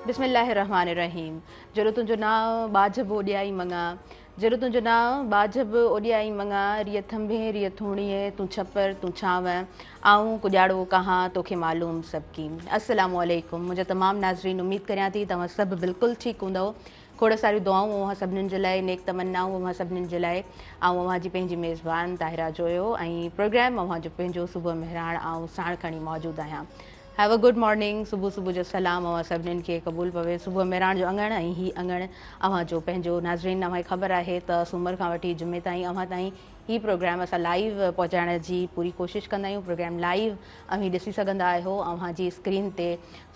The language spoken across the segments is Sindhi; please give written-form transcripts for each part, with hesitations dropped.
بسم الله الرحمٰن الرحيم جيڏو تنهنجو نانء ٻاجهه به اوڏيائي مڱان جيڏو تنهنجو نانء ٻاجهه به اوڏيائي مڱان ريء ٿنڀي ريء ٿوڻيء تون ڇپر تون ڇانو آئون ڪڄاڙو ڪهان توکي معلوم سڀ ڪي السلام عليڪم منهنجا تمام ناظرين اميد ڪريان ٿي توهان سڀ بلڪل ٺيڪ هوندؤ کوڙ ساريون دعائون اوهان سڀنين جي لاء نيڪ تمنائون اوهان سڀنين جي لاء آئون اوهان جي پنهنجي ميزبان طاهره جويو ۽ پروگرام اوهان جو پنهنجو صبح مهراڻ آئون ساڻ کڻي موجود آهيان Have a good morning صبح صبح جو سلام اوهان سڀنين کي قبول پوي صبح مهراڻ جو اڱڻ ۽ هي اڱڻ اوهان جو پنهنجو ناظرين اوهان کي خبر آهي ته سومر کان وٺي جمعي تائين اوهان تائين هي پروگرام اسان لائيو پهچائڻ جي پوري ڪوشش ڪندا آهيون پروگرام لائيو اوهين ڏسي سگهندا آهيو اوهان جي اسڪرين تي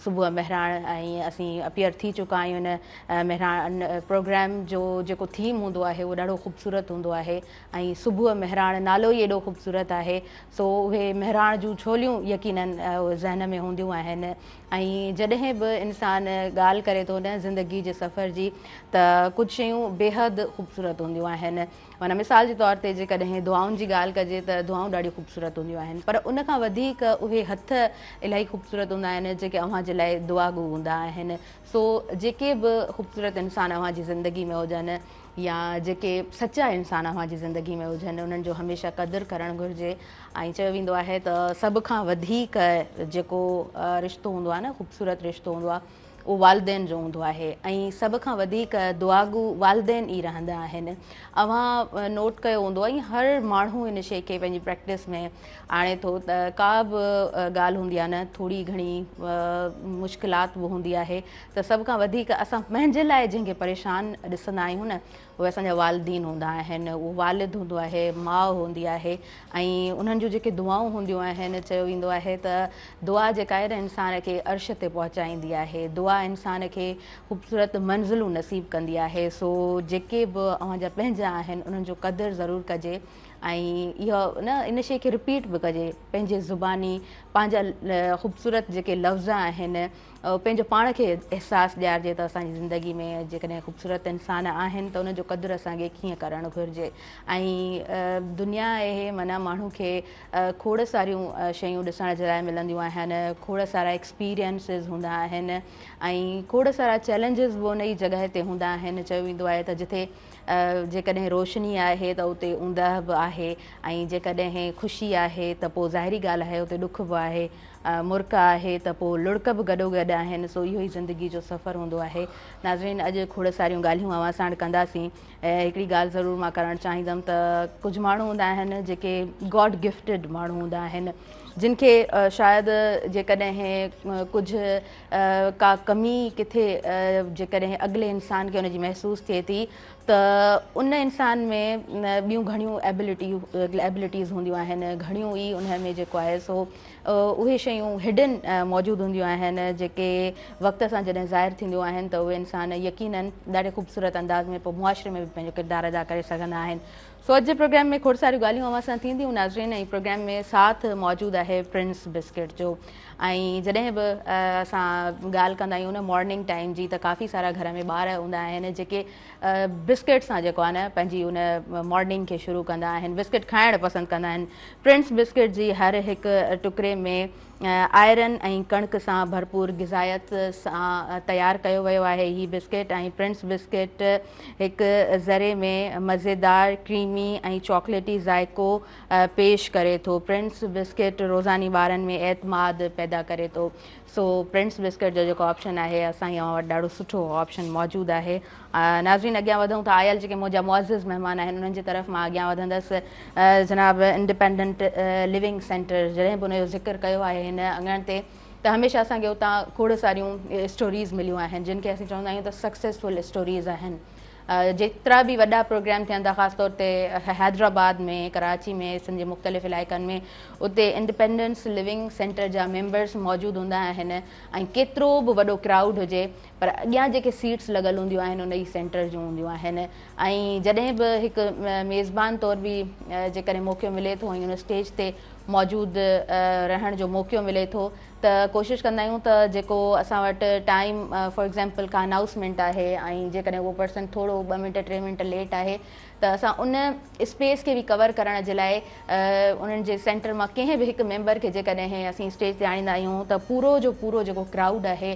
صبح مهراڻ ۽ اسين اپيئر ٿي چڪا آهيون ان مهراڻ پروگرام جو جيڪو ٿيم هوندو آهي اهو ڏاڍو خوبصورت هوندو آهي ۽ صبح مهراڻ نالو ئي ايڏو خوبصورت آهي سو اهي مهراڻ جون ڇوليون يقينن ذهن ۾ هونديون آهن ۽ جڏهن به انسان ڳالهه ڪري ٿو نه زندگي جي سفر جي ته ڪجهه شيون بيحد خوبصورت هونديون آهن معنيٰ مثال جي طور تي جيڪڏهن دعائن جي ڳالهه ڪجي ته دعائون ڏاڍيون خوبصورت هونديون آهن پر ان کان وڌيڪ اهي هٿ الاهي خوبصورت هوندا آهن جيڪي اوهان جي لاء دعاگو هوندا آهن سو جيڪي به خوبصورت انسان اوهان جي زندگي ۾ هجن يا جيڪي سچا انسان اوهان جي زندگي ۾ هجن انهن جو هميشه قدر ڪرڻ گهرجي ۽ چيو ويندو آهي ته سڀ کان وڌيڪ جيڪو رشتو هوندو آهي نه خوبصورت رشتو هوندو آهي اهو والدين جو هوندو آهي ۽ سڀ کان وڌيڪ دعاگو والدين ئي رهندا آهن اوهان نوٽ ڪيو هوندو ۽ هر ماڻهو ان شيء کي پنهنجي پريڪٽس ۾ آڻي ٿو ته ڪا به ڳالهه هوندي آهي نه ٿوري گهڻي مشڪلات به هوندي آهي ته سڀ کان وڌيڪ اسان پنهنجي لاء جنهن کي پريشان ڏسندا آهيون نه اهي اسان جا والدين هوندا آهن اهو والد هوندو آهي ماء هوندي آهي ۽ انهن جون جيڪي دعائون هونديون آهن چيو ويندو آهي ته دعا جيڪا آهي نه انسان کي عرش تي پهچائيندي آهي دعا انسان کي خوبصورت منزلون نصيب ڪندي آهي سو جيڪي به اوهان جا پنهنجا آهن انهن جو قدر ضرور ڪجي ۽ اهو نه ان شيء کي رپيٽ به ڪجي پنهنجي زباني پنهنجا خوبصورت جيڪي لفظ آهن پنهنجو پاڻ کي احساس ڏيارجي ته اسان جي زندگي ۾ جيڪڏهن خوبصورت انسان آهن ته انهن جو قدر اسان کي ڪيئن ڪرڻ گهرجي ۽ دنيا اهي معنيٰ ماڻهو کي کوڙ ساريون شيون ڏسڻ جي لاء ملنديون آهن کوڙ سارا ايڪسپيرينسز هوندا آهن ۽ کوڙ سارا چئلينجز به ان ئي جڳهه تي هوندا آهن چيو ويندو آهي ته جتي جيڪڏهن روشني آهي ته اتي اوندهه به آهي ۽ جيڪڏهن خوشي آهي ته پوء ظاهري ڳالهه آهي اتي ڏک به آهي مرڪ آهي ته پوء لڙڪ به گڏوگڏ آهن سو اهو ئي زندگي جو سفر هوندو آهي. ناظرين اڄ کوڙ ساريون ڳالهيون اوهان ساڻ ڪنداسين. هڪڙي ڳالهه ضرور مان ڪرڻ چاهيندم ته ڪجهه ماڻهو هوندا آهن جيڪي گاڊ گفٽيڊ ماڻهو هوندا آهن جن کي شايد جيڪڏهن ڪجهه ڪا ڪمي ڪٿي جيڪڏهن اڳلي انسان کي ان جي محسوس ٿئي ٿي ته ان انسان ۾ ٻيون گهڻيون ايبلٽيز هونديون آهن گهڻيون ئي ان ۾ جيڪو آهي سو اهي شيون هڊن موجود هونديون آهن جيڪي وقت سان جڏهن ظاهر ٿينديون آهن ته اهي انسان يقينن ڏاڍي خوبصورت انداز ۾ پوء معاشري ۾ به پنهنجو ڪردار ادا ڪري سگهندا آهن سو اڄ جي پروگرام ۾ کوڙ ساريون ڳالهيون اوهان سان ٿينديون ناظرين ۽ پروگرام ۾ ساٿ موجود آهي پرنس بسڪٽ جو ۽ جڏهن به اسان ڳالهه ڪندا آهيون نه مارننگ ٽائيم جي ته ڪافي سارا گهر ۾ ٻار هوندا آهن جيڪي بسڪٽ سان جيڪو آهي نه پنهنجي ان مارننگ کي شروع ڪندا آهن بسڪٽ کائڻ پسند ڪندا آهن پرنس بسڪٽ جي هر هڪ ٽڪري ۾ آئرن ۽ ڪڻڪ سان ڀرپور غذائيت سان تيار ڪيو ويو آهي هي بسڪٽ ۽ پرنس بسڪٽ هڪ ذري ۾ مزيدار ڪريمي ۽ چاڪليٽي ذائقو پيش ڪري ٿو پرنس بسڪٽ روزاني ٻارن ۾ اعتماد پيدا ڪري ٿو سو پرنس بسڪٽ جو جيڪو آپشن آهي اسان جي اوهان وٽ ڏاڍو سٺو آپشن موجود آهي ناظرين اڳيان وڌون ٿا آيل جيڪي منهنجا معزز مهمان آهن انهن جي طرف مان اڳيان وڌندس جناب انڊيپينڊنٽ لونگ سينٽر جڏهن به ان جو ذڪر ڪيو آهي هن اڱڻ تي ته هميشه اسان کي اتان کوڙ ساريون اسٽوريز مليون آهن جن کي اسين چوندا آهيون ته سڪسيسفل اسٽوريز آهن جيترا به وڏا پروگرام ٿين ٿا خاص طور تي حيدرآباد ۾ ڪراچي ۾ سنڌ جي مختلف علائقن ۾ اتي انڊيپينڊنس لونگ سينٽر جا ميمبرس موجود هوندا آهن ۽ ڪيترو به وڏو ڪرائوڊ هجي پر اڳيان جيڪي سيٽس لڳل هونديون آهن ان ئي سينٽر جون هونديون آهن ۽ جڏهن به هڪ ميزبان طور به جيڪڏهن موقعو ملي ٿو ۽ ان اسٽيج تي موجود رهڻ جو موقعو ملي ٿو ته ڪوشش ڪندا آهيون ته جيڪو اسان وٽ ٽائيم فار ايگزامپل ڪا انائوسمينٽ آهي ۽ جيڪڏهن اهو پرسن ٿورو ٻه منٽ ٽي منٽ ليٽ آهي ته اسان ان اسپيس کي به ڪور ڪرڻ جي لاء انهن جي سينٽر مان ڪنهن به هڪ ميمبر کي جيڪڏهن اسين اسٽيج تي آڻيندا آهيون ته پورو جو پورو جيڪو ڪرائوڊ آهي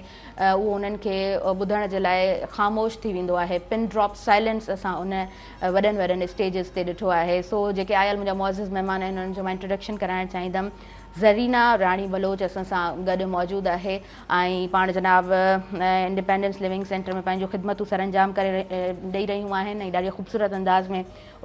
اهو انهن کي ٻڌڻ جي لاء خاموش ٿي ويندو آهي. پن ڊراپ سائلنس اسان ان وڏن وڏن اسٽيجز تي ڏٺو آهي. سو جيڪي آيل منهنجا معزز مهمان آهن انهن جو مان انٽروڊڪشن ڪرائڻ چاهيندم. زرينا راڻي بلوچ اسان سان گڏ موجود آهي ۽ پاڻ جناب انڊيپينڊنس لونگ سينٽر ۾ پنهنجون خدمتون سرانجام ڪري ڏئي رهيون آهن ۽ ڏاڍي خوبصورت انداز ۾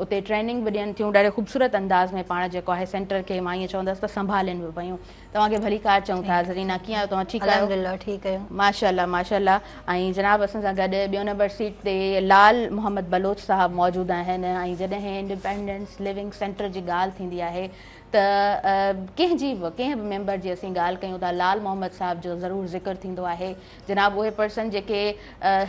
اتي ٽريننگ به ڏين ٿيون. ڏاڍي خوبصورت انداز ۾ پاڻ جيڪو آهي سينٽر کي مان ائين چوندس ته سنڀالين به پيون. توهان کي ڀليڪار چئون ٿا زرينا، ڪيئن آهيو توهان؟ ٺيڪ آهيو؟ الحمدلله ٺيڪ آهيون. ماشاءالله ماشاءالله. ۽ جناب اسان سان گڏ ٻيو نمبر سيٽ تي لال محمد بلوچ صاحب موجود آهن ۽ جڏهن انڊيپينڊنس لونگ سينٽر جي ڳالهه ٿيندي آهي ته ڪنهن جي به ڪنهن به ميمبر جي اسين ڳالهه ڪيون ٿا لال محمد صاحب جو ضرور ذڪر ٿيندو آهي. جناب اهي پرسن جيڪي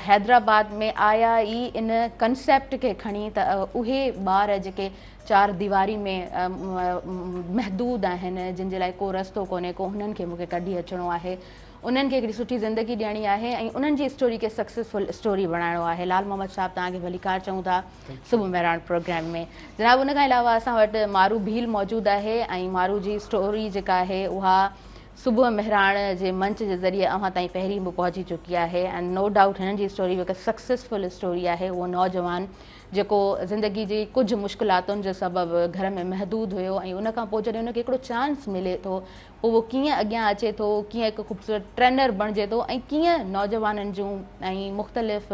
حيدرآباد ۾ آيا ئي ان ڪنسيپٽ کي کڻي ته اهي ٻار جيڪي چار ديواري ۾ محدود آهن جن جي لاء ڪو رستو ڪونهي ڪو انهن کي مون کي ڪڍي اچڻو آهي انهن کي هڪڙي سٺي زندگي ڏيڻي آهي ۽ انهن جي اسٽوري کي سڪسيسفل اسٽوري بڻائڻو آهي. لال محمد صاحب توهان کي ڀليڪار چئون ٿا صبح مهراڻ پروگرام ۾. جناب ان کان علاوه اسان وٽ مارو ڀيل موجود آهي ۽ مارو جي اسٽوري جيڪا آهي اها صبح مهراڻ جي منچ جي ذريعي اوهان تائين پهرين به پهچي چڪي آهي ۽ نو ڊائوٽ هنن جي اسٽوري به هڪ سڪسيسفل اسٽوري آهي. اهو نوجوان جيڪو زندگي جي ڪجهه مشڪلاتن جي سبب گهر ۾ محدود هيو ۽ ان کان پوء جڏهن ان کي هڪڙو چانس ملي ٿو پوء اهو ڪيئن اڳيان اچي ٿو، ڪيئن هڪ خوبصورت ٽرينر بڻجي ٿو ۽ ڪيئن نوجوانن جون ۽ مختلف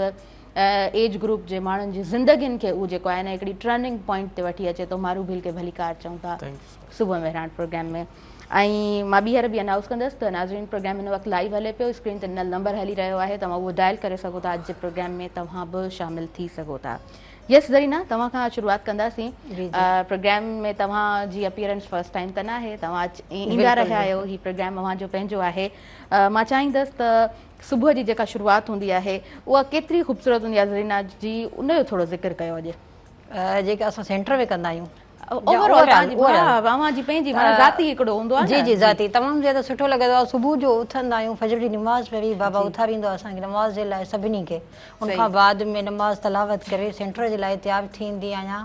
ايج گروپ جي ماڻهن جي زندگين کي اهو جيڪو آهي نه هڪڙي ٽرننگ پوائنٽ تي وٺي اچي ٿو. مارو ڀيل کي ڀليڪار چئون ٿا صبح مهراڻ پروگرام ۾. ۽ مان ٻيهر به انائونس ڪندس ته ناظرين پروگرام هن وقت لائيو هلي پيو، اسڪرين تي ڏنل نمبر هلي رهيو آهي، توهان اهو ڊائل ڪري سگهو ٿا، اڄ جي پروگرام ۾ توهان به شامل ٿي سگهو ٿا. يس زرينا توهان کان شروعات ڪنداسين. پروگرام ۾ توهان جي اپيئرنس فرسٽ ٽائيم ته ناهي، توهان ايندا رهيا آهيو، هي پروگرام اوهان جو پنهنجو آهي. مان چاهيندس ته صبح جي جيڪا شروعات هوندي آهي اها ڪيتري خوبصورت هوندي آهي زرينا جي ان جو ٿورو ذڪر ڪيو اڄ. جيڪا اسان سينٽر ۾ ڪندا آهيون. اوور آل توهان جي ها اوهان جي پنهنجي معنيٰ ذاتي هڪڙو هوندو آهي نه. جي جي ذاتي تمام زياده سٺو لڳندو آهي صبح جو اٿندا آهيون فجر جي نماز پڙهي بابا اٿاريندو آهي اسان کي نماز جي لاء سڀني کي ان کان بعد ۾ نماز تلاوت ڪري سينٽر جي لاء تيار ٿيندي آهيان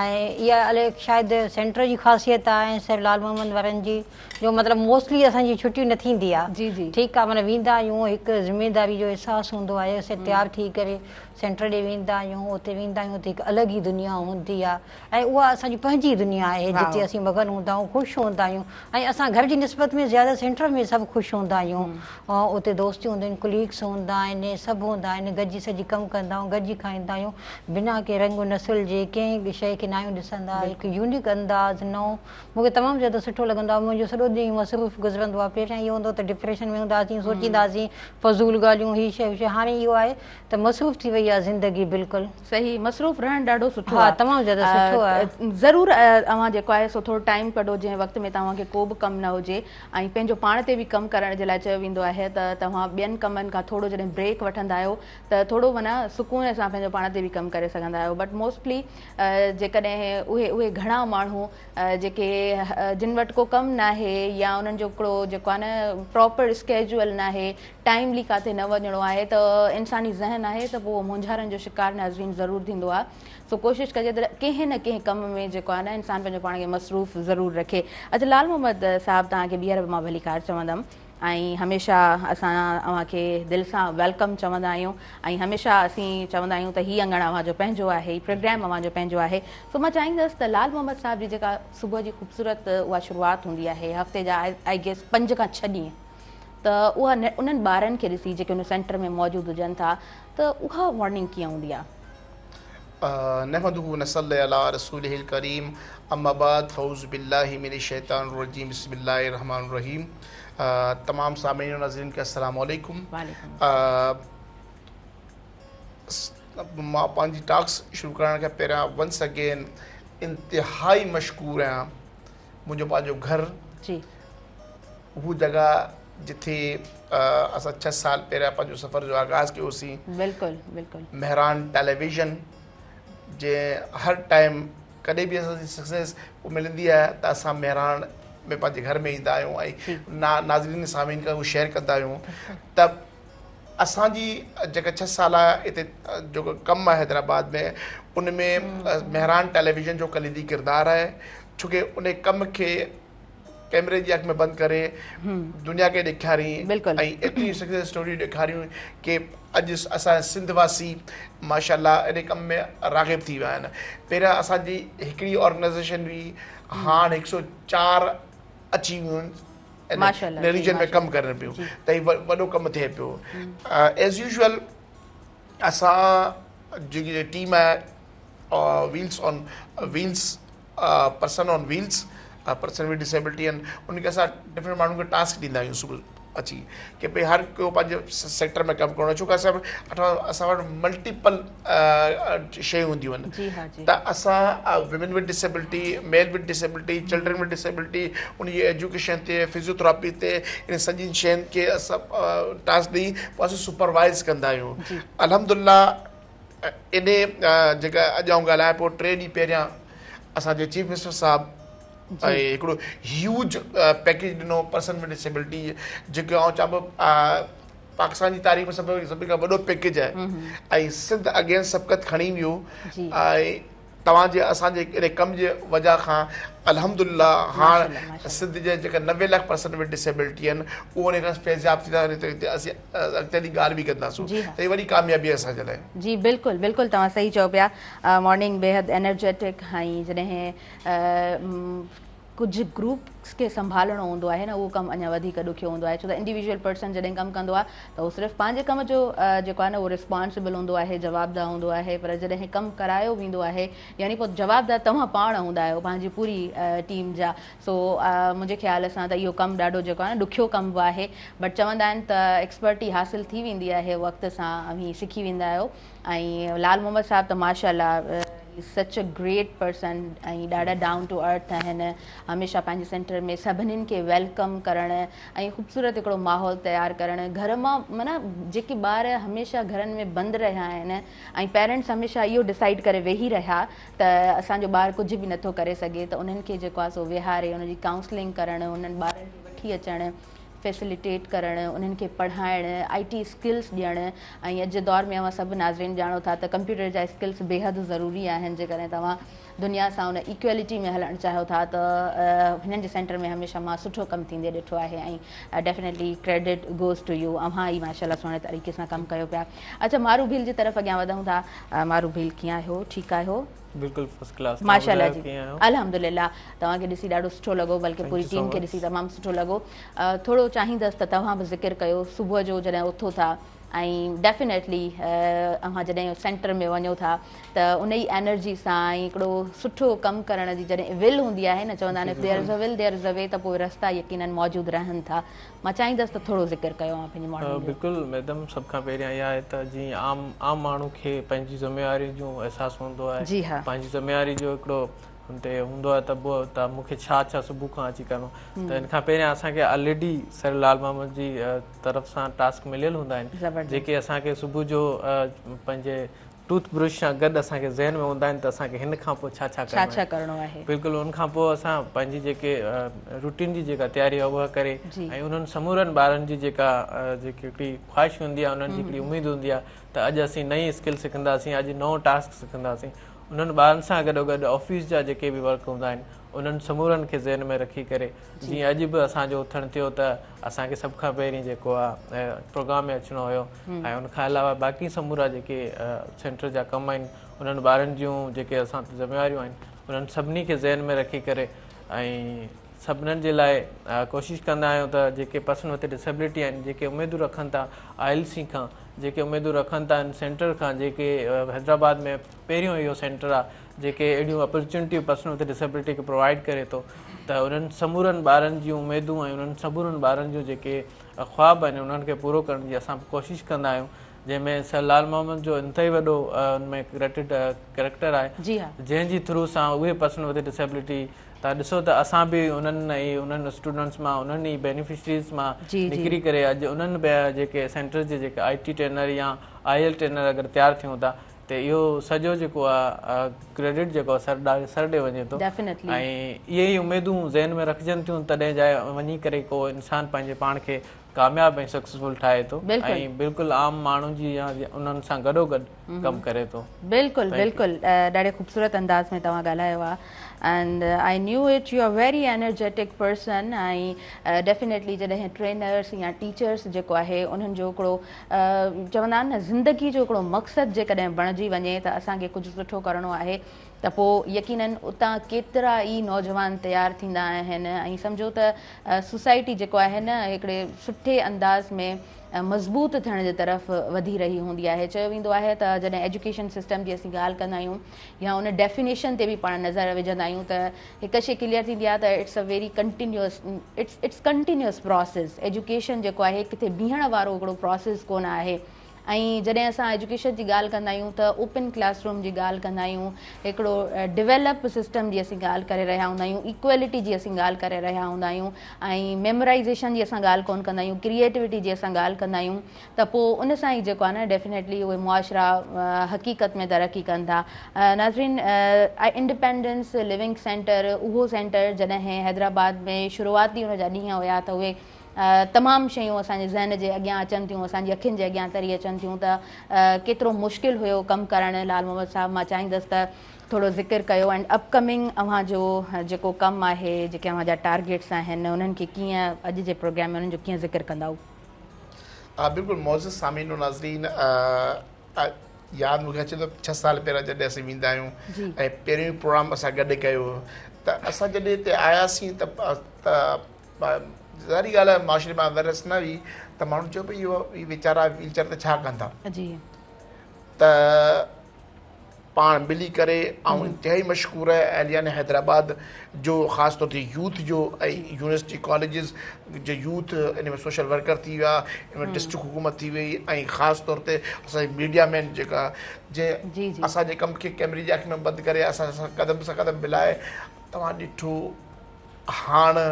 ۽ اها الائي شايد سينٽر جي خاصيت آهي ۽ سر لال محمد وارن جي جو مطلب موسٽلي اسان جي ڇٽي نه ٿيندي آ ٺيڪ آ معنيٰ ويندا آهيون هڪ ذميداري جو احساس هوندو آهي اسين تيار ٿي ڪري سينٽر ڏي ويندا آهيون اتي ويندا آهيون اتي هڪ الڳ ئي دنيا هوندي آ ۽ اها اسان جي پنهنجي دنيا آهي جتي اسين مگن هوندا آهيون خوش هوندا آهيون ۽ اسان گهر جي نسبت ۾ زياده سينٽر ۾ سڀ خوش هوندا آهيون اتي دوست هوندا آهن ڪليگس هوندا آهن سڀ هوندا آهن گڏجي سڄي ڪم ڪندا آهيون گڏجي کائيندا آهيون بنا ڪنهن رنگ نسل جي ڪنهن به شيء کي ناهيون ڏسندا هڪ يونيڪ انداز نئون مون کي تمام زياده سٺو لڳندو آهي منهنجو سڄو ڏينهن مصروف گذرندو آهي پهريان اهو هوندو هو ته ڊپريشن ۾ هوندا هئاسين سوچيندا هئاسين فضول ڳالهيون هي شيء هو شيء هاڻي اهو آهي ته مصروف ٿي وئي آهي زندگي بلڪل. صحيح مصروف رهڻ ڏاڍو سٺو آهي. ها تمام زياده سٺو آهي. ضرور اوهان جيڪو آهي سو ٿورو ٽائيم ڪڍو جنهن وقت ۾ توهان کي ڪو به ڪم نه هجي ۽ پنهنجو پاڻ تي به ڪم ڪرڻ جي لاء چيو ويندو آهي ته توهان ٻين ڪمن کان ٿورو جڏهن بريڪ وٺندا آهيو ته ٿورو معنيٰ سڪون سان پنهنجو پاڻ تي به ڪم ڪري سگهندا آهيو بٽ موسٽلي جيڪڏهن اهي اهي گهڻا ماڻهو جيڪي جن وٽ ڪو ڪم ناهي يا انهن جو هڪڙو جيڪو آهي نه پراپر اسڪيجول ناهي ٽائيملي ڪاٿي نه وڃڻو آهي ته انساني ذهن آهي ته پوء مونجهارن جو شڪار ناظرين ضرور ٿيندو آهي سو ڪوشش ڪجي ته ڪنهن نه ڪنهن ڪم ۾ جيڪو آهي نه انسان پنهنجو پاڻ کي مصروف ضرور رکي. اچا لال محمد صاحب توهان کي ٻيهر به مان ڀليڪار چوندم. ۽ هميشه اسان اوهان کي دل سان welcome چوندا آهيون ۽ هميشه اسين چوندا آهيون ته هي اڱڻ اوهان جو پنهنجو آهي هي پروگرام اوهان جو پنهنجو آهي سو مان چاهيندس ته لال محمد صاحب جي جيڪا صبح جي خوبصورت اها شروعات هوندي آهي هفتي جا I guess 5 کان 6 ڏينهن ته اها انهن ٻارن کي ڏسي جيڪي ان سينٽر ۾ موجود هجن ٿا ته اها مارننگ ڪيئن هوندي آهي؟ نحمده ونصلي علي رسوله الڪريم اما بعد فاعوذ بالله من الشيطان الرجيم بسم الله الرحمن الرحيم تمام سامعين و ناظرين کي السلام عليڪم مان پنهنجي ٽاڪس شروع ڪرڻ کان پهريان ونس اگين انتهائي مشڪور آهيان منهنجو پنهنجو گهر جي هو جڳهه جٿي اسان 6 سال پهريان پنهنجو سفر جو آغاز ڪيوسين. بلڪل بلڪل. مهراڻ ٽيليويزن جنهن هر ٽائيم ڪڏهن به اسان جي سڪسيس ملندي آهي ته اسان مهراڻ ۾ پنهنجي گهر ۾ ايندا آهيون ۽ ناظرين سامعين کان اهو شيئر ڪندا آهيون ته اسان جي جيڪا 6 سالا هتي جيڪو ڪم آهي حيدرآباد ۾ ان ۾ مهراڻ ٽيليويزن جو ڪليدي ڪردار آهي ڇو ڪي ان ڪم کي ڪيمري جي اک ۾ بند ڪري دنيا کي ڏيکارين ۽ ايتري سڪسيس اسٽوريون ڏيکاريون ڪي اڄ اسان سنڌ واسي ماشاء الله ان ڪم ۾ راغب ٿي ويا آهن. پهريان اسان جي هڪڙي آرگنائيزيشن هئي هاڻ 104 اچي ويون آهن ان ريجن ۾ ڪم ڪرن پيون ته هي وڏو ڪم ٿئي پيو. ايز يوزوئل اسان جي ٽيم آهي wheels on wheels person on wheels person with disability آهن ان کي اسان ڊفرنٽ ماڻهن کي ٽاسڪ ڏيندا آهيون صبح اچي ڪي ڀئي هر ڪو پنهنجي سيڪٽر ۾ ڪم ڪرڻو ڇو ڪي اسان وٽ ملٽيپل شيون هونديون آهن ته اسان women with disability male with disability children with disability ان جي ايجوڪيشن تي فزيوٿراپي تي ان سڄين شين کي اسان ٽاسڪ ڏئي پوء اسان سپروائز ڪندا آهيون الحمدلله انهي جيڪا اڄ آئون ڳالهايان پيو ٽي ڏينهن پهريان اسان جي چيف منسٽر صاحب ۽ هڪڙو هيوج پيڪيج ڏنو پرسن ود ڊسيبلٽي جيڪو آئون چوان پيو پاڪستان جي تاريخ ۾ سڀ کان وڏو پيڪيج آهي ۽ سنڌ اگين سبقت کڻي ويو ۽ توهان جي اسان جي ان ڪم جي وجه کان الحمدلله هاڻ سنڌ جي جيڪا 90 لک پرسن ود ڊسيبلٽي آهن اهو ان کان فيضياب ٿيندا ته اسين اڳتي هلي ڳالهه به ڪنداسون ته هي وڏي ڪاميابي آهي اسان جي لاء. جي بلڪل بلڪل توهان صحيح چئو پيا مارننگ بيحد انرجيٽڪ ۽ جڏهن ڪجهه گروپس کي سنڀالڻو هوندو آهي نه اهو ڪم اڃا وڌيڪ ڏکيو هوندو آهي ڇو ته انڊيويجوئل پرسن جڏهن ڪم ڪندو آهي ته هو صرف پنهنجي ڪم جو جيڪو آهي نه اهو رسپانسبل هوندو آهي جوابده هوندو آهي پر جڏهن ڪم ڪرايو ويندو آهي يعني پوء جوابده توهان پاڻ هوندا آهيو پنهنجي پوري ٽيم جا سو منهنجي خيال سان ته اهو ڪم ڏاڍو جيڪو آهي نه ڏکيو ڪم به آهي بٽ چوندا آهن ته ايڪسپرٽي حاصل ٿي ويندي آهي وقت سان اوهين سکي ويندا آهيو ۽ لال محمد صاحب ته ماشاء الله سچ ا گريٽ پرسن ۽ ڏاڍا ڊائون ٽو ارٿ آهن هميشه پنهنجي سينٽر ۾ سڀنين کي welcome ڪرڻ ۽ خوبصورت هڪڙو ماحول تيار ڪرڻ گهر مان معنيٰ جيڪي ٻار هميشه گهرن ۾ بند رهيا آهن ۽ پيرنٽس هميشه اهو ڊسائيڊ ڪري ويهي رهيا ته اسان جو ٻار ڪجهه به نٿو ڪري سگهي ته انهن کي جيڪو آهي سو ويهاري ان جي ڪائونسلنگ ڪرڻ انهن ٻارن کي وٺي اچڻ فيسليٽيٽ ڪرڻ، انهن کي پڙهائڻ، آء ٽي اسڪلز ڏيڻ ۽ اڄ جي دور ۾ اوهان سڀ ناظرين ڄاڻو ٿا ته ڪمپيوٽر جا اسڪلز بيحد ضروري آهن جيڪڏهن توهان دنيا سان ان ايڪوئلٽي ۾ هلڻ چاهيو ٿا ته هنن جي سينٽر ۾ هميشه مان سٺو ڪم ٿيندي ڏٺو آهي ۽ definitely credit goes to you اوهان ئي ماشاء الله سهڻي طريقي سان ڪم ڪيو پيا اڇا مارو ڀيل جي طرف اڳيان وڌون ٿا مارو ڀيل ڪيئن آهيو ٺيڪ آهيو؟ بلڪل فرسٽ ڪلاس ماشاء الله جي الحمدلله توهان کي ڏسي ڏاڍو سٺو لڳو بلڪه پوري ٽيم کي ڏسي تمام سٺو لڳو ٿورو چاهيندس ته توهان به ذڪر ڪيو صبح جو جڏهن اٿو ٿا ۽ ڊيفينيٽلي اوهان جڏهن سينٽر ۾ وڃو ٿا ته ان ئي انرجي سان ۽ هڪڙو سٺو ڪم ڪرڻ جي جڏهن ول هوندي آهي نه چوندا آهن there is a will there is a way ته پوء رستا يقينن موجود رهن ٿا مان چاهيندس ته ٿورو ذڪر ڪيو اوهان پنهنجي مارننگ جو. بلڪل ميڊم سڀ کان پهريان اها آهي ته جيئن عام عام ماڻهو کي پنهنجي ذميواري جو احساس هوندو آهي جي ها. پنهنجي ذميواري جو هڪڙو هن تي هوندو آهي ته به ته مون کي ڇا ڇا صبح کان اچي ڪرڻو ته ان کان پهريان اسان کي آلريڊي سر لال محمد جي طرف سان ٽاسڪ مليل هوندا آهن زبردست. جيڪي اسان کي صبح جو پنهنجي ٽوٿ برش سان گڏ اسان کي ذهن ۾ هوندا آهن ته اسان کي هن کان پوء ڇا ڇا ڇا ڇا ڪرڻو آهي. بلڪل ان کان پوء اسان پنهنجي جيڪي روٽين جي جيڪا تياري آهي اها ڪري ۽ انهن سمورن ٻارن جي جيڪا جيڪي هڪڙي خواهش هوندي آهي انهن جي هڪڙي اميد هوندي آهي ته اڄ اسين نئين اسڪل سکنداسين اڄ نئون ٽاسڪ سکنداسين انهن ٻارن سان گڏو گڏ آفيس جا جيڪي به ورڪ هوندا آهن انهن سمورن کي ذهن ۾ رکي ڪري جيئن اڄ به اسان جو اٿڻ ٿيو ته اسان کي سڀ کان پهرين جيڪو آهي پروگرام ۾ اچڻو هيو ۽ ان کان علاوه باقي سمورا جيڪي سينٽر جا ڪم آهن انهن ٻارن جون جيڪي اسان تي ذميواريون آهن انهن سڀني کي ذهن ۾ رکي ڪري ۽ سڀنن جي لاء ڪوشش ڪندا آهيون ته جيڪي پرسن وٿ ڊسيبلٽي آهن جيڪي اميدون رکن ٿا I L C کان جيڪي اميدون رکن ٿا ان سينٽر کان جيڪي حيدرآباد ۾ پهريون اهو سينٽر آهي جيڪي اهڙيون اپرچونٽيون پرسن وٿ ڊسيبلٽي کي پرووائيڊ ڪري ٿو ته انهن سمورن ٻارن جون اميدون ۽ انهن سمورن ٻارن جون جيڪي خواب آهن انهن کي پورو ڪرڻ جي اسان ڪوشش ڪندا آهيون جنهن ۾ سر لال محمد جو انتهائي وڏو ان ۾ ڪريڊٽ ڪريڪٽر آهي جي ها جنهن جي ٿرو سان اهي پرسن وٿ ڊسيبلٽي تان ڏسو ته اسان به انهن ئي انهن اسٽوڊنٽس مان انهن ئي بينيفشريز مان جي جي نڪري ڪري اڄ انهن به جيڪي سينٽر جي جيڪي آئي ٽي ٽرينر يا I L trainer اگر تيار ٿيون ٿا. ته اهو سڄو جيڪو آ ڪريڊٽ جيڪو آ سر ڏا سر ڏي وڃي ٿو ڊيفينيٽلي. ۽ اهي ئي اميدون ذهن ۾ رکجن ٿيون تڏهن جائي وڃي ڪري ڪو انسان پنهنجي پاڻ کي ڪامياب ۽ سڪسيسفل ٺاهي ٿو بلڪل. ۽ بلڪل عام ماڻهن جي يا انهن سان گڏو گڏ ڪم ڪري ٿو. بلڪل thank you. بلڪل ڏاڍي خوبصورت انداز ۾ توهان ڳالهايو آ and I knew it you are very energetic person ۽ definitely جڏهن ٽرينرس يا ٽيچرس جيڪو آهي انهن جو هڪڙو چوندا آهن نه زندگي جو هڪڙو مقصد جيڪڏهن بڻجي وڃي ته اسان کي ڪجهه سٺو ڪرڻو آهي ته پوء يقينن اتان ڪيترا ئي نوجوان تيار ٿيندا آهن ۽ سمجهو ته سوسائٽي جيڪو آهي نه هڪڙي سٺي انداز ۾ مضبوط ٿيڻ جي طرف وڌي رهي هوندي آهي چيو ويندو آهي ته جڏهن ايجوڪيشن سسٽم جي اسين ڳالهه ڪندا آهيون يا ان ڊيفينيشن تي به پاڻ نظر وجهندا آهيون ته هڪ شي ڪليئر ٿيندي آهي ته it's a very continuous it's it's continuous process education جيڪو آهي ڪٿي بيهڻ وارو هڪڙو پراسيس ڪونه آهي ۽ جڏهن اسان ايجوڪيشن جي ڳالهه ڪندا آهيون ته اوپن ڪلاس روم جي ڳالهه ڪندا آهيون هڪڙو ڊيولپ سسٽم جي اسين ڳالهه ڪري رهيا هوندا آهيون ايڪويلٽي جي اسين ڳالهه ڪري رهيا هوندا آهيون ۽ ميمورائيزيشن جي اسان ڳالهه ڪونه ڪندا آهيون ڪريئيٽوٽي جي اسان ڳالهه ڪندا آهيون ته پوء ان سان ئي جيڪو آهي نه ڊيفينيٽلي اهي معاشرا حقيقت ۾ ترقي ڪن ٿا ناظرين انڊيپينڊنس لونگ سينٽر اهو سينٽر جڏهن حيدرآباد ۾ شروعاتي ان جا ڏينهن هيا ته اهي تمام شيون اسان جي ذهن جي اڳيان اچن ٿيون اسان جي اکين جي اڳيان تري اچن ٿيون ته ڪيترو مشڪل هيو ڪم ڪرڻ لال محمد صاحب مان چاهيندس ته ٿورو ذڪر ڪيو ۽ اپ ڪمنگ اوهان جو جيڪو ڪم آهي جيڪي اوهان جا ٽارگيٽس آهن انهن کي ڪيئن اڄ جي پروگرام ۾ انهن جو ڪيئن ذڪر ڪندائو. ها بلڪل معزز سامعين و ناظرين ياد مونکي اچي ٿو 6 سال پهريان جڏهن اسين ويندا آهيون ۽ پهريون پروگرام اسان گڏ ڪيو هو ته اسان جڏهن هتي آياسين ته ظاهري ڳالهه آهي معاشري ۾ اويرنس نه هئي ته ماڻهن چيو ڀئي اهو ويچارا ويل چيئر تي ڇا ڪندا ته پاڻ ملي ڪري آئون انتهائي مشڪور آهيان اهليان حيدرآباد جو خاص طور تي يوٿ جو ۽ يونيورسٽي ڪاليجز جي يوٿ ان ۾ سوشل ورڪر ٿي ويا ان ۾ ڊسٽرڪٽ حڪومت ٿي وئي ۽ خاص طور تي اسان جي ميڊيا مين جيڪا جنهن اسان جي ڪم کي ڪيمري جي اک ۾ بند ڪري اسان سان قدم سان قدم ملائي توهان ڏٺو هاڻ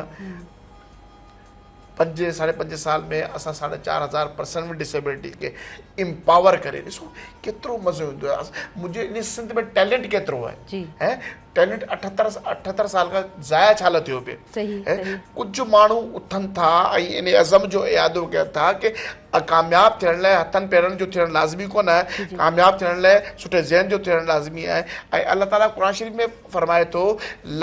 پنج ساڍي پنج سال ۾ اسان ساڍا 4000 پرسن وٿ ڊسيبلٽي کي امپاور ڪري ڏسو ڪيترو مزو ايندو آهي منهنجي ان سنڌ ۾ ٽيلنٽ ڪيترو آهي ۽ ٽيلنٽ 78 سال کان ضايع ڇا لاء ٿيو پئي ڪجهه ماڻهو اٿن ٿا ۽ ان عزم جو اعادو ڪن ٿا ڪي ڪامياب ٿيڻ لاء هٿن پيرن جو ٿيڻ لازمي ڪونه آهي ڪامياب ٿيڻ لاء سٺي ذهن جو ٿيڻ لازمي آهي ۽ الله تعالي قرآن شريف ۾ فرمائي ٿو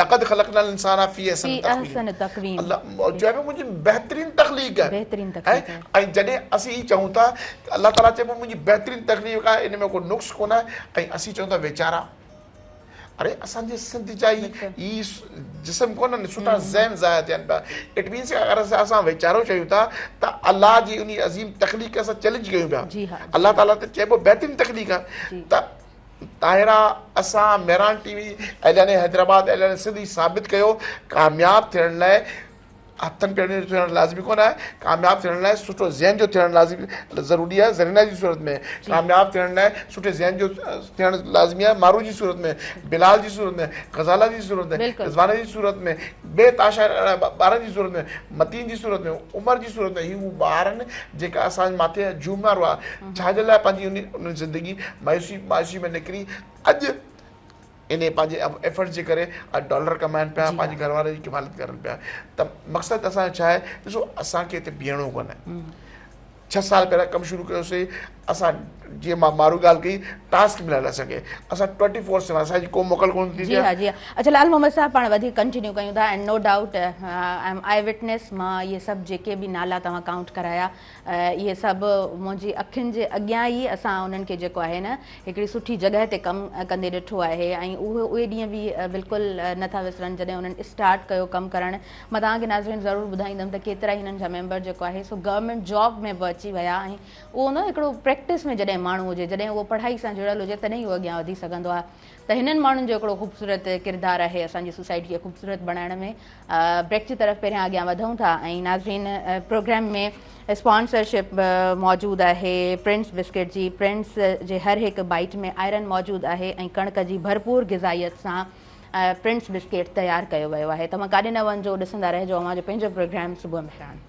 لقد خلقنا الانسان في احسن تقويم الله چئي پيو منهنجي بهترين تخليق آهي بهترين تخليق آهي ۽ جڏهن اسين هي چئون ٿا ته الله تعالي چئي پيو منهنجي بهترين تخليق آهي ان ۾ ڪو نقص ڪونه آهي ۽ اسين چئون ٿا ويچارا اري اسان جي سنڌ جا هي هي جسم ڪونهن سٺا ذهن ضايع ٿين پيا it means اگر اسان ويچارو چئون ٿا ته الله جي انهي عظيم تخليق کي اسان چئلينج ڪيون پيا الله تعالي ته چئبو بهترين تخليق آهي ته طاهره اسان مهراڻ ٽي وي اهليان حيدرآباد اهليان سنڌ هي ثابت ڪيو ڪامياب ٿيڻ لاء هٿن پيرن جو ٿيڻ لازمي ڪونه آهي ڪامياب ٿيڻ لاء سٺو ذهن جو ٿيڻ لازمي ضروري آهي زرينا جي صورت ۾ ڪامياب ٿيڻ لاء سٺي ذهن جو ٿيڻ لازمي آهي مارو جي صورت ۾ بلال جي صورت ۾ غزاله جي صورت ۾ رضوانه جي صورت ۾ بي تاشا ٻارن جي صورت ۾ متين جي صورت ۾ عمر جي صورت ۾ هي هو ٻار آهن جيڪا اسان جي ماٿي جهومار هئا ڇا جي لاء پنهنجي انهن زندگي مايوسي مايوسي ۾ نڪري اڄ انهي پنهنجي ايفرٽس جي ڪري اڄ ڊالر ڪمائن پيا پنهنجي گهر واري جي ڪفالت ڪرن پيا ته مقصد اسان جو ڇا آهي ڏسو اسان کي هتي بيهڻو ڪونهي 6 سال پهريان ڪم شروع ڪيوسي اسان جيئن مان مارو ڳالهه ڪئي ٽاسڪ مليل اسان کي اسان 24/7 اسان جي ڪو موڪل ڪونه ٿيندي جي ها جي ها اڇا لال محمد صاحب پاڻ وڌيڪ ڪنٽينيو ڪيون ٿا and no doubt I am eye witness مان اهي سڀ جيڪي به نالا توهان ڪائونٽ ڪرايا اهي سڀ منهنجي اکين جي اڳيان ئي اسان انهن کي جيڪو آهي نه هڪڙي سٺي جڳهه تي ڪم ڪندي ڏٺو آهي ۽ اهي اهي ڏينهن به بلڪل نه ٿا وسرن جڏهن انهن اسٽارٽ ڪيو ڪم ڪرڻ مان توهان کي ناظرين ضرور ٻڌائيندم ته ڪيترا ئي هنن جا ميمبر جيڪو آهي سو گورنمينٽ جاب ۾ به اچي ويا ۽ اهو نه هڪڙو پريڪٽس ۾ جڏهن ماڻهو هجي جڏهن اهو پڙهائي سان جڙيل هجي تڏهن ئي اهو اڳيان وڌي سگهندو آهي ته هنن ماڻهن جو هڪڙو خوبصورت ڪردار آهي اسان جي سوسائٽي کي خوبصورت بڻائڻ ۾ بريڪ جي طرف پهريان اڳيان وڌون ٿا ۽ ناظرين پروگرام ۾ اسپانسرشپ موجود آهي پرنس بسڪيٽ جي پرنس جي هر هڪ بائيٽ ۾ آئرن موجود آهي ۽ ڪڻڪ جي ڀرپور غذائيت سان پرنس بسڪيٽ تيار ڪيو ويو آهي توهان ڪاڏي نه وڃجو ڏسندا رهجو اوهان جو پنهنجو پروگرام صبح مهراڻ.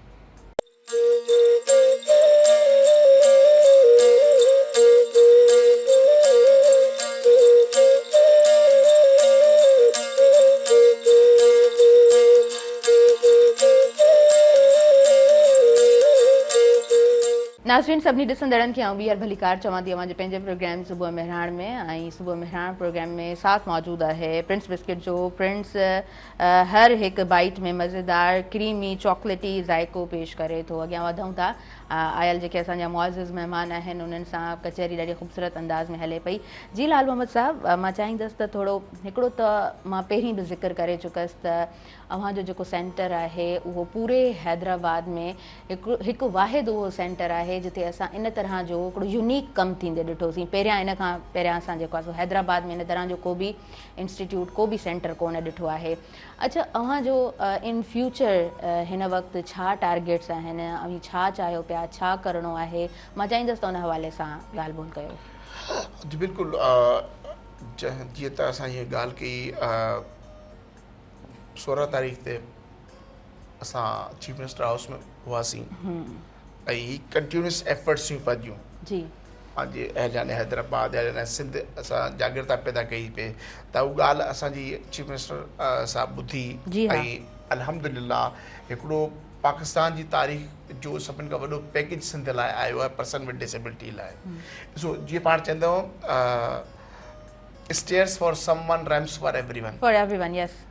ناظرين سڀني ڏسندڙن کي آئون ٻيهر ڀليڪار چوان ٿي اوهان جي پنهنجي پروگرام صبح مهراڻ ۾ ۽ صبح مهراڻ پروگرام ۾ ساٿ موجود آهي پرنس بسڪٽ جو. پرنس هر هڪ بائيٽ ۾ مزيدار ڪريمي چاڪليٽي ذائقو پيش ڪري ٿو. اڳيان وڌون ٿا، آيل جيڪي اسان جا معزز مهمان آهن انهن سان ڪچهري ڏاڍي خوبصورت انداز ۾ هلي پئي. جي لال محمد صاحب، مان چاهيندس ته ٿورو هڪڙو ته مان پهرين به ذڪر ڪري چڪس ته اوهان جو جيڪو سينٽر آهي اهو پوري حيدرآباد ۾ هڪ هڪ واحد اهو سينٽر آهي جتي اسان ان طرح جو هڪڙو يونيڪ ڪم ٿيندي ڏٺوسين. پهريان ان کان پهريان اسان جيڪو آهي سو حيدرآباد ۾ ان طرح جو ڪو به انسٽيٽيوٽ ڪو به سينٽر ڪونه ڏٺو آهي. اڇا اوهان جو ان فيوچر هن وقت ڇا ٽارگيٽس آهن، اوهين ڇا چاهيو پيا، ڇا ڪرڻو آهي، مان چاهيندس ته ان حوالي سان ڳالهه ٻولهه ڪيو. جي بلڪل، جيئن ته اسان هيء ڳالهه ڪئي 16 تاريخ تي اسان چيف منسٽر هائوس ۾ هئاسين ۽ هي ڪنٽينيوس ايفرٽس هيون پنهنجون جي پنهنجي اهليان حيدرآباد اهليان سنڌ اسان جاڳرتا پيدا ڪئي پئي ته اها ڳالهه اسان جي چيف منسٽر صاحب ٻڌي ۽ الحمدلله هڪڙو پاڪستان جي تاريخ جو سڀن کان وڏو پيڪيج سنڌ لاء آيو آهي پرسن ود ڊسيبلٽي لاء. ڏسو جيئن پاڻ چوندا آهيون stairs for someone ramps for everyone. For everyone yes.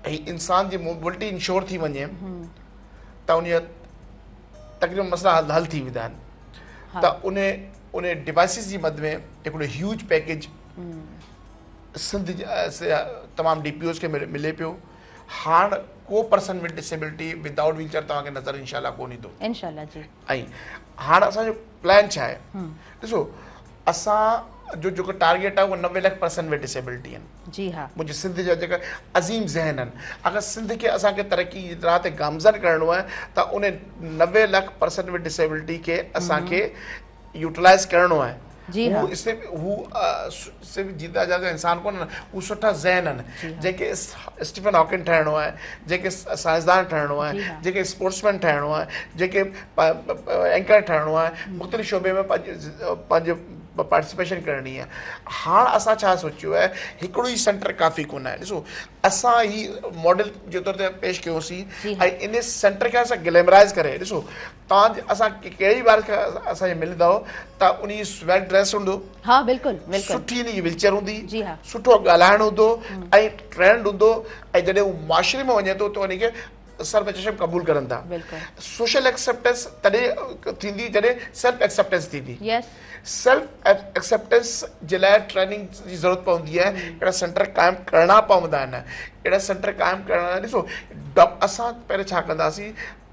هي انسان جي موبلٽي انشور ٿي وڃي ته ان جا تقريبن مسئلا حل ٿي ويندا آهن ته ان ان ڊوائسز جي مد ۾ هڪڙو هيوج پيڪيج سنڌ جي تمام ڊي پي اوز کي ملي پيو. هاڻ ڪو person with disability without wheelchair توهان کي نظر انشاء الله ڪون ايندو. انشاء الله جي. ۽ هاڻ اسان جو پلان ڇا آهي ڏسو اسان جو جيڪو ٽارگيٽ آهي اهو 90 لک پرسن ود ڊسيبلٽي آهن. جي ها. منهنجي سنڌ جا جيڪا عظيم ذهن آهن اگر سنڌ کي اسان کي ترقي جي راهه تي گامزن ڪرڻو آهي ته ان 90 لک پرسن ود ڊسيبلٽي کي اسان کي يوٽيلائز ڪرڻو آهي. جي ها. هو صرف هو صرف جيندا جاڳندا انسان ڪونهن هو سٺا ذهن آهن جنهن کي اسٽيفن هاڪنگ ٺهڻو آهي جنهن کي سائنسدان ٺهڻو آهي جنهن کي اسپورٽسمين ٺهڻو آهي جنهن کي اينڪر ٺهڻو آهي مختلف شعبي ۾ پنهنجو پارٽيسپيشن ڪرڻي آهي. هاڻ اسان ڇا سوچيو آهي هڪڙو ئي سينٽر ڪافي ڪونه آهي. ڏسو اسان هي ماڊل جي طور تي پيش ڪيوسين ۽ ان سينٽر کي اسان گليمرائز ڪري ڏسو توهان اسان ڪهڙي ٻار کي اسان جي ملندو ته ان جي سويٽ ڊريس هوندو، ها بلڪل بلڪل سٺي ان جي ويل چيئر هوندي، جي ها سٺو ڳالهائڻ هوندو ۽ ٽرينڊ هوندو ۽ جڏهن هو معاشري ۾ وڃي ٿو ته ان کي سر بچشم قبول ڪرن ٿا. بلڪل سوشل ايڪسيپٽنس تڏهن ٿيندي جڏهن سيلف ايڪسيپٽنس ٿيندي. يس سيلف ايڪسيپٽنس جي لاء ٽريننگ جي ضرورت پوندي آهي. اهڙا سينٽر قائم ڪرڻا پوندا آهن. اهڙا سينٽر قائم ڪرڻ لاء ڏسو اسان پهرين ڇا ڪنداسين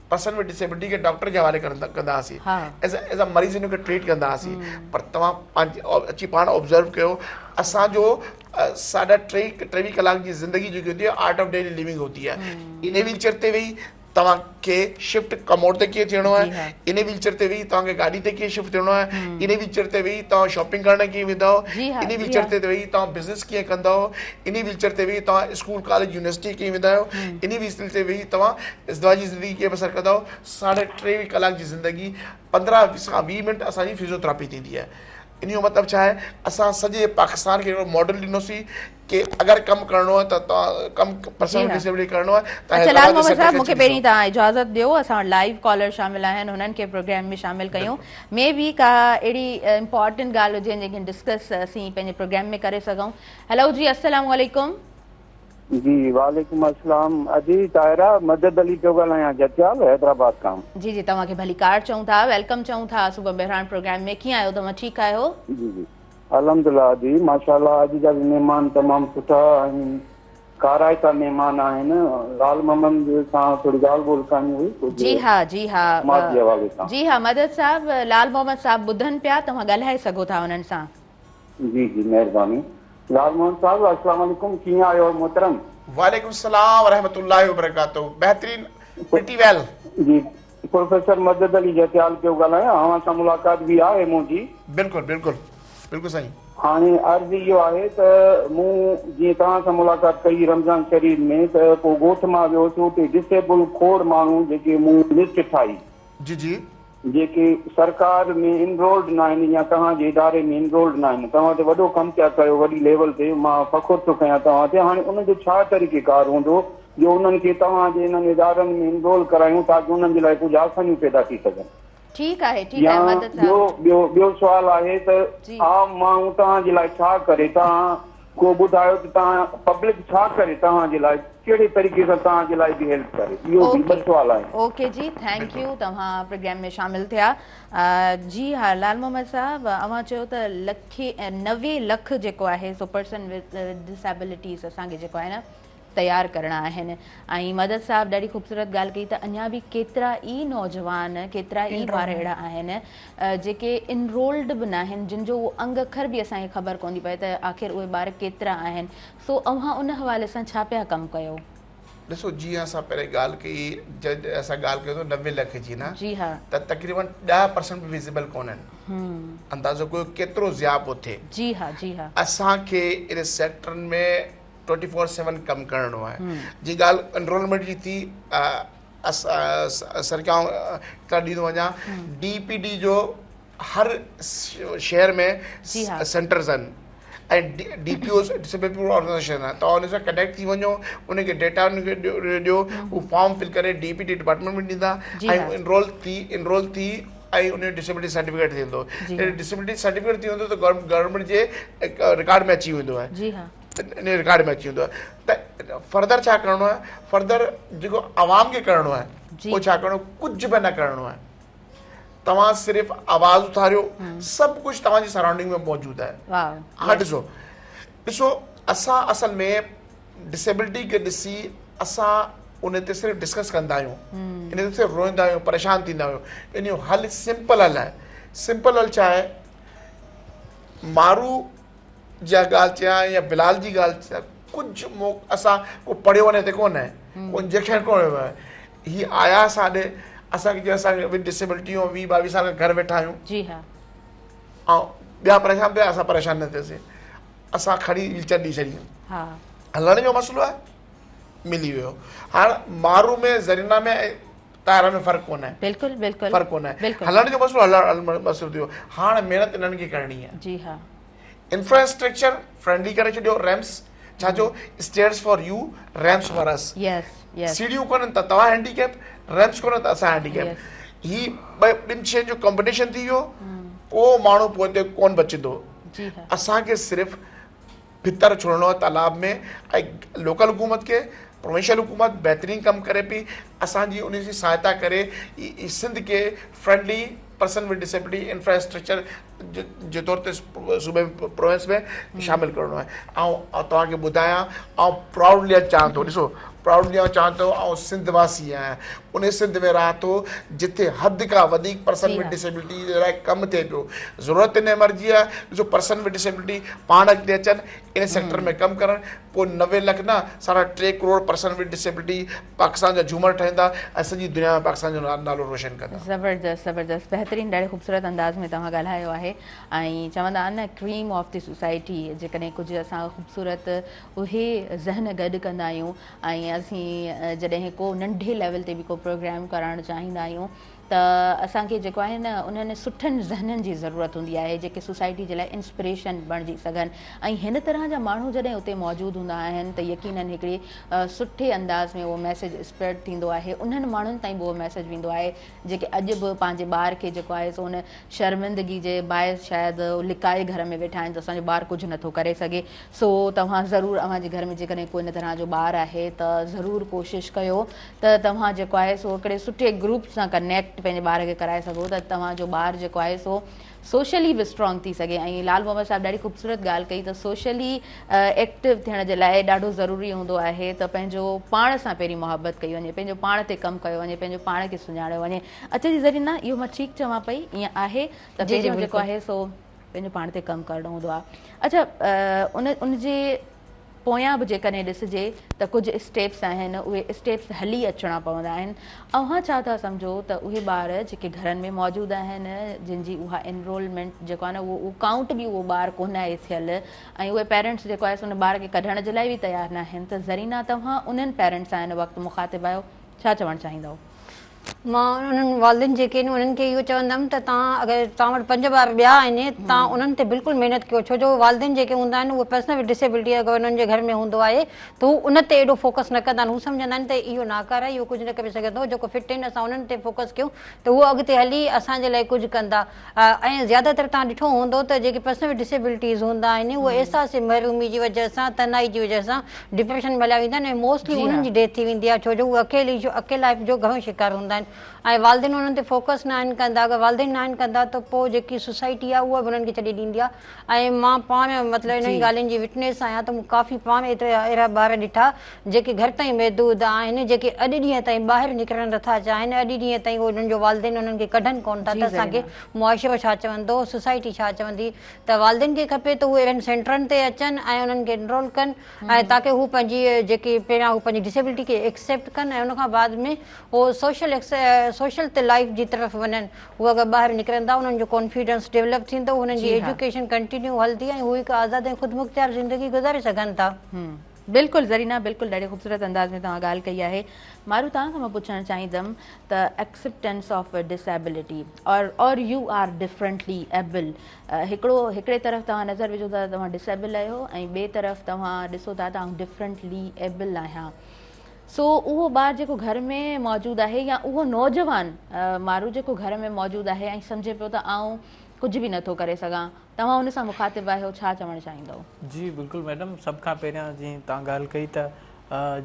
پرسن ود ڊسيبلٽي کي ڊاڪٽر جي حوالي ڪندا هئاسين ايز ايز ا مريض ان کي ٽريٽ ڪندا هئاسين پر توهان پنهنجي اچي پاڻ آبزرو ڪيو اسان جو ساڍا ٽي 23 ڪلاڪ جي زندگي جيڪي هوندي آهي آرٽ آف ڊيلي ليونگ هوندي آهي ان ويل چيئر تي ويهي توهان کي شفٽ ڪموڊ تي ڪيئن ٿيڻو آهي ان ويل چيئر تي ويهي توهان کي گاڏي تي ڪيئن شفٽ ٿيڻو آهي ان ويل چيئر تي ويهي توهان شاپنگ ڪرڻ ڪيئن ويندا آهيو ان ويل چيئر تي ويهي توهان بزنس ڪيئن ڪندا آهيو ان ويل چيئر تي ويهي توهان اسڪول ڪاليج يونيورسٽي ڪيئن ويندا آهيو ان ويل چيئر تي ويهي توهان ازدواجي زندگي ڪيئن بسر ڪندا آهيو ساڍي 23 ڪلاڪ جي زندگي 15 کان 20 منٽ اسان جي فزيوٿراپي ٿيندي آهي ان جو مطلب ڇا آهي اسان سڄي پاڪستان کي اهڙو ماڊل ڏنوسين ڪي اگر ڪم ڪرڻو آهي ته توهان ڪم پرسن ود ڊسيبلٽي ڪرڻو آهي ته اڇا لال محمد صاحب مونکي پهرين توهان اجازت ڏيو اسان وٽ لائيو ڪالر شامل آهن هنن کي پروگرام ۾ شامل ڪيون مي بي ڪا اهڙي امپارٽنٽ ڳالهه هجي جنهن کي ڊسڪس اسين پنهنجي پروگرام ۾ ڪري سگهون. هيلو جي السلام عليڪم. جي وعليڪم السلام ادي طاهره مدد علي پيو ڳالهايان جتيال حيدرآباد کان. جي جي توهان کي ڀليڪار چئون ٿا welcome چئون ٿا صبح مهراڻ پروگرام ۾ ڪيئن آهيو توهان ٺيڪ آهيو. جي جي الحمدلله ادي ماشاءالله اڄ جا به مهمان تمام سٺا ۽ ڪارائتا مهمان آهن لال محمد سان ٿوري ڳالهه ٻولهه ڪرڻي هئي ڪجهه جي ها جي ها سماج جي حوالي سان. جي ها مدد صاحب لال محمد صاحب ٻڌن پيا توهان ڳالهائي سگهو ٿا انهن سان. جي جي مهرباني لال محمد صاحب السلام عليڪم ڪيئن آهيو محترم. وعليڪم السلام ورحمة الله وبرڪاته بهترين پريٽي ويل. جي پروفيسر مدد علي جتيال پيو ڳالهايان اوهان سان ملاقات به آهي منهنجي. بلڪل بلڪل بلڪل سائين. هاڻي عرض اهو آهي ته مون جيئن توهان سان ملاقات ڪئي رمضان شريف ۾ ته پوء ڳوٺ مان ويو هوس اتي ڊسيبل کوڙ ماڻهو جيڪي مون لسٽ ٺاهي. جي جي. جيڪي سرڪار ۾ انرولڊ ناهن يا توهان جي اداري ۾ انرولڊ ناهن توهان ته وڏو ڪم پيا ڪيو وڏي ليول تي مان فخر ٿو ڪيان توهان تي هاڻي ان جو ڇا طريقي ڪار هوندو جو انهن کي توهان جي انهن ادارن ۾ انرول ڪرايون تاڪه انهن جي لاء ڪجهه آسانيون پيدا ٿي سگهن. ٺيڪ آهي ٺيڪ يا آهي مدد ٻيو صاحب. ٻيو ٻيو سوال آهي ته جي. عام ماڻهو توهان جي لاء ڇا ڪري توهان ڪو ٻڌايو ته توهان پبلڪ ڇا ڪري توهان جي لاء ڪهڙي طريقي سان توهان جي لاء به هيلپ ڪري اهو به ٻه اوڪي سوال آهن. اوڪي جي thank you توهان پروگرام ۾ شامل ٿيا جي ها لال محمد صاحب اوهان چيو ته لکي 90 لک جيڪو آهي سو پرسن وٿ ڊسيبلٽيز اسان کي جيڪو آهي نه تيار ڪرڻا آهن ۽ مدد صاحب ڏاڍي خوبصورت ڳالهه ڪئي ته اڃا به ڪيترا ئي نوجوان ڪيترا ئي ٻار اهڙا آهن جيڪي انرولڊ به ناهن جن جو اهو انگ اکر به اسان کي خبر ڪونه ٿي پئي ته آخر اهي ٻار ڪيترا آهن سو اوهان ان حوالي سان ڇا پيا ڪم ڪيو؟ ڏسو جيئن اسان پهرين ڳالهه ڪئي جڏهن اسان ڳالهه ڪئي 90 لک جي نه جي ها ته تقريبن 10% به وزيبل ڪونهن اندازو ڪيو ڪيترو ضياع پيو ٿئي. جي ها جي ها. اسان کي ان سيڪٽرن ۾ ٽوئنٽي فور سيون ڪم ڪرڻو آهي جي ڳالهه انرولمينٽ جي ٿي سر کي آئون اطلاع ڏيندو وڃان ڊي پي ڊي جو هر شهر ۾ سينٽرز آهن ۽ D P Os disability organisation آهن توهان ان سان ڪنيڪٽ ٿي وڃو ان کي ڊيٽا ان کي ڏيو هو فارم فل ڪري ڊي پي ڊي ڊپارٽمينٽ ۾ ڏيندا ۽ انرول ٿي انرول ٿي ۽ ان جو ڊسيبلٽي سرٽيفڪيٽ ٿيندو ڊسيبلٽي سرٽيفڪيٽ ٿي ويندو ته گورنمينٽ جي رڪارڊ ۾ اچي ويندو آهي ان رڪارڊ ۾ اچي ويندو آهي ته فردر ڇا ڪرڻو آهي فردر جيڪو عوام کي ڪرڻو آهي اهو ڇا ڪرڻو ڪجهه به نه ڪرڻو آهي توهان صرف آواز اٿاريو سڀ ڪجهه توهان جي سرائونڊنگ ۾ موجود آهي ها ڏسو ڏسو اسان اصل ۾ ڊسيبلٽي کي ڏسي اسان ان تي صرف ڊسڪس ڪندا آهيون ان تي صرف روئندا آهيون پريشان ٿيندا آهيون ان جو حل سمپل حل آهي سمپل حل ڇا آهي مارو جا ڳالهه چيان يا بلال جي ڳالهه چيان ڪجهه مو اسان ڪو پڙهيو ان تي ڪونه ڪو انجيڪشن ڪونه هيو هي آيا اسان ڏي اسان کي اسان کي وٿ ڊسيبلٽي هو 20 22 سال کان گهر ويٺا آهيون جي ها ۽ ٻيا پريشان ٿيا اسان پريشان نه ٿياسين اسان کڻي ويل چيئر ڏئي ڇڏي ها هلڻ جو مسئلو آهي ملي ويو هاڻ مارو ۾ زرينا ۾ طاهره ۾ فرق ڪونه آهي بلڪل بلڪل فرق ڪونه آهي هلڻ جو مسئلو هلڻ مسئلو ٿيو هاڻ محنت انهن کي ڪرڻي آهي جي ها انفراسٽرڪچر فرينڊلي ڪري ڇڏيو ريمپس ڇا جو stairs for you ramps for us yes yes سيڙهيون ڪونهن ته توهان هينڊيڪيپ ريمپس ڪونهن ته اسان هينڊيڪيپ هي ٻن شين جو ڪمبينيشن ٿي ويو ڪو ماڻهو پوئتي ڪون بچندو جي ها اسان کي صرف ڀتر ڇوڙڻو آهي تالاب ۾ ۽ لوڪل حڪومت کي پروونشل حڪومت بهترين ڪم ڪري پئي اسان جي ان جي سهائتا ڪري سنڌ کي friendly person with disability infrastructure جي طور تي صوبي پروونس ۾ شامل ڪرڻو آهي آئون توهان کي ٻڌايان آئون پرائوڊلي اڄ چوان ٿو ڏسو پرائوڊلي آئون چوان ٿو آئون سنڌ واسي آهيان ان سنڌ ۾ رهان ٿو جتي حد کان وڌيڪ پرسن وٿ ڊسيبلٽي جي لاء ڪم ٿئي پيو ضرورت ان امر جي آهي ڏسو پرسن وٿ ڊسيبلٽي پاڻ اڳتي اچن ان سيڪٽر ۾ ڪم ڪرن پوء 90 لک نه ساڍا ٽي ڪروڙ پرسن وٿ ڊسيبلٽي پاڪستان جا جهومر ٺهندا ۽ سڄي دنيا ۾ پاڪستان جو نالو روشن ڪندا. زبردست زبردست بهترين ڏاڍي خوبصورت انداز ۾ توهان ڳالهايو آهي ۽ چوندا آهن نه ڪريم آف the society جيڪڏهن ڪجهه اسان خوبصورت اهي ذهن گڏ ڪندا آهيون ۽ اسين جڏهن ڪو ننڍي ليول تي به ڪو پروگرام ڪرائڻ چاهيندا آهيون ته اسان کي جيڪو آهي نه انهن سٺن ذهنن جي ضرورت هوندي آهي جيڪي سوسائٽي جي لاء انسپريشن بڻجي سگهن ۽ هن طرح جا ماڻهو جڏهن اتي موجود هوندا آهن ته يقينن هڪڙي سٺي انداز ۾ اهو ميسيج اسپريڊ ٿيندو آهي انهن ماڻهن تائين به اهو ميسيج ويندو آهي جيڪي اڄ به پنهنجي ٻار کي جيڪو آهي سو ان شرمندگي جي باعث شايد لڪائي گهر ۾ ويٺا آهن ته اسان جو ٻار ڪجهه نٿو ڪري سگهي سو توهان ضرور اوهان جي گهر ۾ جيڪڏهن ڪو ان طرح جو ٻار آهي ته ضرور ڪوشش ڪيو ته توهان جيڪو آهي سو هڪڙي سٺي گروپ سان ڪنيڪٽ پنهنجي ٻار کي ڪرائي سگهو ته توهان جو ٻار جيڪو آهي سو سوشلي به اسٽرانگ ٿي سگهي ۽ لال محمد صاحب ڏاڍي خوبصورت ڳالهه ڪئي ته سوشلي ايڪٽو ٿيڻ جي لاء ڏاڍو ضروري هوندو آهي ته پنهنجو پاڻ سان پهرين محبت ڪئي وڃي پنهنجو پاڻ تي ڪم ڪيو وڃي پنهنجو پاڻ کي سڃاڻيو وڃي اڇا جي زرينا اهو مان ٺيڪ چوان پئي ائين آهي ته پهريون جيڪو آهي سو پنهنجو پاڻ تي ڪم ڪرڻو هوندو آهي. اڇا ان ان جي پويان به جيڪڏهن ڏسجي ته ڪجهه اسٽيپس آهن اهي اسٽيپس هلي اچڻا پوندا آهن. اوهان ڇا ٿا سمجهو ته اهي ٻار جيڪي گهرن ۾ موجود آهن جن جي اها انرولمينٽ جيڪو آهي نه اهو ڪائونٽ به اهو ٻار ڪونه آهي ٿيل ۽ اهي پيرنٽس جيڪو آهي سو ان ٻار کي ڪڍڻ جي لاء به تيار ناهن ته زرينا توهان انهن پيرنٽس سان هن وقت مخاطب آهيو ڇا چوڻ چاهيندؤ؟ مان انهن والدين جيڪي آهن انهن کي اهو چوندم ته توهان اگر توهان وٽ پنج ٻار ٻيا آهن توهان انهن تي بلڪل محنت ڪيو ڇو جو والدين جيڪي هوندا آهن اهي پرسن وٿ ڊسيبلٽي اگر انهن جي گهر ۾ هوندو آهي ته هو ان تي ايڏو فوڪس نه ڪندا آهن هو سمجهندا آهن ته اهو ناڪاره آهي اهو ڪجهه نه ڪري سگهندو جيڪو فٽ آهن اسان انهن تي فوڪس ڪيون ته هو اڳتي هلي اسان جي لاء ڪجهه ڪندا ۽ زياده تر توهان ڏٺو هوندو ته جيڪي پرسن وٿ ڊسيبلٽيز هوندا آهن اهي احساس محرومي جي وجه سان تنهائي جي وجه سان ڊپريشن ۾ هليا ويندا آهن ۽ موسٽلي انهن جي ڊيٿ ٿي ويندي آهي ڇو جو اهي اڪيلي جو اڪيلائپ جو گهڻو شڪار هوندا آهن ۽ والدين انهن تي فوڪس ناهن ڪندا اگر والدين ناهن ڪندا ته پوء جيڪي سوسائٽي آهي اها به انهن کي ڇڏي ڏيندي آهي ۽ مان پاڻ مطلب انهن ڳالهين جي وٽنيس آهيان ته مون ڪافي پاڻ ايترا اهڙا ٻار ڏٺا جيڪي گهر تائين محدود آهن، جيڪي اڄ ڏينهن تائين ٻاهر نڪرڻ نٿا چاهين، اڄ ڏينهن تائين انهن جو والدين انهن کي ڪڍن ڪونه ٿا ته اسان کي معاشرو ڇا چوندو، سوسائٽي ڇا چوندي ته والدين کي کپي ته اهي اهڙن سينٽرن تي اچن ۽ انهن کي انرول ڪن ۽ تاڪه هو پنهنجي جيڪي پهريان هو پنهنجي ڊسيبلٽي کي ايڪسيپٽ ڪن ۽ ان کان بعد ۾ هو سوشل سوشل لائيف جي طرف وڃن هو اگر ٻاهر نڪرندا انهن جو ڪانفيڊنس ڊولپ ٿيندو انهن جي ايجوڪيشن ڪنٽينيو هلندي ۽ هو هڪ آزاد ۽ خودمختيار زندگي گذاري سگهن ٿا. بلڪل زرينا بلڪل ڏاڍي خوبصورت انداز ۾ توهان ڳالهه ڪئي آهي مارو توهان کان مان پڇڻ چاهيندم ته acceptance of disability or or you are differently able هڪڙو هڪڙي طرف توهان نظر وجهو ٿا توهان ڊسيبل آهيو ۽ ٻئي طرف توهان ڏسو ٿا ته آئون ڊفرنٽلي ايبل آهيان سو اهو ٻار جيڪو گهر ۾ موجود آهي يا اهو نوجوان مارو جيڪو گهر ۾ موجود آهي ۽ سمجهي پيو ته آئون ڪجهه به نٿو ڪري سگهان توهان ان سان مخاطب آهيو ڇا چوڻ چاهيندؤ؟ جي بلڪل ميڊم سڀ کان پهريان جيئن توهان ڳالهه ڪئي ته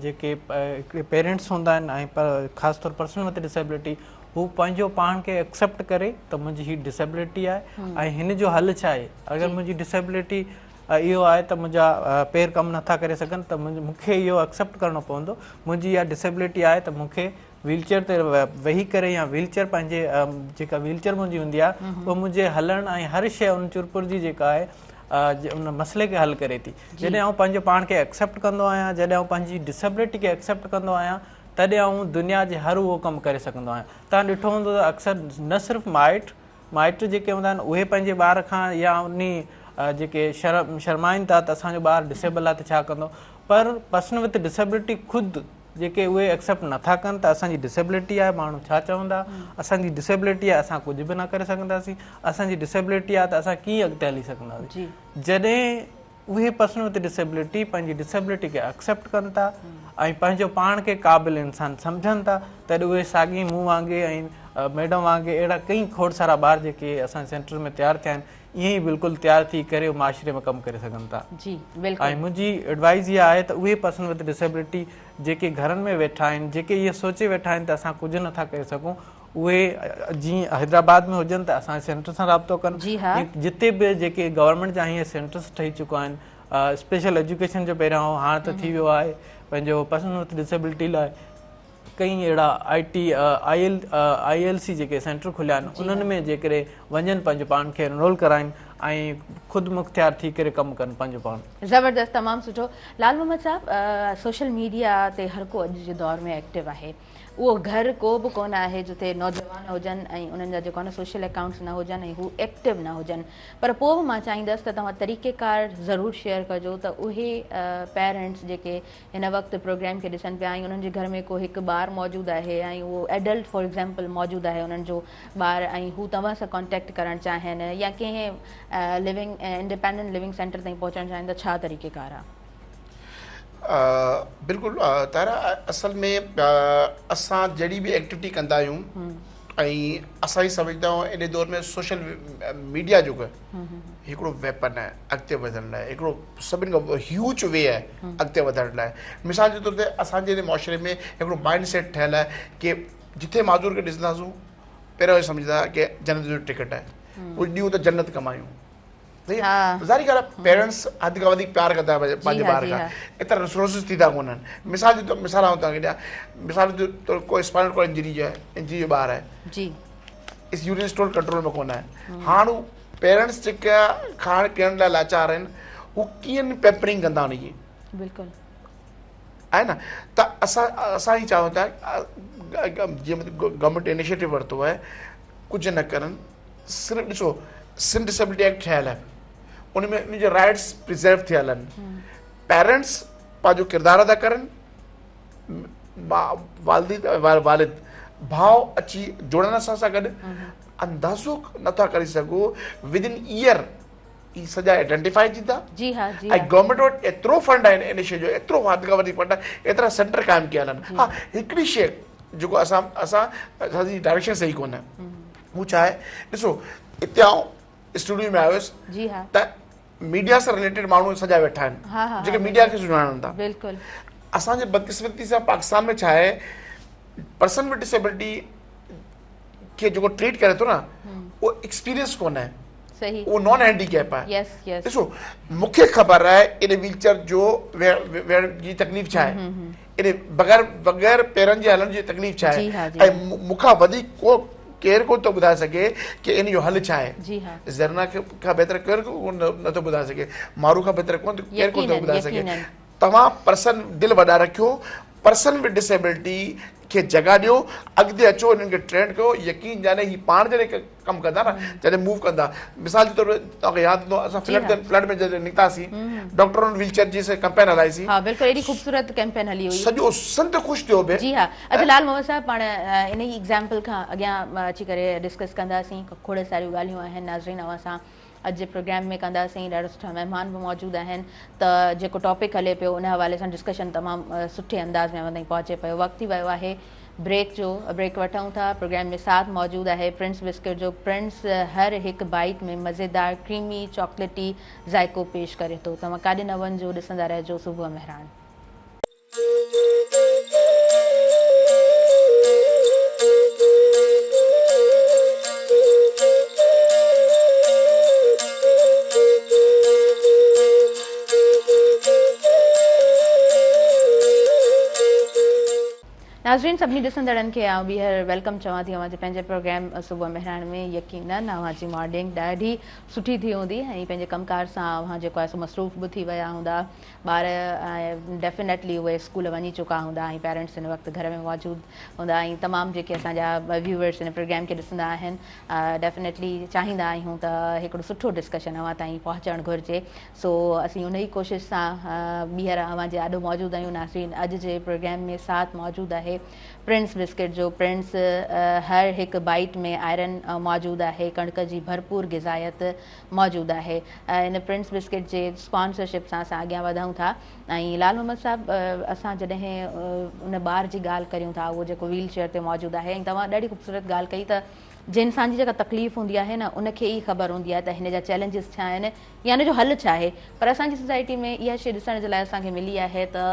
جيڪي پيرنٽس هوندا آهن ۽ خاص طور پرسن وٿ ڊسيبلٽي هو پنهنجو پاڻ کي ايڪسيپٽ ڪري ته منهنجي هي ڊسيبلٽي آهي ۽ هن جو حل ڇا آهي اگر منهنجي ڊسيبلٽي اهو آهي ته منهنجا پير ڪم نٿا ڪري سگهن ته مون کي اهو ايڪسيپٽ ڪرڻو پوندو منهنجي اها ڊسيبلٽي آهي ته مون کي ويل چيئر تي ويهي ڪري يا ويل چيئر پنهنجي جيڪا ويل چيئر منهنجي هوندي آهي اها منهنجي هلڻ ۽ هر شيء ان چرپر جي جيڪا آهي ان مسئلي کي حل ڪري ٿي جڏهن آئون پنهنجو پاڻ کي ايڪسيپٽ ڪندو آهيان جڏهن آئون پنهنجي ڊسيبلٽي کي ايڪسيپٽ ڪندو آهيان تڏهن آئون دنيا جي هر اهو ڪم ڪري سگهندو آهيان توهان ڏٺو هوندو ته اڪثر نه صرف مائٽ مائٽ جيڪي هوندا آهن اهي پنهنجي ٻار کان يا انهي جيڪي شرمائن ٿا ته اسان جو ٻار ڊسيبل آهي ته ڇا ڪندو پر پرسن وٿ ڊسيبلٽي خود جيڪي اهي ايڪسيپٽ نٿا ڪن ته اسان جي ڊسيبلٽي آهي ماڻهو ڇا چوندا اسان جي ڊسيبلٽي آهي اسان ڪجهه به نه ڪري سگهنداسين اسان جي ڊسيبلٽي آهي ته اسان ڪيئن اڳتي هلي سگهنداسين جڏهن اهي پرسن وٿ ڊسيبلٽي پنهنجي ڊسيبلٽي کي ايڪسيپٽ ڪن ٿا ۽ پنهنجو پاڻ کي قابل انسان سمجهن ٿا تڏهن اهي ساڳي مون وانگي ۽ ميڊم وانگي اهڙا ڪئي کوڙ سارا ٻار جيڪي اسان جي سينٽر ۾ تيار ٿيا آهن ائين ئي بلڪل تيار ٿي ڪري معاشري ۾ ڪم ڪري سگهن ٿا. جي بلڪل. ۽ منهنجي ايڊوائز اها آهي ته اهي پرسن وٿ ڊسيبلٽي جيڪي گهرن ۾ ويٺا آهن جيڪي اهي سوچي ويٺا آهن ته اسان ڪجهه نٿا ڪري سگهون اهي جي حيدرآباد ۾ هجن ته اسان جي سينٽر سان رابطو ڪن جي ها. جتي به جيڪي گورنمينٽ جا هينئر سينٽرس ٺهي چڪا آهن اسپيشل ايجوڪيشن جو پهريان هو هاڻ ته ٿي ويو آهي پنهنجو پرسن وٿ ڊسيبلٽي لاء ڪئين اهڙا I T I L I L C جيڪي سينٽر کليا آهن انهن ۾ جيڪڏهن وڃن پنهنجو پاڻ کي انرول ڪرائين ۽ خود مختيار ٿي ڪري ڪم ڪن پنهنجو پاڻ. زبردست تمام سٺو لال محمد صاحب سوشل ميڊيا تي هر ڪو اڄ جي دور ۾ ايڪٽو آهي اهو گهر ڪو به ڪونه آهي جتي نوجوان هجن ۽ انهن جا جيڪو آهي نه سوشل اڪائونٽس نه هجن ۽ هو ايڪٽو نه هجن پر پوء به مان چاهيندس ته توهان طريقيڪار ضرور شيئر ڪجو ته اهي پيرنٽس جيڪي هن وقت پروگرام کي ڏسن پيا ۽ انهن جي گهر ۾ ڪو هڪ ٻار موجود آهي ۽ اهو ايڊلٽ فار ايگزامپل موجود آهي انهن جو ٻار ۽ هو توهان سان ڪانٽيڪٽ ڪرڻ چاهين يا ڪنهن لونگ انڊيپينڊنٽ لونگ سينٽر تائين پهچڻ چاهين ته ڇا طريقي ڪار آهي؟ بلڪل طاهره اصل ۾ اسان جهڙي به ايڪٽيوٽي ڪندا آهيون ۽ اسان هي سمجهندا آهيون ان دور ۾ سوشل ميڊيا جيڪو هڪڙو ويپن آهي اڳتي وڌڻ لاء هڪڙو سڀني کان هيوج وي آهي اڳتي وڌڻ لاء مثال جي طور تي اسان جي معاشري ۾ هڪڙو مائنڊ سيٽ ٺهيل آهي ڪي جتي معذور کي ڏسنداسون پهريون اهو سمجهندا ڪي جنت جو ٽڪيٽ آهي ڪجهه ڏيون ته جنت ڪمايون ظاهري ڳالهه آهي پيرنٽس حد کان وڌيڪ پيار ڪندا آهن پنهنجي ٻار کان ايترا ريسورسز ٿيندا ڪونهن مثال جي طور مثال آئون توهان کي ڏيان مثال جي طور ڪو اسپائنل ڪارڊ انجري جو آهي انجري جو ٻار آهي جي اس يورين اسٽون ڪنٽرول ۾ ڪونه آهي هاڻ هو پيرنٽس جيڪا کائڻ پيئڻ لاء لاچار آهن هو ڪيئن پيمپرنگ ڪندا ان جي بلڪل آهي نه ته اسان اسان هي چاهيون ٿا جيئن گورنمينٽ انيشيٽو ورتو آهي ڪجهه نه ڪرن صرف ڏسو سنڌ ڊسيبلٽي ايڪٽ ٺهيل آهي ان ۾ ان جا رائٽس پريزرو ٿيل آهن پيرنٽس پنهنجو ڪردار ادا ڪرن والد والد ڀاء اچي جوڙن اسان سان گڏ اندازو نٿا ڪري سگهو ود ان ايئر هي سڄا آئيڊينٽيفائي ٿيندا جي ها جي ۽ گورنمينٽ وٽ ايترو فنڊ آهي ان شيء جو ايترو حد کان وڌيڪ فنڊ آهي ايترا سينٽر قائم ڪيل آهن ها هڪڙي شيء جيڪو اسان اسان اسان جي ڊائريڪشن صحيح ڪونه هو ڇا آهي ڏسو هتي آئون اسٽوڊيو ۾ آيو هيس جي ها ته ميڊيا سان رليٽيڊ ماڻهو سڄا ويٺا آهن جيڪي ميڊيا کي سڃاڻن ٿا بلڪل اسان جي بدقسمتي سان پاڪستان ۾ ڇا آهي پرسن ود ڊسيبلٽي کي جيڪو ٽريٽ ڪري ٿو نه اهو ايڪسپيرينس ڪونه آهي صحيح اهو نان هينڊي ڪيپ آهي يس يس ڏسو مونکي خبر آهي ان ويل چيئر جو ويهڻ جي تڪليف ڇا آهي ان بغير بغير پيرن جي هلڻ جي تڪليف ڇا آهي ۽ مون کان وڌيڪ ڪو ڪير ڪو ٿو ٻڌائي سگهي ڪي ان جو حل ڇا آهي جي ها زرنا کان بهتر ڪير ڪو نٿو ٻڌائي سگهي مارو کان بهتر ڪو ڪير ڪو ٿو ٻڌائي سگهي توهان پرسن دل وڏا رکيو پرسن ود ڊسيبلٽي کي جڳهه ڏيو اڳتي اچو انهن کي ٽرينڊ ڪيو يقين جاني هي پاڻ جڏهن ڪم ڪندا نه جڏهن موو ڪندا مثال جي طور تي توهان کي ياد هوندو اسان فلڊ فلڊ ۾ جڏهن نڪتاسين ڊاڪٽر آن ويل چيئر جي ڪمپين هلائيسين ها بلڪل ايڏي خوبصورت ڪيمپين هلي هئي سڄو سنڌ خوش ٿيو به جي ها اچها لال محمد صاحب پاڻ ان ئي ايگزامپل کان اڳيان اچي ڪري ڊسڪس ڪنداسين کوڙ ساريون ڳالهيون آهن ناظرين اوهان سان اڄ جي پروگرام ۾ ڪنداسين ڏاڍا سٺا مهمان به موجود آهن ته جيڪو ٽاپڪ هلي پيو ان حوالي سان ڊسڪشن تمام سٺي انداز ۾ اوهان تائين پهچي پيو وقت ٿي ويو آهي بريڪ جو بريڪ وٺون ٿا پروگرام ۾ ساٿ موجود آهي پرنس بسڪٽ جو پرنس هر هڪ بائيٽ ۾ مزيدار ڪريمي چاڪليٽي ذائقو پيش ڪري ٿو توهان ڪاڏي نه وڃجو ڏسندا رهجو صبح مهراڻ. ناظرين سڀني ڏسندڙن کي آئون ٻيهر welcome چوان ٿي اوهان جي پنهنجي پروگرام صبح مهراڻ ۾ يقينن اوهان جي مارننگ ڏاڍي سٺي ٿي هوندي ۽ پنهنجي ڪم ڪار سان اوهان جيڪو آهي سو مصروف به ٿي ويا هوندا ٻار ڊيفينيٽلي اهي اسڪول وڃي چڪا هوندا ۽ پيرنٽس هن وقت گهر ۾ موجود هوندا ۽ تمام جيڪي اسان جا ويوئرس هن پروگرام کي ڏسندا آهن ڊيفينيٽلي چاهيندا آهيون ته هڪڙو سٺو ڊسڪشن اوهان تائين پهچڻ گهرجي سو اسين ان ئي ڪوشش سان ٻيهر اوهان جي آڏو موجود آهيون ناظرين اڄ جي پروگرام ۾ ساٿ موجود آهي پرنس بسڪٽ جو پرنس هر هڪ بائيٽ ۾ آئرن موجود آهي ڪڻڪ جي ڀرپور غذائيت موجود آهي ان پرنس بسڪٽ جي اسپانسرشپ سان اسان اڳيان وڌون ٿا ۽ لال محمد صاحب اسان جڏهن ان ٻار جي ڳالهه ڪريون ٿا اهو جيڪو ويل چيئر تي موجود آهي ۽ توهان ڏاڍي خوبصورت ڳالهه ڪئي ته جنهن انسان جي جيڪا تڪليف هوندي آهي نه ان کي ئي خبر هوندي آهي ته هن جا چئلينجز ڇا آهن يا ان جو حل ڇا آهي پر اسان جي سوسائٽي ۾ اها شيء ڏسڻ جي لاء اسان کي ملي آهي ته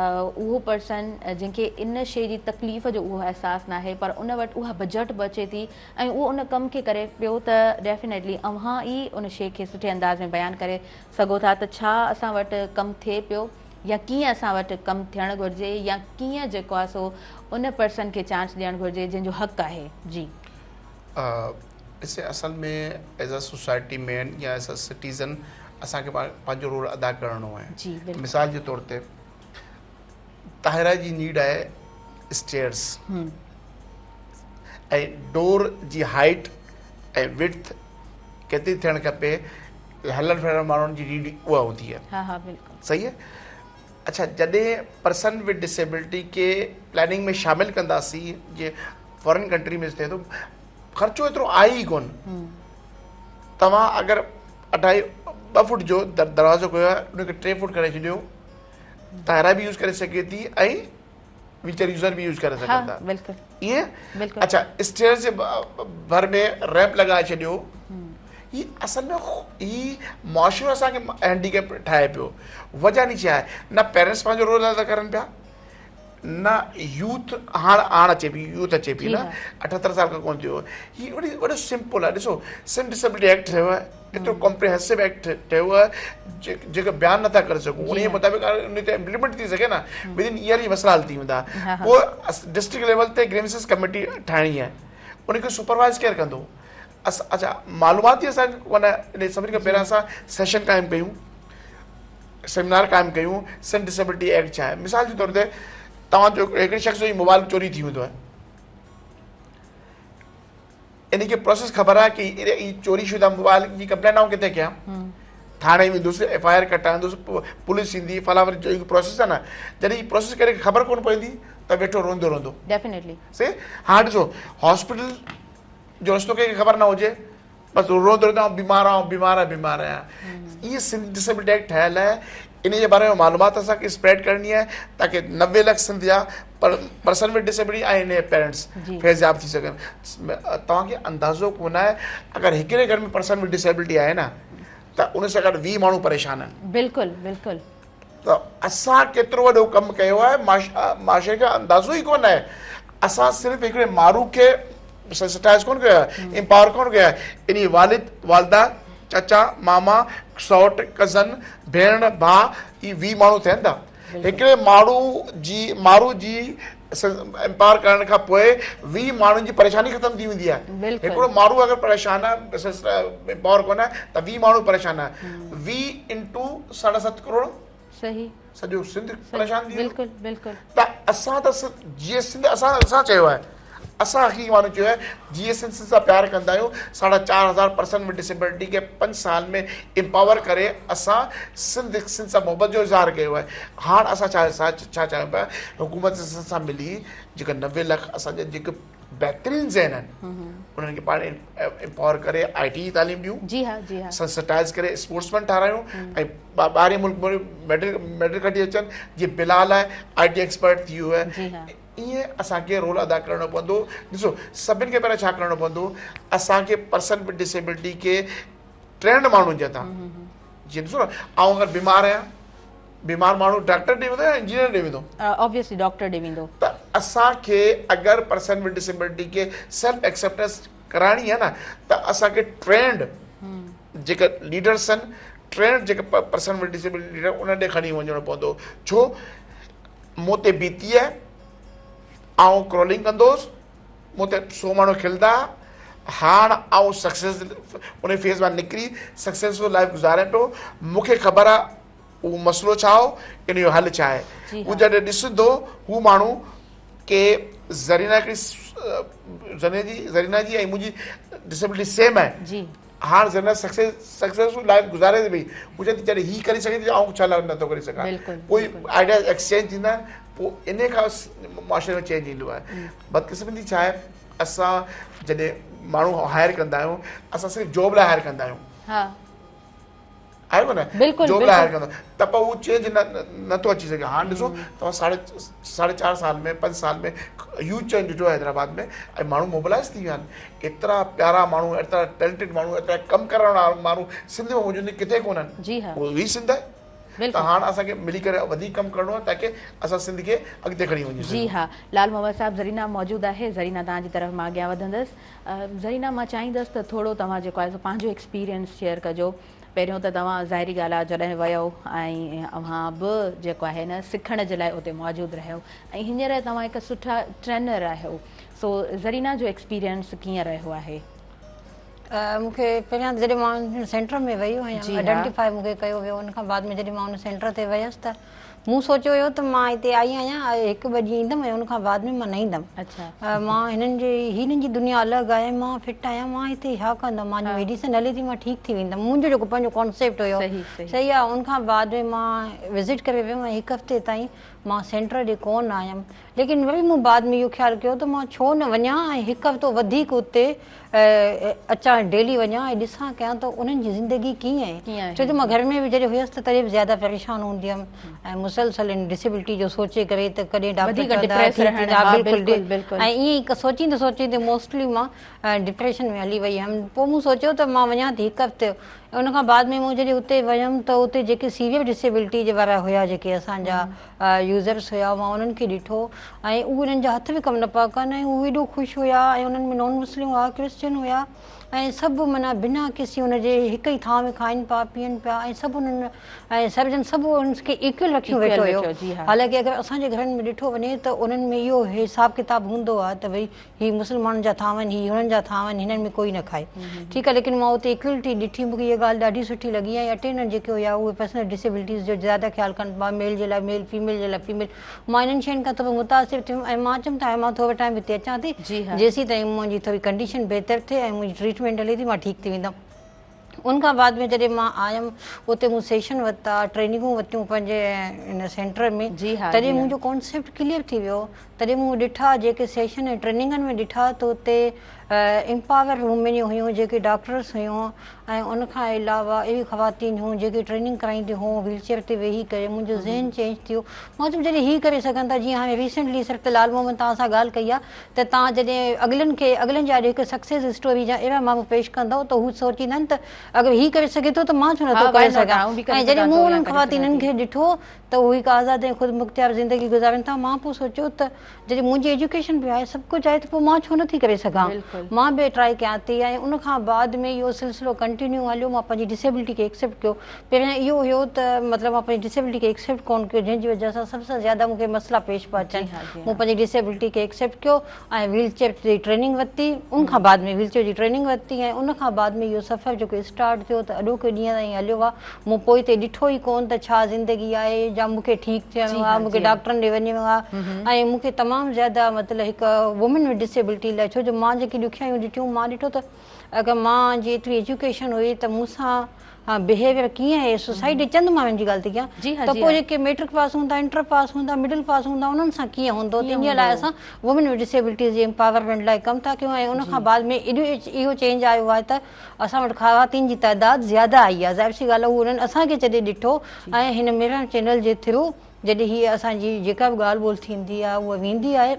اهو پرسن جنهن کي ان شيء جي تڪليف جو اهو احساس ناهي پر ان وٽ اها بجٽ به اچي ٿي ۽ اهو ان ڪم کي ڪري پيو ته ڊيفينيٽلي اوهان ئي ان شيء کي سٺي انداز ۾ بيان ڪري سگهو ٿا ته ڇا اسان وٽ ڪم ٿئي پيو يا ڪيئن اسان وٽ ڪم ٿيڻ گهرجي يا ڪيئن جيڪو آهي سو ان پرسن کي چانس ڏيڻ گهرجي جنهن جو حق آهي جي. ڏسي اصل ۾ ايز ا سوسائٽي مين يا ايز ا سٽيزن اسان کي پنهنجو رول ادا ڪرڻو آهي مثال جي طور تي طاهره جي نيڊ آهي اسٽيئرس ۽ ڊور جي هائيٽ ۽ وڊٿ ڪيتري ٿيڻ کپي هلڻ ڦرڻ ماڻهن جي نيڊ اها هوندي آهي ها ها بلڪل صحيح آهي اڇا جڏهن پرسن ود ڊسيبلٽي کي پلاننگ ۾ شامل ڪنداسين جي فارن ڪنٽري ۾ ٿئي ٿو خرچو ايترو آهي ئي ڪون توهان اگر اڍائي ٻه فوٽ جو دروازو ڪيو آهي ان کي 3 فوٽ ڪري ڇڏيو طاهره به يوز ڪري سگهي ٿي ۽ ويل چيئر يوزر به يوز ڪري سگهن ٿا بلڪل ائين اڇا اسٽيئرز جي ڀر ۾ ريمپ لڳائي ڇڏيو هي اصل ۾ هي معاشرو اسان کي هينڊيڪيپ ٺاهي پيو وجه ني ڇا آهي نه پيرنٽس پنهنجو رول ادا ڪرن پيا نه يوٿ هاڻ هاڻ اچي پي يوٿ اچي پي نه 78 سال کان ڪون ٿيو هي وڏي وڏو سمپل آهي ڏسو سنڌ ڊسيبلٽي ايڪٽ ٺهيو آهي ايترو ڪمپريهنسو ايڪٽ ٺهيو آهي جيڪو بيان نٿا ڪري سگهون انهي مطابق ان تي امپليمينٽ ٿي سگهي نه ود ان ايئر هي مسئلا حل ٿي ويندا پوء ڊسٽرڪٽ ليول تي گريونسز ڪميٽي ٺاهڻي آهي ان کي سپروائز ڪير ڪندو اڇا معلومات ئي اسان کي ڪونه ان سڀني کان پهريان اسان سيشن قائم ڪيون سيمينار قائم ڪيون سنڌ ڊسيبلٽي ايڪٽ ڇا آهي مثال جي طور تي توهان جو هڪڙي شخص جو موبائل چوري ٿي ويندو آهي ان کي پروسيس خبر آهي ڪي هي چوري شده موبائل جي ڪمپلين آئون ڪٿي ڪيان ٿاڻي ويندس ايف I R ڪٽائيندس پوليس ايندي فلاں جو پروسيس آهي نه جڏهن هي پروسيس ڪري خبر ڪونه پوندي ته ويٺو روئندو رهندو. ڊيفينيٽلي. سي هاڻ ڏسو هاسپيٽل جو رستو ڪنهن کي خبر نه هجي بس روئندو رهندو آئون بيمار آهيان بيمار آهيان بيمار آهيان. اهي سنڌ ڊسيبلٽي ايڪٽ ٺهيل آهي ان جي باري ۾ معلومات اسان کي اسپريڊ ڪرڻي آهي تاڪي 90 لک سنڌ جا پرسن ود ڊسيبلٽي ۽ ان جا پيرنٽس فيضياب ٿي سگهن. توهان کي اندازو ڪونه آهي اگر هڪڙي گهر ۾ پرسن ود ڊسيبلٽي آهي نه ته ان سان گڏ 20 ماڻهو پريشان آهن. بلڪل بلڪل. ته اسان ڪيترو وڏو ڪم ڪيو آهي معاشري کي اندازو ئي ڪونه آهي. اسان صرف هڪڙي ماڻهو کي سينسٽائز ڪونه ڪيو آهي، امپاور ڪونه ڪيو آهي، انهي والد، والده، چچا، ماما، سئوٽ، ڪزن، ڀيڻ، ڀاء، هي 20 ماڻهو ٿين ٿا. هڪڙي ماڻهو جي ماڻهو جي امپاور ڪرڻ کان پوء 20 ماڻهن جي پريشاني ختم ٿي ويندي آهي. هڪڙو ماڻهو اگر پريشان آهي امپاور ڪونه آهي ته 20 ماڻهو پريشان آهي. 20 انٽو 7.5 ڪروڙ صحيح سڄو سنڌ پريشان ٿي ويندو. بلڪل بلڪل. ته اسان ته جيئي سنڌ اسان اسان چيو آهي اسان حقيقي ماڻهو چيو آهي جيئي سنڌ سنڌ سان پيار ڪندا آهيون 4500 پرسن ود ڊسيبلٽي کي 5 سال ۾ امپاور ڪري اسان سنڌ سنڌ سان محبت جو اظهار ڪيو آهي هاڻ اسان ڇا ڇا چاهيون پيا حڪومت سنڌ سان ملي جيڪا 90 لک اسان جا جيڪي بهترين ذهن آهن انهن کي پاڻ امپاور ڪري آء ٽي جي تعليم ڏيون جي ها جي ها سنسٽائز ڪري اسپورٽس مين ٺارايون ۽ ٻاهرين ملڪ ۾ ميڊل ميڊل کٽي اچن جيئن بلال آهي آء ٽي ايڪسپرٽ ٿي ويو آهي جي ها ائين اسان کي رول ادا ڪرڻو پوندو ڏسو سڀن کي پهريان ڇا ڪرڻو پوندو اسان کي پرسن ود ڊسيبلٽي کي ٽرينڊ ماڻهن جي هٿان جيئن ڏسو نه آئون اگر بيمار آهيان بيمار ماڻهو ڊاڪٽر ڏي ويندو يا انجنيئر ڏي ويندو؟ آبويسلي ڊاڪٽر ڏي ويندو. ته اسان کي اگر پرسن ود ڊسيبلٽي کي سيلف ايڪسيپٽنس ڪرائڻي آهي نه ته اسان کي ٽرينڊ جيڪا ليڊرس آهن ٽرينڊ جيڪا پرسن ود ڊسيبلٽي ليڊر انهن ڏي کڻي وڃڻو پوندو ڇو مون تي بيتي آهي آئون ڪرولنگ ڪندو هوس مون تي 100 ماڻهو کلندا هاڻ آئون سڪسيس ان فيز مان نڪري سڪسيسفل لائف گذاريان پيو مون کي خبر آهي اهو مسئلو ڇا هو ان جو حل ڇا آهي هو جڏهن ڏسندو هو ماڻهو ڪي زرينا هڪڙي زرينا جي زرينا جي ۽ منهنجي ڊسيبلٽي سيم آهي جي هاڻ زرينا سڪسيسفل لائف گذاري ٿي پئي هو چوي ٿي جڏهن هي ڪري سگهي ٿي آئون ڇا لاء نٿو ڪري سگهان پوء آئيڊياز ايڪسچينج ٿيندا آهن پوء ان کان معاشري ۾ چينج ايندو آهي بدقسمتي ڇا آهي اسان جڏهن ماڻهو هائر ڪندا آهيون اسان صرف جاب لاء هائر ڪندا آهيون ها آهي ڪو نه بلڪل جاب لاء هائر ڪندا ته پوء هو چينج نه نٿو اچي سگهي هاڻ ڏسو توهان ساڍي ساڍي چار سال ۾ پنج سال ۾ هيوج چينج ڏٺو آهي حيدرآباد ۾ ۽ ماڻهو موبلائز ٿي ويا آهن ايترا پيارا ماڻهو ايترا ٽيلنٽيڊ ماڻهو ايترا ڪم ڪرڻ وارا ماڻهو سنڌ ۾ موجود آهن ڪٿي ڪونهن جي ها اهو ئي سنڌ آهي ته هاڻ اسان کي ملي ڪري وڌيڪ ڪم ڪرڻو آهي تاڪي اسان سنڌ کي اڳتي کڻي وڃي جي ها لال محمد صاحب زرينا موجود آهي زرينا توهان جي طرف مان اڳيان وڌندس زرينا مان چاهيندس ته ٿورو توهان جيڪو آهي سو پنهنجو ايڪسپيرينس شيئر ڪجو پهريون ته توهان ظاهري ڳالهه آهي جڏهن ويو ۽ اوهان به جيڪو آهي نه سکڻ جي لاء اتي موجود رهيو ۽ هينئر توهان هڪ سٺا ٽرينر آهيو سو زرينا جو ايڪسپيرينس ڪيئن رهيو آهي؟ مون کي پهريان جڏهن مان ان سينٽر ۾ وئي هيم آئيڊنٽيفائي مون کي ڪيو ويو ان کان بعد ۾ جڏهن مان ان سينٽر تي ويس ته مون سوچيو هيو ته مان هتي آئي آهيان هڪ ٻه ڏينهن ايندم ۽ ان کان بعد ۾ مان نه ايندم مان هنن جي هنن جي دنيا الڳ آهي مان فٽ آهيان مان هتي ڇا ڪندم مان ميڊيسن هلي ٿي مان ٺيڪ ٿي ويندم منهنجو جيڪو پنهنجو ڪانسيپٽ هيو صحيح آهي ان کان بعد ۾ مان وزٽ ڪري ويم ۽ هڪ هفتي تائين مان سينٽر ڏي ڪونه آيم ليڪن وري مون بعد ۾ اهو خيال ڪيو ته مان ڇو نه وڃان ۽ هڪ هفتو وڌيڪ اتي اچان ڊيلي وڃان ۽ ڏسان ڪيان ته انهن جي زندگي ڪيئن آهي ڇو جو مان گهر ۾ به جڏهن هيس ته تڏهن به زياده پريشان هوندي هيم ۽ مسلسل ان ڊسيبلٽي جو سوچي ڪري ته ڪڏهن ڊاڪٽر چوندا ٺيڪ ٿيندا بلڪل ۽ ائين ئي سوچيندي سوچيندي موسٽلي مان ڊپريشن ۾ هلي وئي هيم پوء مون سوچيو ته مان وڃان ٿي هڪ هفتي ان کان بعد ۾ مون جڏهن اتي ويم ته اتي جيڪي سيويئر ڊسيبلٽي جي وارا هيا جيڪي اسان جا يوزرس هيا مان انهن کي ڏٺو ۽ اهي انهن جا هٿ به ڪم نه پيا ڪن ۽ اهي ايڏو خوش هيا ۽ انهن ۾ نان مسلم هئا ڪرسچن هيا ۽ سڀ معنيٰ بنا ڪسي ان جي هڪ ئي ٿانء ۾ کائن پيا پيئن پيا ۽ سڀ انهن ۽ سرجن سڀ انهن کي ايڪول رکيو ويٺو هيو حالانڪه اگر اسان جي گهرن ۾ ڏٺو وڃي ته انهن ۾ اهو حساب ڪتاب هوندو آهي ته ڀئي هي مسلمانن جا ٿانو آهن، هي هنن جا ٿانو آهن، هنن ۾ ڪوئي نه کائي. ٺيڪ آهي ليڪن مان اتي ايڪولٽي ڏٺي، مون کي اها ڳالهه ڏاڍي سٺي لڳي ۽ اٽينڊنٽ جيڪي هيا اهي پرسنل ڊسيبلٽيز جو زياده خيال ڪن پيا، ميل جي لاء ميل، فيميل جي لاء فيميل، مان انهن شين کان ٿورو متاثر ٿيم ۽ مان چيم ته هاڻي مان ٿورو ٽائيم هتي اچان ٿي جيسين تائين منهنجي ٿوري ڪنڊيشن بهتر ٿئي ۽ منهنجي ٽريٽمينٽ هلي ٿي مان ٺيڪ ٿي ويندم. ان کان بعد ۾ جڏهن مان آيم اتي مون سيشن ورتا، ٽريننگون ورتيون پنهنجي ان سينٽر ۾ تڏهن منهنجو ڪانسيپٽ ڪليئر ٿي ويو. تڏهن مون ڏٺا جيڪي سيشن ۽ ٽريننگن ۾ ڏٺا ته اتي امپاور وومين هيون جيڪي ڊاڪٽرس هيون ۽ ان کان علاوه اهڙيون خواتين هيون جيڪي ٽريننگ ڪرائينديون هيون ويل چيئر تي ويهي ڪري منهنجو ذهن چينج ٿيو مان چيم جڏهن هي ڪري سگهن ٿا جيئن هاڻي ريسينٽلي صرف ته لال محمد توهان سان ڳالهه ڪئي آهي ته توهان جڏهن اڳلن کي اڳلن جي آڏو هڪ سڪسيس اسٽوري جا اهڙا ماڻهو پيش ڪندؤ ته هو سوچيندا آهن ته اگر هي ڪري سگهي ٿو ته مان ڇو نٿو ڪري سگهان ۽ جڏهن مون انهن خواتينن کي ڏٺو ته هو هڪ آزاد ۽ خودمختيار زندگي گذارين ٿا مان پوء سوچيو ته جڏهن منهنجي ايجوڪيشن به آهي سڀ ڪجهه آهي ته پوء مان ڇو نٿي ڪري سگهان مان به ٽرائي ڪيان ٿي ۽ ان کان بعد ۾ اهو سلسلو ڪنٽينيو هليو مان پنهنجي ڊسيبلٽي کي ايڪسيپٽ ڪيو پهريان اهو هيو ته مطلب مان پنهنجي ڊسيبلٽي کي ايڪسيپٽ ڪونه ڪيو جنهن جي وجه سان سڀ سان زياده مون کي مسئلا پيش پيا اچن مون پنهنجي ڊسيبلٽي کي ايڪسيپٽ ڪيو ۽ ويل چيئر جي ٽريننگ ورتي ان کان بعد ۾ ويل چيئر جي ٽريننگ ورتي ۽ ان کان بعد ۾ اهو سفر جيڪو اسٽارٽ ٿيو ته اڄوڪي ڏينهن تائين هليو آهي مون پوئتي ڏٺو ئي ڪونه ته ڇا زندگي آهي يا مون کي ٺيڪ ٿيڻو آهي مون کي ڊاڪٽرن ڏي وڃڻو آهي ۽ مون کي تمام زياده مطلب هڪ وومين ود ڊسيبلٽي لاء ڇو جو مان جيڪي ڏکيائيون ڏٺيون مان ڏٺو ته اگر مان جي ايتري ايجوڪيشن هئي ته مون سان بهيويئر ڪيئن آهي سوسائٽي چند ماڻهن جي ڳالهه ٿي ڪيان ته پوء جيڪي ميٽرڪ پاس هوندا انٽر پاس هوندا مڊل پاس هوندا انهن سان ڪيئن هوندو ته انهي لاء اسان وومين ود ڊسيبلٽيز جي امپاورمينٽ لاء ڪم ٿا ڪيون ۽ ان کان بعد ۾ ايڏو اهو چينج آيو آهي ته اسان وٽ خواتين جي تعداد زياده آئي آهي ظاهر سي ڳالهه آهي هو انهن اسان کي جڏهن ڏٺو ۽ هن مهراڻ چينل جي ٿرو جڏهن هي اسان جي جيڪا به ڳالهه ٻولهه ٿيندي آهي اها ويندي آهي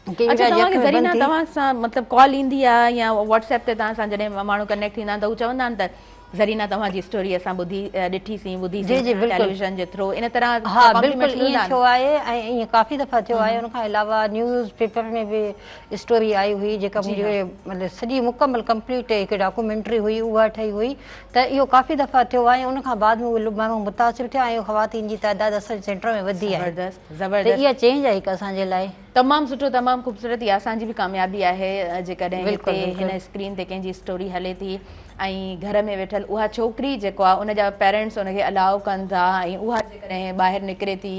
اڇا توهان کي زرينا توهان سان مطلب ڪال ايندي آهي يا واٽس ايپ تي توهان سان جڏهن ماڻهو ڪنيڪٽ ٿيندا آهن ته هو چوندا آهن ته زرينا توهان جي اسٽوري اسان ٻڌي ڏٺي سين ٻڌي سين ٽيليويزن جي ٿرو ان طرح ها بلڪل ائين ٿيو آهي ۽ ائين ڪافي دفعا ٿيو آهي ان کان علاوه نيوز پيپر ۾ به اسٽوري آئي هئي جيڪا منهنجي مطلب سڄي مڪمل ڪمپليٽ هڪ ڊاڪومينٽري هئي اها ٺهي هئي ته اهو ڪافي دفعا ٿيو آهي ان کان بعد ۾ اهي ماڻهو متاثر ٿيا ۽ خواتين جي تعداد اسان جي سينٽر ۾ وڌي آهي زبردست ته اها چينج آهي هڪ اسان جي لاء. تمام سٺو تمام خوبصورت اها اسان جي به ڪاميابي آهي جيڪڏهن هتي هن اسڪرين تي ڪنهن جي اسٽوري هلي ٿي ۽ گهر ۾ ويٺل اها ڇوڪري جيڪو آهي ان جا پيرنٽس ان کي الاء ڪن ٿا ۽ اها جيڪڏهن ٻاهر نڪري ٿي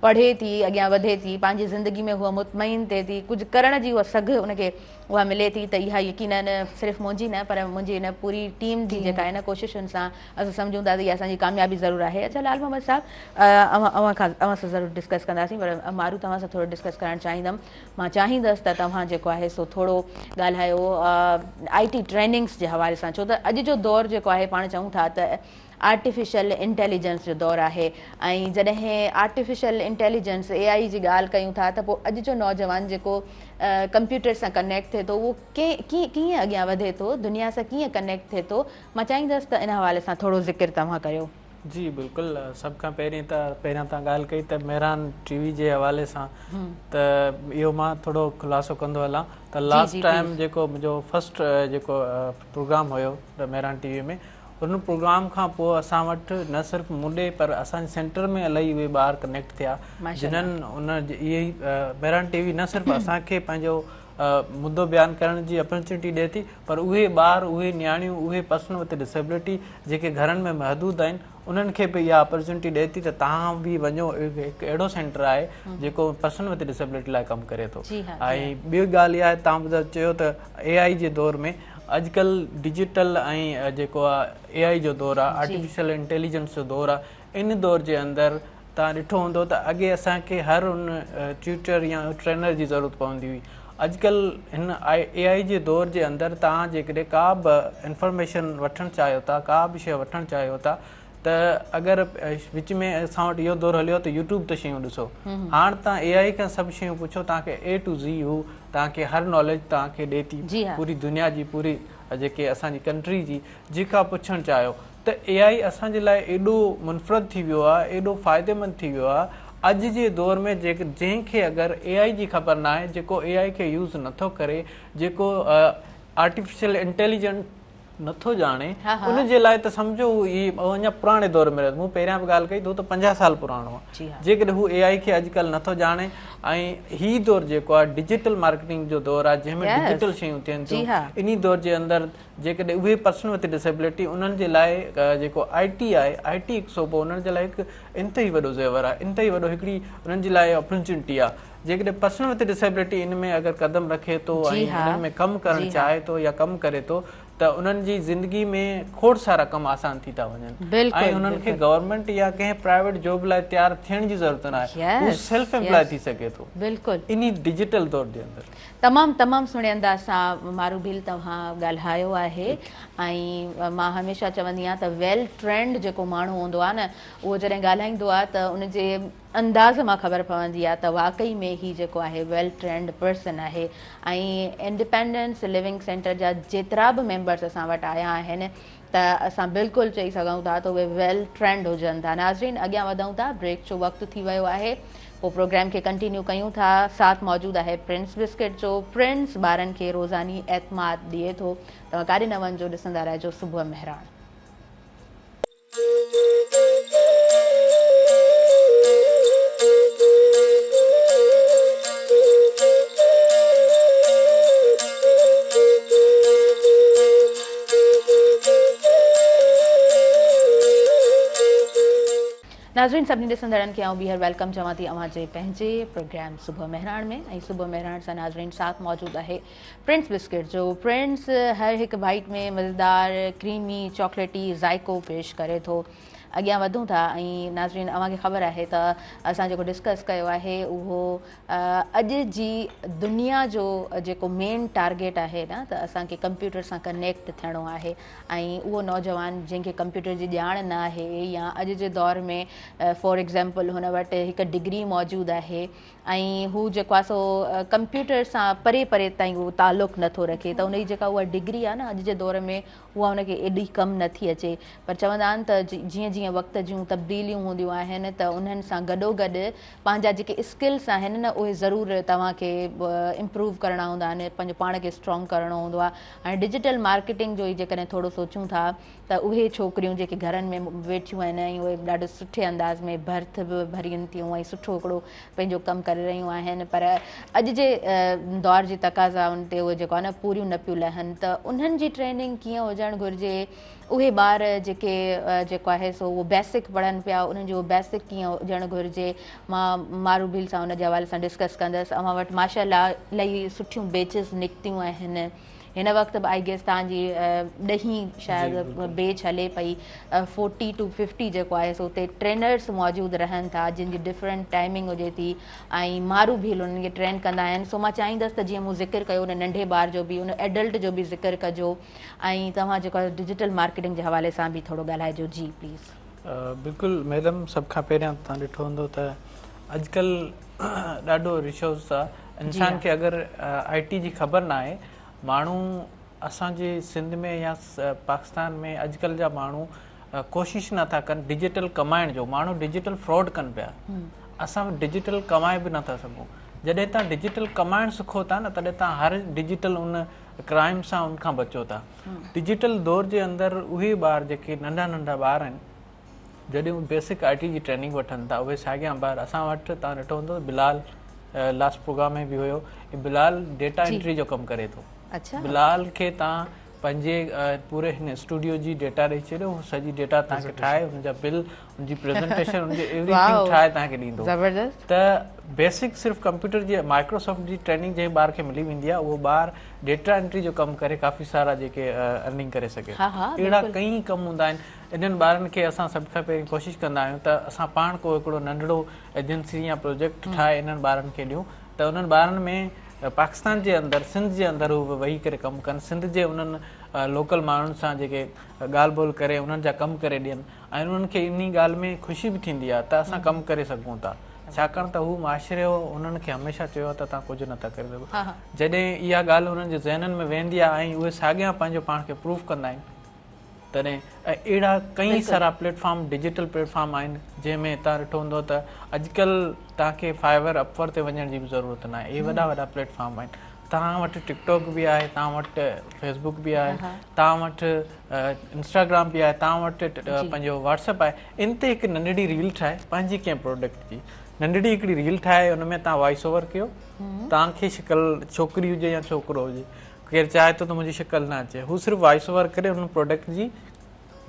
پڙهي ٿي اڳيان وڌي ٿي پنهنجي زندگي ۾ هوء مطمئن ٿئي ٿي ڪجهه ڪرڻ جي اها سگهه ان کي اها ملي ٿي ته اها يقينن صرف منهنجي نه پر منهنجي هن پوري ٽيم جي جيڪا آهي نه ڪوششن سان اسان سمجهون ٿا ته اها اسان جي ڪاميابي ضرور آهي. اڇا لال محمد صاحب اوهان اوهان کان اوهان سان ضرور ڊسڪس ڪنداسين پر مارو توهان سان ٿورو ڊسڪس ڪرڻ چاهيندم مان چاهيندس ته توهان جيڪو آهي سو ٿورو ڳالهايو آئي ٽي ٽريننگس جي حوالي سان ڇو ته اڄ جو دور جيڪو آهي پاڻ چئون ٿا ته آرٽيفيشل انٽيليجنس جو دور آهي ۽ جڏهن آرٽيفيشل انٽيليجنس اي آئي جي ڳالهه ڪيون ٿا ته پوء اڄ جو نوجوان جيڪو ڪمپيوٽر سان ڪنيڪٽ ٿئي ٿو اهو ڪيئن اڳيان وڌي ٿو دنيا سان ڪيئن ڪنيڪٽ ٿئي ٿو مان چاهيندس ته ان حوالي سان ٿورو ذڪر توهان ڪريو. جي بلڪل سڀ کان پهرين ته پهريان توهان ڳالهه ڪئي ته مهراڻ ٽي وي جي حوالي سان ته اهو مان ٿورو خلاصو ڪندو هلان ته لاسٽ ٽائيم جيڪو منهنجو فرسٽ جيڪو پروگرام هيو مهراڻ ٽي وي ۾ ان پروگرام کان پوء اسان وٽ نه صرف مون ڏي پر اسان جي سينٽر ۾ الاهي اهي ٻار ڪنيڪٽ ٿيا جنهن ان اهي مهراڻ ٽي وي نه صرف اسان کي پنهنجو مدو بيان ڪرڻ جي اپرچونٽي ڏئي ٿي پر اهي ٻار اهي نياڻيون اهي پرسن وٿ ڊسيبلٽي جيڪي گهرن ۾ محدود آهن انهن کي به اها اپرچونٽي ڏئي ٿي ته توهان به وڃو هڪ اهڙو سينٽر آهي جيڪو پرسن وٿ ڊسيبلٽي لاء ڪم ڪري ٿو ۽ ٻي ڳالهه اها آهي توهان ٻڌايو چيو ته اي آئي جي دور ۾ اڄڪلهه ڊجيٽل ۽ جيڪو آهي اي آئي جو دور آهي آرٽيفيشل انٽيليجنس جو دور آهي ان دور جي اندر توهان ڏٺو هوندو ته اڳي اسان کي هر ان ٽيوٽر يا ٽرينر جي ضرورت پوندي هئي اڄڪلهه هن اي آئي جي دور جي اندر توهان جيڪڏهن ڪا به انفارميشن وٺڻ چاهيو ٿا ڪا به شيء وٺڻ چاهيو ٿا ته اگر وچ ۾ اسان وٽ اهو دور هليو ته يوٽيوب تي شيون ڏسو هاڻ توهان اي آئي کان سڀ شيون پڇو توهان کي اي ٽو زي هو توهان کي هر ناليج توهان کي ڏي ٿي پوري دنيا جي پوري جيڪي اسان جي ڪنٽري جي جيڪا پڇڻ چاهيو ته اي آئي اسان جي لاء ايڏو منفرد ٿي ويو آهي ايڏو فائديمند ٿي ويو آهي اڄ جي دور ۾ جنهن کي اگر اي آئي جي خبر ناهي جيڪو اي آئي کي يوز نٿو ڪري جيڪو آرٽيفيشل انٽيليجنٽ نٿو ڄاڻي ان جي لاء ته سمجهو هو اڃا پراڻي دور ۾ رهي ٿو مون پهريان به ڳالهه ڪئي ته هو ته 50 سال پراڻو آهي جيڪڏهن هو اي آئي کي اڄڪلهه نٿو ڄاڻي ۽ هي دور جيڪو آهي ڊجيٽل مارڪيٽنگ جو دور آهي جنهن ۾ ڊجيٽل شيون ٿين ٿيون انهي دور جي اندر جيڪڏهن اهي پرسن وٿ ڊسيبلٽي انهن جي لاء جيڪو آء ٽي آهي آء ٽي هڪ شعبو انهن جي لاء هڪ انتهائي وڏو زيور آهي انتهائي وڏو هڪڙي انهن جي لاء اپرچونٽي آهي جيڪڏهن پرسن وٿ ڊسيبلٽي ان ۾ اگر قدم رکي ٿو ۽ انهن ۾ ڪم ڪرڻ چاهي ٿو يا ڪم ڪري ٿو ته ته انهن جي زندگي ۾ کوڙ سارا ڪم آسان ٿي ٿا وڃن ۽ انهن کي گورنمينٽ يا ڪنهن پرائيويٽ جاب لاء تيار ٿيڻ جي ضرورت ناهي هو سيلف ايمپلاء ٿي سگهي ٿو بلڪل انهي ڊجيٽل دور جي اندر. تمام تمام سهڻي انداز سان مارو ڀيل توهان ڳالهايو آهي ۽ مان هميشه چوندي آهيان ته ويل ٽرينڊ جيڪو ماڻهو هوندو آهي نه اهو جڏهن ڳالهائيندو آهي ته ان جي انداز مان خبر پوندي آهي ته واقعي ۾ هي جيڪو آهي ويل ٽرينڊ پرسن آهي ۽ انڊيپينڊنس لونگ سينٽر جا جيترا به ميمبرس اسان وٽ آيا آهن ته اسان بلڪل چئي سگهون ٿا ته اهي ويل ٽرينڊ هجن ٿا. ناظرين اڳيان وڌون ٿا بريڪ جو وقت ٿي ويو آهي پوء پروگرام کي ڪنٽينيو ڪيون ٿا ساٿ موجود آهي پرنس بسڪٽ جو پرنس ٻارن کي روزاني اعتماد ڏئي ٿو توهان ڪاڏي نه وڃجو ڏسندا رهجو صبح مهراڻ. ناظرين سڀني ڏسندڙن کي آئون ٻيهر welcome چوان ٿي اوهان جي پنهنجي پروگرام صبح مهراڻ ۾ ۽ صبح مهراڻ سان ناظرين ساٿ موجود آهي پرنس بسڪٽ جو پرنس هر هڪ بائيٽ ۾ مزيدار ڪريمي چاڪليٽي ذائقو پيش ڪري ٿو. اڳيان وڌون ٿا ۽ ناظرين اوهان کي خبر آهي ته اسان جيڪو ڊسڪس ڪيو آهي اهو اڄ جي دنيا جو جيڪو مين ٽارگيٽ آهي نه ته اسان کي ڪمپيوٽر سان ڪنيڪٽ ٿيڻو آهي ۽ اهو نوجوان جنهن کي ڪمپيوٽر جي ڄاڻ نه آهي يا اڄ جي دور ۾ فار ايگزامپل هن وٽ هڪ ڊگري موجود آهي ۽ هو جيڪو آهي سو ڪمپيوٽر سان پري پري تائين اهو تعلق نٿو رکي ته ان جي جيڪا اها ڊگري آهي نه اڄ جي دور ۾ اها ان کي ايڏي ڪم نٿي اچي پر چوندا آهن ته جيئن جيئن وقت جون تبديليون هونديون آهن ته انهن سان گڏو گڏ پنهنجا جيڪي اسڪلس آهن نه اهي ضرور توهان کي امپروو ڪرڻا هوندا آهن پنهنجو پاڻ کي اسٽرانگ ڪرڻو هوندو آهي هاڻي ڊجيٽل مارڪيٽنگ جو ئي جيڪڏهن ٿورو سوچون ٿا ته اهي ڇوڪريون جيڪي گهرن ۾ ويٺيون آهن ۽ اهي ڏاڍو سٺي انداز ۾ ڀرت به ڀرين ٿيون ۽ سٺو هڪڙو پنهنجو ڪم ڪري رهيون آهن پر اڄ جي دور جي تقاضائن تي اهي جيڪو آهي نه پوريون نه پيون لهن ته انهن جي ٽريننگ ڪيئن هجڻ گهرجي اهي ٻار جيڪي جيڪو آهي سو اهو بيسڪ پڙهن پيا انهن جو بيسڪ ڪيئن هجڻ گهرجي مان مارو ڀيل سان ان جي حوالي سان ڊسڪس ڪندس اوهان وٽ ماشاء الله الاهي سٺيون بيچز نڪتيون آهن هن وقت به I guess توهان جي ڏهين شايد بيچ هلي پئي فورٽي ٽو ففٽي جيڪو آهي سو اتي ٽرينرس موجود رهن ٿا جن جي ڊفرنٽ ٽائمنگ هجي ٿي ۽ مارو ڀيل انهن کي ٽرين ڪندا آهن سو مان چاهيندس ته جيئن مون ذڪر ڪيو ان ننڍي ٻار جو به ان ايڊلٽ جو به ذڪر ڪجو ۽ توهان جيڪو آهي ڊجيٽل مارڪيٽنگ جي حوالي سان به ٿورو ڳالهائجو جي پليز. بلڪل ميڊم سڀ کان پهريان توهان ڏٺو هوندو ته اڄڪلهه ڏاڍو ريسورس آ انسان کي اگر آئي ٽي جي خبر ناهي ماڻهو اسان جي سنڌ ۾ يا پاڪستان ۾ اڄڪلهه جا ماڻهو ڪوشش نٿا ڪن ڊجيٽل ڪمائڻ جو ماڻهو ڊجيٽل فراڊ ڪن پيا اسان ڊجيٽل ڪمائي به نٿا سگهون جڏهن توهان ڊجيٽل ڪمائڻ سکو ٿا نه تڏهن توهان هر ڊجيٽل ان ڪرائم سان ان کان بچو ٿا ڊجيٽل دور جي اندر اهي ٻار جيڪي ننڍا ننڍا ٻار آهن جڏهن هو بيسڪ آء ٽي جي ٽريننگ وٺن ٿا اهي ساڳيا ٻار اسان وٽ توهان ڏٺو هوندو بلال لاسٽ پروگرام ۾ به هيو بلال ڊيٽا انٽري جو ڪم ڪري ٿو بلال کي توهان پنهنجي پوري هن اسٽوڊيو جي ڊيٽا ڏئي ڇڏيو هو سڄي ڊيٽا توهان کي ٺاهي ان جا بل ان جي پريزنٽيشن ان جي ايوري ٿنگ ٺاهي توهان کي ڏيندو ته بيسڪ صرف ڪمپيوٽر جي مائڪروسافٽ جي ٽريننگ جنهن ٻار کي ملي ويندي آهي اهو ٻار ڊيٽا انٽري جو ڪم ڪري ڪافي سارا جيڪي ارننگ ڪري سگهي ٿو اهڙا ڪئين ڪم هوندا آهن انهن ٻارن کي اسان سڀ کان پهرين ڪوشش ڪندا آهيون ته اسان پاڻ ڪو هڪڙو ننڍڙو ايجنسي يا پروجيڪٽ ٺاهي انهن ٻارن کي ڏيون ته انهن ٻارن ۾ پاڪستان جي اندر سنڌ جي اندر هو ويهي ڪري ڪم ڪن سنڌ جي انهن لوڪل ماڻهن سان جيڪي ڳالهه ٻولهه ڪري انهن جا ڪم ڪري ڏين ۽ انهن کي انهي ڳالهه ۾ خوشي به ٿيندي آهي ته اسان ڪم ڪري سگهون ٿا ڇاڪاڻ ته هو معاشري انهن کي هميشه چيو آهي ته توهان ڪجهه نٿا ڪري سگهو جڏهن اها ڳالهه انهن جي ذهنن ۾ ويهندي آهي ۽ اهي ساڳيان پنهنجو پاڻ کي پروف ڪندا آهن تڏهن اهڙا ڪئين سارا plate form digital plate form آهن جنهن ۾ توهان ڏٺو هوندو ته اڄڪلهه توهان کي فائيور اپ ورڪ تي وڃڻ جي به ضرورت ناهي اهي وڏا وڏا پليٽ فارم آهن توهان وٽ ٽڪ ٽاڪ به آهي توهان وٽ فيس بڪ به آهي توهان وٽ انسٽاگرام به آهي توهان وٽ پنهنجو واٽس اپ آهي ان تي هڪ ننڍڙي ريل ٺاهي پنهنجي ڪنهن پروڊڪٽ جي ننڍڙي هڪڙي ريل ٺاهي ان ۾ توهان وائس اوور ڪيو توهان کي شڪل ڇوڪري هجي يا ڇوڪرو هجي ڪير چاهي ٿو ته منهنجي شڪل نه اچي هو صرف وائس اوور ڪري ان پروڊڪٽ جي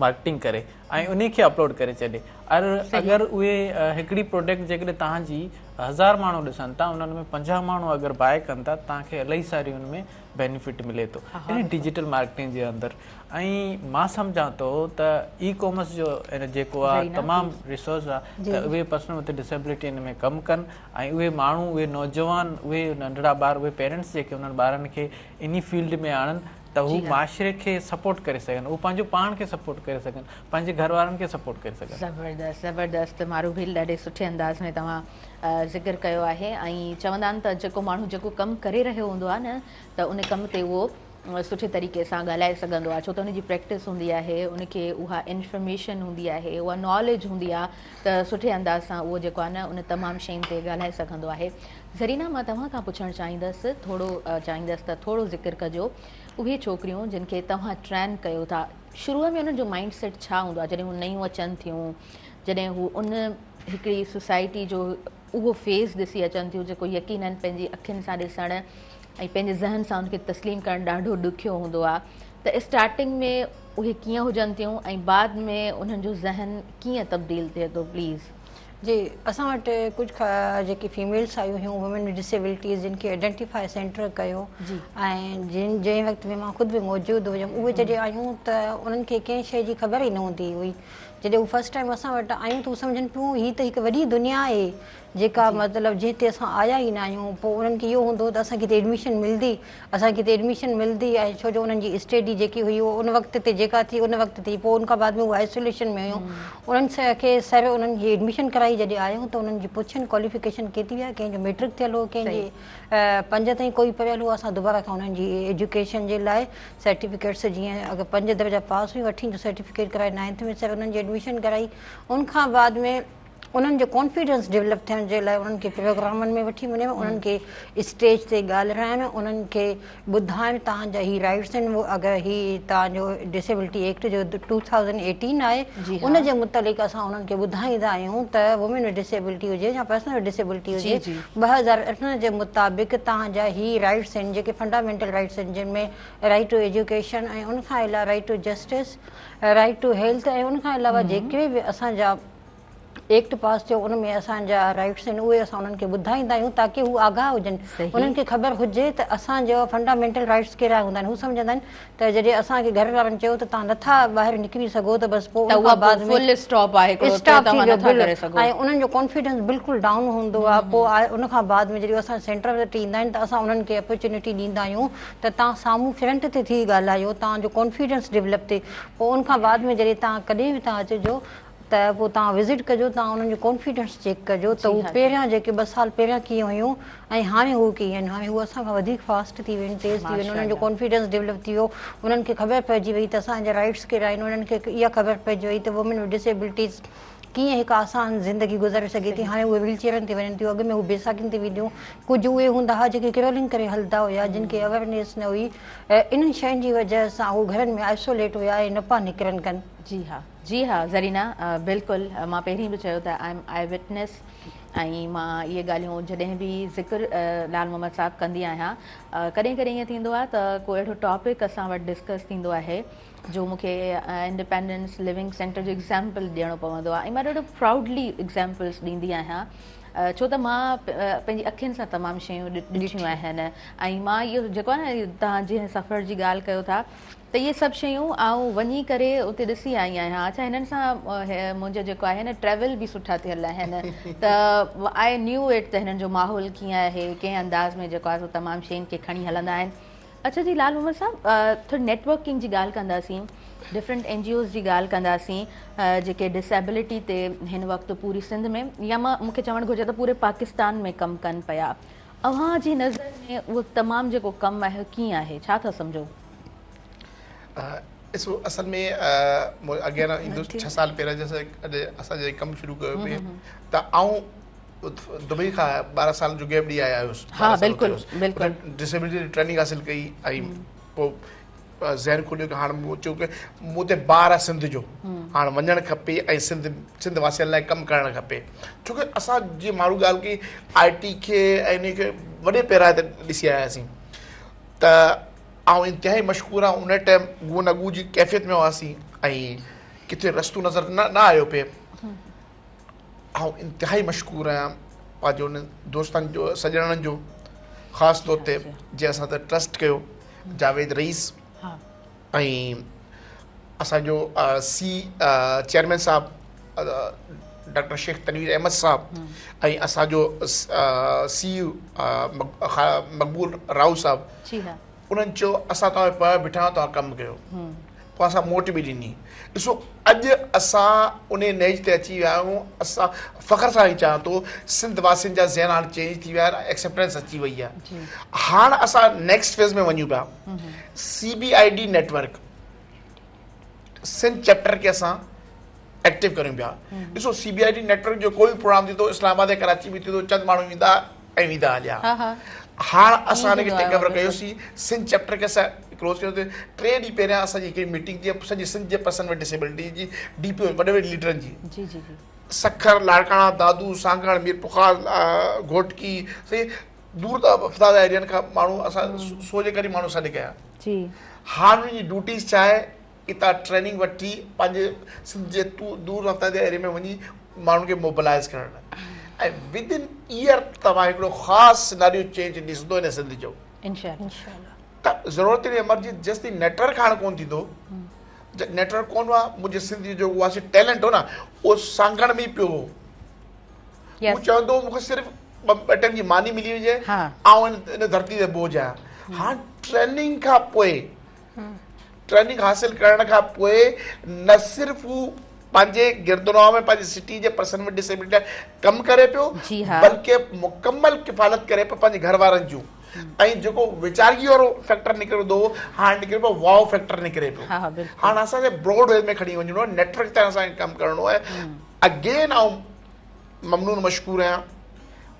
مارڪيٽنگ ڪري ۽ انهي کي اپلوڊ ڪري ڇڏي اگر اهي هڪڙي پروڊڪٽ جيڪڏهن توهان جي هزار ماڻهو ڏسن ٿا انهن ۾ 50 ماڻهو اگر باء ڪن ٿا توهان کي الاهي ساري ان ۾ بينيفٽ ملي ٿو يعني ڊجيٽل مارڪيٽنگ جي اندر ۽ مان سمجهان ٿو ته اي ڪامرس جو جيڪو آهي تمام ريسورس آهي ته اهي پرسن وٿ ڊسيبلٽي ان ۾ ڪم ڪن ۽ اهي ماڻهو اهي نوجوان اهي ننڍڙا ٻار اهي پيرنٽس جيڪي انهن ٻارن کي انهي فيلڊ ۾ آڻن ته هو معاشري کي سپورٽ ڪري سگهن هو پنهنجو پاڻ کي سپورٽ ڪري سگهن پنهنجي گهر وارن کي سپورٽ ڪري سگهن. زبردست زبردست مارو ڀيل ڏاڍي سٺي انداز ۾ توهان ذڪر ڪيو آهي ۽ چوندا آهن ته جيڪو ماڻهو جيڪو ڪم ڪري رهيو هوندو آهي نه ته ان ڪم تي اهو سٺي طريقي سان ڳالهائي سگهندو آهي ڇو ته ان جي پريڪٽس هوندي آهي ان کي اها انفارميشن هوندي آهي اها ناليج هوندي آهي ته سٺي انداز سان اهو جيڪو آهي نه ان تمام شين تي ڳالهائي سگهندو آهي. زرينا مان توهان کان پڇڻ چاهيندس ٿورو چاهيندس ته ٿورو ذڪر ڪجو اهي ڇوڪريون جن کي توهان ٽرين ڪيو ٿا شروع ۾ انهن جو مائنڊ سيٽ ڇا هوندو آهي جڏهن هو نيون اچن ٿيون جڏهن هو ان هڪڙي سوسائٽي جو اهو فيز ڏسي اچن ٿيون جيڪو يقينن پنهنجي اکين سان ڏسڻ ۽ پنهنجي ذهن سان ان کي تسليم ڪرڻ ڏاڍو ڏکيو هوندو آهي ته اسٽارٽنگ ۾ اهي ڪيئن هجن ٿيون ۽ بعد ۾ انهن جو ذهن ڪيئن تبديل ٿئي ٿو پليز. جي اسان وٽ ڪجهه جيڪي فيميلس آيون هيون وومين ود ڊسيبلٽيز جن کي آئيڊينٽيفائي سينٽر ڪيو ۽ جن جنهن وقت ۾ مان خود به موجود هيم اهي جڏهن آيون ته انهن کي ڪنهن شيء جي خبر ئي نه هوندي هئي جڏهن هو فرسٽ ٽائيم اسان وٽ آيون ته هو سمجهن پيون هي ته هڪ وڏي دنيا آهي جيڪا مطلب جنهن تي اسان آيا ئي نه آهيون پوء انهن کي اهو هوندو هو ته اسان کي هتي ايڊميشن ملندي اسان کي هتي ايڊميشن ملندي ۽ ڇو جو انهن جي اسٽيڊي جيڪي هئي اهو ان وقت تي جيڪا ٿي ان وقت ٿي پوء ان کان بعد ۾ هو آئسوليشن ۾ هيون انهن کي سر انهن جي ايڊميشن ڪرائي جڏهن آيون ته انهن جي پڇن ڪواليفڪيشن ڪيتري آهي ڪنهن جو ميٽرڪ ٿيل هو ڪنهن جي پنج تائين ڪوئي پڙهيل هو اسان دوباره کان انهن جي ايجوڪيشن جي لاء سرٽيفڪيٽس جيئن اگر پنج درجا پاس هيون اٺين جو سرٽيفڪيٽ ڪرائي نائنٿ ۾ سر انهن جي ايڊميشن ڪرائي ان کان بعد ۾ انهن جو ڪانفيڊنس ڊولپ ٿيڻ جي لاء انهن کي پروگرامن ۾ وٺي وڃڻ انهن کي اسٽيج تي ڳالهرائڻ انهن کي ٻڌائڻ توهان جا هي رائٽس آهن اگر هي توهان جو ڊسيبلٽي ايڪٽ جو 2018 آهي ان جي متعلق اسان انهن کي ٻڌائيندا آهيون ته وومين ود ڊسيبلٽي هجي يا پرسن ود ڊسيبلٽي هجي 2018 جي مطابق توهان جا هي رائٽس آهن جيڪي فنڊامينٽل رائٽس آهن جن ۾ رائٽ ٽو ايجوڪيشن ۽ ان کان علاوه right to justice right to health ۽ ان کان علاوه جيڪي به اسان جا ايڪٽ پاس ٿيو ان ۾ اسان جا رائٽس آهن اهي اسان انهن کي ٻڌائيندا آهيون تاڪه هو آگاهه هجن انهن کي خبر هجي ته اسان جا فنڊامينٽل رائٽس ڪهڙا هوندا آهن هو سمجهندا آهن ته جڏهن اسان کي گهر وارن چيو ته توهان نٿا ٻاهر نڪري سگهو ته بس پوء ان کان بعد ۾ فل اسٽاپ آهي هڪڙو ته توهان نٿا ڪري سگهو ۽ انهن جو ڪانفيڊنس بلڪل ڊائون هوندو آهي پوء ان کان بعد ۾ جڏهن اسان سينٽر وٽ ايندا آهن ته اسان انهن کي اپرچونٽي ڏيندا آهيون ته توهان سامهون فرنٽ تي ٿي ڳالهايو توهان جو ڪانفيڊنس ڊولپ ٿئي پوء ان کان بعد ۾ جڏهن توهان ڪڏهن به توهان اچجو ته پوء توهان وزٽ ڪجو توهان انهن جو ڪانفيڊنس چيڪ ڪجو ته هو پهريان جيڪي ٻه سال پهريان ڪيئن هيون ۽ هاڻي هو ڪيئن آهن هاڻي هو اسان کان وڌيڪ فاسٽ ٿي ويون آهن تيز ٿي ويون آهن انهن جو ڪانفيڊنس ڊولپ ٿي ويو انهن کي خبر پئجي وئي ته اسان جا رائٽس ڪهڙا آهن انهن کي اها خبر پئجي وئي ته وومين ود ڊسيبلٽيز ڪيئن هڪ آسان زندگي گذاري سگهي ٿي هاڻي اهي ويل چيئرن تي وڃن ٿيون اڳ ۾ هو بيساکين تي وينديون ڪجهه اهي هوندا هئا جيڪي ڪرولنگ ڪري هلندا هيا جن کي اويرنيس نه هئي انهن شين جي وجهه سان هو گهرن ۾ آئسوليٽ هيا ۽ نه پيا نڪرن ڪن. جي ها جي ها زرينا بلڪل مان پهرين به چيو ته I M آئي وٽنس ۽ مان اهي ڳالهيون جڏهن به ذڪر لال محمد صاحب ڪندي آهيان ڪڏهن ڪڏهن ائين ٿيندو آهي ته ڪو اهڙو ٽاپڪ اسان وٽ ڊسڪس ٿيندو آهي جو مون کي انڊيپينڊنس لونگ سينٽر جو ايگزامپل ڏيڻو پوندو آهي ۽ مان ڏاڍو پرائوڊلي ايگزامپلس ڏيندي آهيان ڇو ته مان پنهنجي اکين سان تمام شيون ڏٺيون آهن ۽ مان اهو جيڪو آهي نه توهان جنهن سفر جي ڳالهه ڪيو ٿا ته اهي سڀ شيون آئون وڃي ڪري اتي ڏسي آئي آهيان. اڇا هنن سان منهنجو جيڪو آهي نه ٽريول به سٺا ٿيل آهن ته آء نيو it ته هنن جو ماحول ڪيئن آهي ڪنهن انداز ۾ جيڪو آهي سو تمام شين کي کڻي هلندا آهن. اڇا جي لال محمد صاحب ٿوري نيٽ ورڪنگ جي ڳالهه ڪنداسين ڊفرنٽ اين جي اوز جي ڳالهه ڪنداسين جيڪي ڊسيبلٽي تي هن وقت پوري سنڌ ۾ يا مون کي چوڻ گهرجي ته پوري پاڪستان ۾ ڪم ڪن پيا اوهان جي نظر ۾ اهو تمام جيڪو ڪم آهي ڪيئن آهي ڇا ٿا سمجهو؟ ڏسو اصل ۾ اڳيان ايندس 6 سال پهريان جيسين اسان جڏهن ڪم شروع ڪيو پئي ته آئون دبئي کان 12 سال جو گيپ ڏئي آيو هيس. ها بلڪل بلڪل. ڊسيبلٽي ٽريننگ حاصل ڪئي ۽ پوء ذهن کليو ڪه هاڻ مون چيو ڪه مون تي بار آهي سنڌ جو هاڻ وڃڻ کپي ۽ سنڌ سنڌ واسين لاء ڪم ڪرڻ کپي ڇو ڪه اسان جيئن ماڻهو ڳالهه ڪئي آء ٽي کي ۽ ان کي وڏي پيرائي تي ڏسي آياسين ته آئون انتهائي مشڪور آهيان ان ٽائيم گو نه گو جي ڪيفيت ۾ هئاسين ۽ ڪٿي رستو نظر نه نه آيو پئي. آئون انتهائي مشڪور آهيان پنهنجي انهن دوستن جو سڄڻن جو خاص طور تي جنهن اسان تي ٽرسٽ ڪيو جاويد رئيس ۽ اسان جو سي چيئرمين صاحب ڊاڪٽر شيخ تنوير احمد صاحب ۽ اسان جو سي مقبول راهو صاحب انهن چيو اسان توهان جي پويان بيٺا آهيون توهان ڪم ڪيو پوء اسان موٽ به ڏني ڏسو اڄ اسان انهي نهج تي اچي ويا آهيون اسان فخر سان هي چوان ٿو سنڌ واسين جا ذهن هاڻ چينج ٿي ويا آهن ايڪسيپٽنس اچي وئي آهي هاڻ اسان نيڪسٽ فيز ۾ وڃون پيا C B I D network Sindh chapter کي اسان ايڪٽو ڪريون پيا ڏسو C B I D network جو ڪوئي پروگرام ٿي ٿو اسلام آباد ۽ ڪراچي ۾ ٿي ٿو چند ماڻهو ايندا ۽ ويندا هليا هاڻ اسان ان کي ٽيڪ اوور ڪيوسين سنڌ چيپٽر کي اسان ڪلوز ڪيو ٽي ڏينهن پهريان اسان جي هڪڙي ميٽنگ ٿي سڄي سنڌ جي پرسن وٿ ڊسيبلٽي جي ڊي پي او وڏي وڏي ليڊرن جي جي جي سکر لاڙڪاڻا دادو سانگهڙ ميرپورخاص گهوٽڪي صحيح دور افتاده ايريان کان ماڻهو اسان سو جي قريب ماڻهو سڏ ڪيا جي هاڻ انهن جي ڊيوٽيز ڇا آهي اتان ٽريننگ وٺي پنهنجي سنڌ جي دور افتاده ايريا ۾ وڃي ماڻهن کي موبلائز ڪرڻ ۽ ود ان ايئر توهان هڪڙو خاص سيناريو چينج ڏسندو هن سنڌ جو انشاء الله ته ضرورت ان امر جي جيستائين نيٽورڪ هاڻ ڪون ٿيندو نيٽورڪ ڪون هئا منهنجي سنڌ جو اها سي ٽيلنٽ هو نه اهو سانگهڙ ۾ پيو هو هو چوندو مون کي صرف ٻه ٽائيم جي ماني ملي وڃي آئون ان ڌرتي تي بوجه آهيان هاڻ ٽريننگ کان پوء ٽريننگ حاصل ڪرڻ کان پوء نه صرف هو پنهنجي گردونواح ۾ پنهنجي سٽي جي پرسن وٿ ڊسيبلٽي لاء ڪم ڪري پيو بلڪه مڪمل ڪفالت ڪري پيو پنهنجي گهر وارن جون ۽ جيڪو ويچارگي وارو فيڪٽر نڪرندو هو هاڻ نڪري پيو واو فيڪٽر نڪري پيو هاڻ اسان کي براڊ وي ۾ کڻي وڃڻو آهي نيٽورڪ تي اسان کي ڪم ڪرڻو آهي اگين آئون ممنون مشڪور آهيان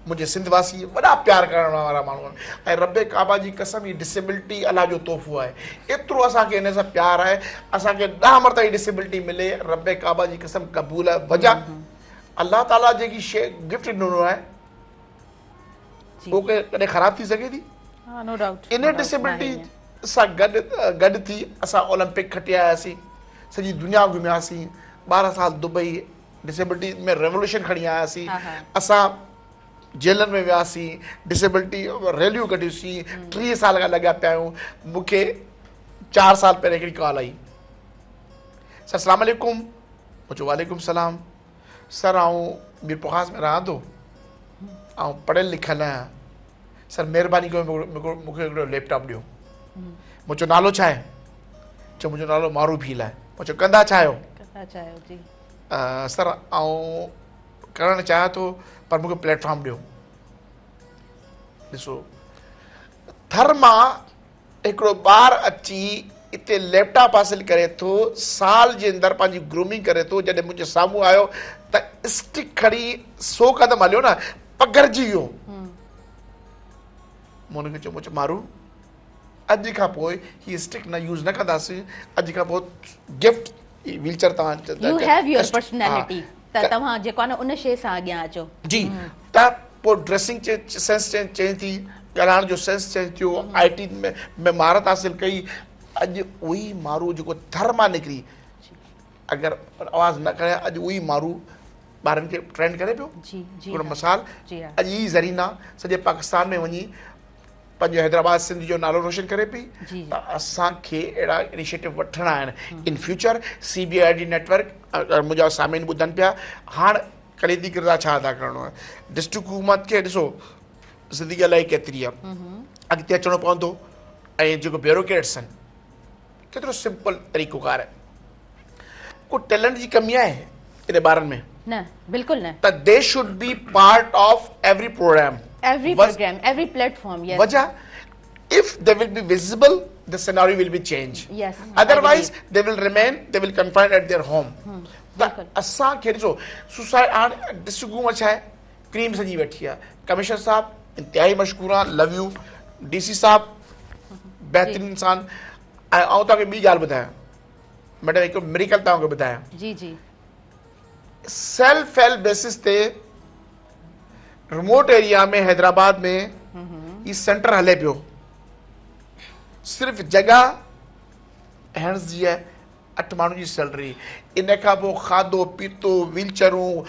منهنجي سنڌ واسي وڏا پيار ڪرڻ وارا ماڻهو آهن ۽ رب ڪعبه جي قسم هي ڊسيبلٽي الله جو تحفو آهي ايترو اسان کي ان سان پيار آهي اسان کي 10 مرتبه هي ڊسيبلٽي ملي رب ڪعبه جي قسم قبول آهي وجه الله تعالي جيڪي شي گفٽ ڏنو آهي اهو ڪڏهن خراب ٿي سگهي ٿي ها نو ڊائوٽ ان ڊسيبلٽي سان گڏ گڏ ٿي اسان اولمپڪ کٽي آياسين سڄي دنيا گهمياسين 12 سال دبئي ڊسيبلٽي ۾ ريولوشن کڻي آياسين اسان جيلن ۾ وياسين ڊسيبلٽي ريليون ڪڍيوسين 30 سال کان لڳا پيا آهيون مونکي 4 سال پهرين هڪڙي ڪال آئي سر السلام عليڪم مون چيو وعليڪم السلام سر آئون ميرپورخاص ۾ رهان ٿو آئون پڙهيل لکيل آهيان سر مهرباني ڪيو مونکي هڪڙو ليپ ٽاپ ڏيو مون چيو نالو ڇا آهي چيو منهنجو نالو مارو ڀيل آهي مون چيو ڪندا ڇا آهيو ڪندا ڇا آهيو جي سر آئون ڪرڻ چاهيان ٿو پر مونکي پليٽ فارم ڏيو ڏسو ٿر مان هڪڙو ٻار اچي اتي ليپ ٽاپ حاصل ڪري ٿو سال جي اندر پنهنجي گرومنگ ڪري ٿو جڏهن منهنجي سامهون آيو ته اسٽڪ کڻي 100 قدم هليو نه پگهرجي ويو مون هن کي چيو مون چيو مارو اڄ کان پوء هي اسٽڪ نه يوز نه ڪنداسين اڄ کان پوء گفٽ ويل چيئر توهان you have your personality ته توهان جيڪو آهي نه ان شي سان اڳيان اچو جي ته پوء ڊريسنگ سينس چينج ٿي ڳالهائڻ جو سينس چينج ٿيو آء ٽي ۾ مهارت حاصل ڪئي اڄ اهي مارو جيڪو ٿر مان نڪري اگر آواز نه ڪري اڄ اهي مارو ٻارن کي ٽرينڊ ڪري پيو هڪڙو مثال اڄ ئي زرينا سڄي پاڪستان ۾ وڃي پنهنجو حيدرآباد سنڌ جو نالو روشن ڪري پئي ته اسان کي اهڙا انيشيٽو وٺڻا آهن in future C B I D network اگر منهنجا سامعين ٻڌن پيا هاڻ ڪليدي ڪردار ڇا ادا ڪرڻو آهي ڊسٽرڪٽ حڪومت کي ڏسو زندگي الائي ڪيتري آهي اڳتي اچڻو پوندو ۽ جيڪو بيوروڪريٽس آهن ڪيترو سمپل طريقو ڪار آهي ڪو ٽيلنٽ جي ڪمي آهي ان ٻارن ۾ نه بلڪل نه ته they should be part of every program every program every platform yes وجه if they will be visible the scenario will be change yes otherwise they will remain they will confine at their home ته اسان کي ڏسو سوسائيڊ هاڻ ڊسٽرڪٽ حڪومت ڇا آهي ڪريم سڄي ويٺي آهي ڪمشنر صاحب انتهائي مشڪور آهيان لو يو ڊي سي صاحب بهترين انسان ۽ آئون توهان کي ٻي ڳالهه ٻڌايان ميڊم هڪ مريڪل توهان کي ٻڌايان جي جي سيلف هيلپ بيسس تي ريموٽ ايريا ۾ حيدرآباد ۾ هي سينٽر هلي پيو صرف جڳهه هينڊز جي آهي. اٺ ماڻهن جي سيلري، ان کان پوء کاڌو پيتو، ويل چيئرون،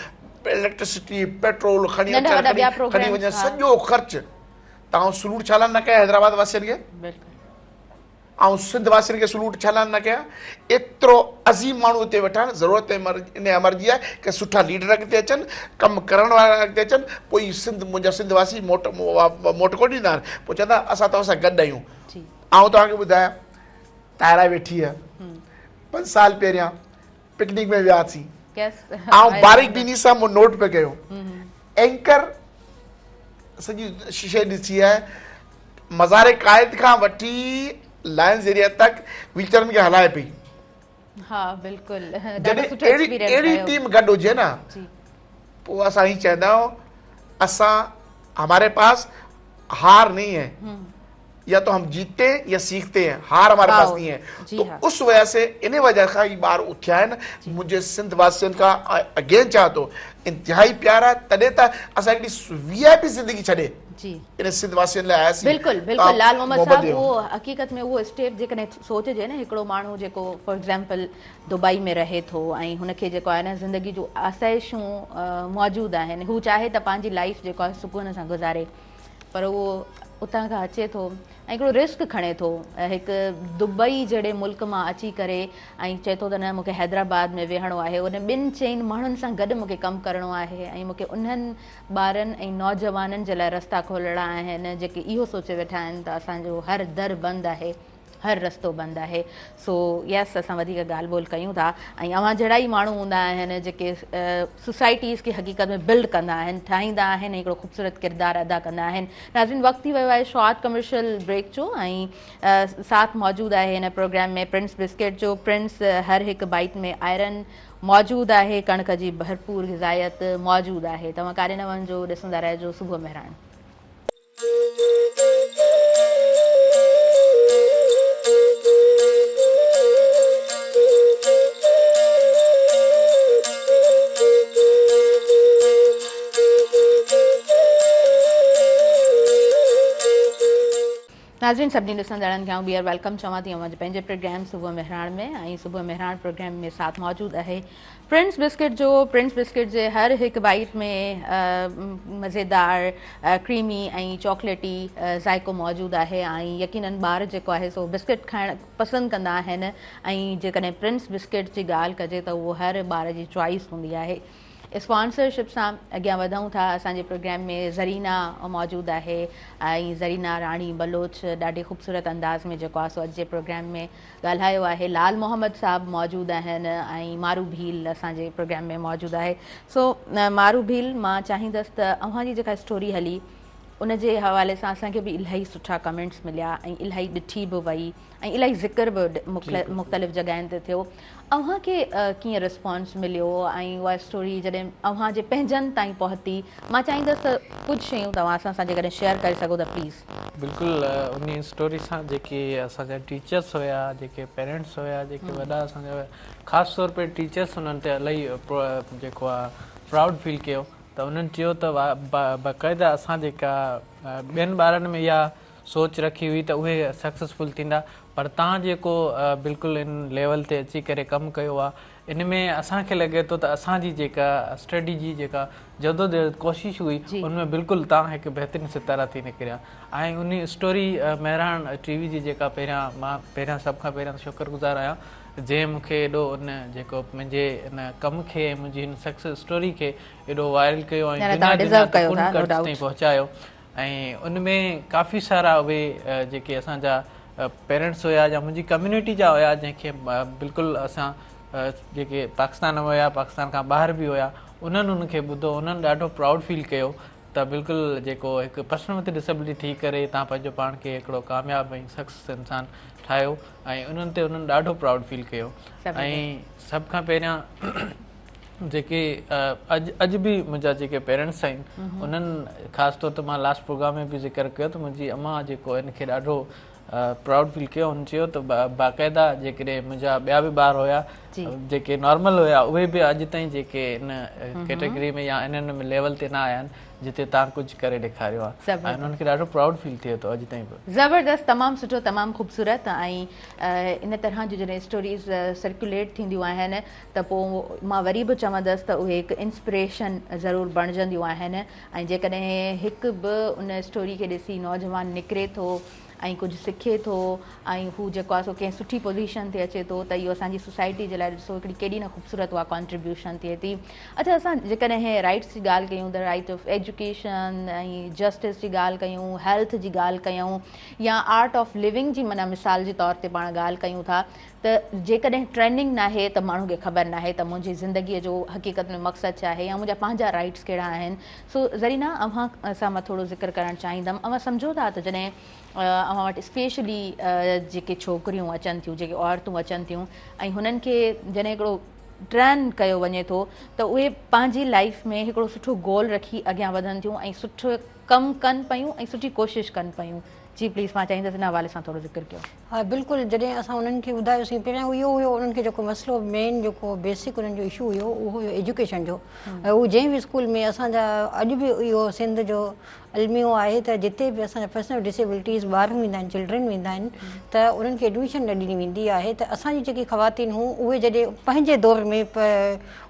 اليڪٽرسٽي، پيٽرول، کڻي ننڍا اچڻ وڏا ٻيا کڻي پروگرامز وڃڻ، ها. سڄو خرچ. ته آئون سلوٽ ڇا لاء نه ڪيان حيدرآباد واسين کي؟ آئون سنڌ واسين کي سلوٽ ڇا لاء نه ڪيان؟ ايترو عظيم ماڻهو اتي ويٺا آهن، ضرورت ان امر جي آهي ڪه سٺا ليڊر اڳتي اچن، ڪم ڪرڻ وارا اڳتي اچن، پوء ئي سنڌ منهنجا سنڌ واسي موٽ موٽ ڪونه ڏيندا آهن، پوء چوندا اسان توهان سان گڏ آهيون. آئون توهان کي ٻڌايان، طاهره ويٺي آهي، پنج سال پهريان پڪنڪ ۾ وياسين، آئون باريڪ بيني سان مون نوٽ پئي ڪيو، اينڪر سڄي شيء ڏسي آهي، مزار قائد کان وٺي لائنز ايريا تڪ ويل چيئرن کي هلائي پئي. ها بلڪل جڏهن اهڙي اهڙي ٽيم گڏ هجي نه پوء اسان هي چوندا آهيون اسان هماري پاس هار نهين هي يا تو هم جيتي يا سيکتي هين هار هماري پاس نهين هي تو اس وجه سي انهي وجه کان هي ٻار اٿيا آهن منهنجي سنڌ واسين کان اگين چوان ٿو انتهائي پيار آهي تڏهن ته اسان هڪڙي وي آء پي زندگي ڇڏي ان سنڌ واسين لاء آياسين. بلڪل بلڪل لال محمد صاحب اهو حقيقت ۾ اهو اسٽيپ جيڪڏهن سوچجي نه هڪڙو ماڻهو جيڪو فار ايگزامپل دبئي ۾ رهي ٿو ۽ هن کي جيڪو آهي نه زندگي جون آسائشون موجود آهن هو چاهي ته پنهنجي لائف جيڪو آهي سڪون سان گذاري پر اهو اتان کان اچي ٿو ۽ هڪڙو رسڪ کڻي ٿو هڪ دبئي جهڙي ملڪ مان اچي ڪري ۽ چئي ٿو ته نه مونکي حيدرآباد ۾ ويهڻو آهي ان ٻن چئن ماڻهن سان گڏ مونکي ڪم ڪرڻو آهي ۽ مونکي انهن ٻارن ۽ نوجوانن جي لاء رستا کولڻا آهن جيڪي اهو سوچي ويٺا آهن ته اسان جو هر در بند آهي هر رستو بند آهي سو يس اسان وڌيڪ ڳالهه ٻولهه ڪيون ٿا ۽ اوهان جهڙا ئي ماڻهو هوندا آهن جيڪي سوسائٽيز کي حقيقت ۾ بلڊ ڪندا آهن ٺاهيندا آهن ۽ هڪڙو خوبصورت ڪردار ادا ڪندا آهن ناظرين وقت ٿي ويو آهي شارٽ ڪمرشل بريڪ جو ۽ ساٿ موجود آهي هن پروگرام ۾ پرنس بسڪيٽ جو پرنس هر هڪ بائيٽ ۾ آئرن موجود آهي ڪڻڪ جي ڀرپور غذائيت موجود آهي توهان ڪاڏي نه وڃجو ڏسندا رهجو صبح مهراڻ. ناظرين سڀني ڏسندڙن کي آئون ٻيهر welcome چوان ٿي اوهان جي پنهنجي پروگرام صبح مهراڻ ۾ ۽ صبح مهراڻ پروگرام ۾ ساٿ موجود آهي پرنس بسڪٽ جو پرنس بسڪٽ جي هر هڪ بائيٽ ۾ مزيدار ڪريمي ۽ چاڪليٽي ذائقو موجود آهي ۽ يقينن ٻار جيڪو آهي سو بسڪٽ کائڻ پسند ڪندا آهن ۽ جيڪڏهن پرنس بسڪٽ جي ڳالهه ڪجي ته اهو هر ٻار جي چوائس هوندي آهي اسپانسرشپ سان اڳيان وڌون ٿا اسان جي پروگرام ۾ زرينا موجود آهي ۽ زرينا راڻي بلوچ ڏاڍي خوبصورت انداز ۾ جيڪو آهي سو اڄ جي پروگرام ۾ ڳالهايو آهي لال محمد صاحب موجود آهن ۽ مارو ڀيل اسان جي پروگرام ۾ موجود آهي سو مارو ڀيل مان چاهيندس ته اوهان جي جيڪا اسٽوري هلي ان جي حوالي سان اسان کي به الاهي سٺا ڪمينٽس مليا ۽ الاهي ڏٺي به وئي ۽ الاهي ذڪر به مختلف جڳهين تي ٿيو اوهان کي ڪيئن رسپانس مليو ۽ اها اسٽوري جڏهن اوهان جي پنهنجن تائين پهتي مان چاهيندس ته ڪجهه شيون توهان اسان سان جيڪڏهن شيئر ڪري سگهو ته پليز. بلڪل انهي اسٽوري سان جيڪي اسان جا ٽيچرس هيا جيڪي پيرنٽس هيا جيڪي وڏا اسان جا هيا خاص طور پي ٽيچرس انهن تي الاهي جيڪو آ پرائوڊ فيل ڪيو ته انهن چيو ته باقاعده اسان جيڪا ٻين ٻارن ۾ اها سوچ رکي هئي ته اهي سڪسيسفل ٿيندا پر توهان جيڪو بلڪل ان ليول تي اچي ڪري ڪم ڪيو آ ان ۾ اسان کي لڳي ٿو ته اسان جي جيڪا اسٽريٽجي جي جيڪا جدوجهد ڪوشش هئي ان ۾ بلڪل توهان هڪ بهترين ستارا ٿي نڪريا ۽ انهي اسٽوري مهراڻ ٽي وي جي جيڪا پهريان مان پهريان سڀ کان پهريان شڪر گذار آهيان جنهن مون کي ايڏو ان جيڪو منهنجي ان ڪم کي ۽ منهنجي هن سڪسيس اسٽوري کي ايڏو وائرل ڪيو ۽ دنيا دنيا تڪ ڪنڊ ڪڙڇ تائين پهچايو ۽ ان ۾ ڪافي سارا اهي جيڪي اسان جا پيرنٽس هيا يا منهنجي ڪميونٽي جا هيا جنهن کي بلڪل اسان جيڪي پاڪستان ۾ هيا پاڪستان کان ٻاهر به هيا انهن ان کي ٻڌو انهن ڏاڍو پرائوڊ فيل ڪيو ته بلڪل جيڪو هڪ پرسن وٿ ڊسيبلٽي ٿي ڪري توهان پنهنجو پاڻ کي هڪڙو ڪامياب ۽ سڪسيس انسان ٺاهيو ۽ انهن تي انهن ڏاڍو پرائوڊ فيل ڪيو ۽ سڀ کان پهريان جيڪي اڄ اڄ به منهنجا جيڪي پيرنٽس آهن انهن خاص طور تي مان لاسٽ پروگرام ۾ به ذڪر ڪيو ته منهنجي امان جيڪو ان کي ڏاڍو پرائوڊ فيل ڪيو هن چيو ته باقاعده جيڪڏهن منهنجا ٻيا به ٻار هيا جيڪي نارمل هيا اهي به اڄ تائين جيڪي ان ڪيٽيگري ۾ يا انهن ليول تي نه آيا آهن جتي توهان ڪجهه ڪري ڏيکاريو آهي ۽ انهن کي ڏاڍو پرائوڊ فيل ٿئي ٿو اڄ تائين به. زبردست تمام سٺو تمام خوبصورت ۽ ان طرح جون جڏهن اسٽوريز سرڪيوليٽ ٿينديون آهن ته پوء مان وري به چوندس ته اهي هڪ انسپريشن ضرور بڻجنديون آهن ۽ جيڪڏهن هڪ به ان اسٽوري کي ڏسي نوجوان نڪري ٿو ۽ ڪجهه سکي ٿو ۽ هو جيڪو آهي سو ڪنهن سٺي پوزيشن تي اچي ٿو ته اهو اسان جي سوسائٽي جي لاء ڏسو هڪڙي ڪيڏي نه خوبصورت اها ڪانٽريبيوشن ٿئي ٿي. اڇا اسان جيڪڏهن رائٽس جي ڳالهه ڪيون ته رائٽ آف ايجوڪيشن ۽ جسٽس جي ڳالهه ڪيون هيلٿ جي ڳالهه ڪيون يا آرٽ آف لونگ جي معنيٰ مثال جي طور تي پاڻ ڳالهه ڪيون ٿا ته جيڪڏهن ٽريننگ ناهي ته ماڻهو کي خبر ناهي ته منهنجي زندگيء جو حقيقت ۾ مقصد ڇا آهي يا منهنجا پنهنجا رائيٽس ڪهڙا آهن. سو زرينا اوهان سان مان ٿورو ذڪر ڪرڻ چاهيندم. اوهان سمجهو ٿا ته جڏهن اوهان وٽ اسپيشلي جيڪي ڇوڪريون اچن ٿيون جيڪي عورتون اچن ٿيون ۽ هنن کي جڏهن هڪڙو ٽرين ڪيو وڃي ٿو ته اهي پنهنجي لائيف ۾ هڪڙو سٺو گول رکي اڳيان وڌن ٿيون ۽ سٺو ڪم ڪن پيون ۽ سٺي ڪوشش ڪن پيون. جي پليز مان چاهيندس ان حوالي سان ٿورو ذڪر ڪيو. ها بلڪل جڏهن اسان انهن کي ٻڌايوسين پهريان اهو هيو انهن کي جيڪو مسئلو مين جيڪو بيسڪ انهن جو اشو هيو اهو هيو ايجوڪيشن جو ۽ هو جنهن به اسڪول ۾ اسان جا اڄ به اهو سنڌ جو الميو آهي ته جتي به اسان جا پرسن وٿ ڊسيبلٽيز ٻار ويندا آهن چلڊرن ويندا آهن ته انهن کي ايڊميشن نه ڏني ويندي آهي ته اسان جون جيڪي خواتين هيون اهي جڏهن پنهنجي دور ۾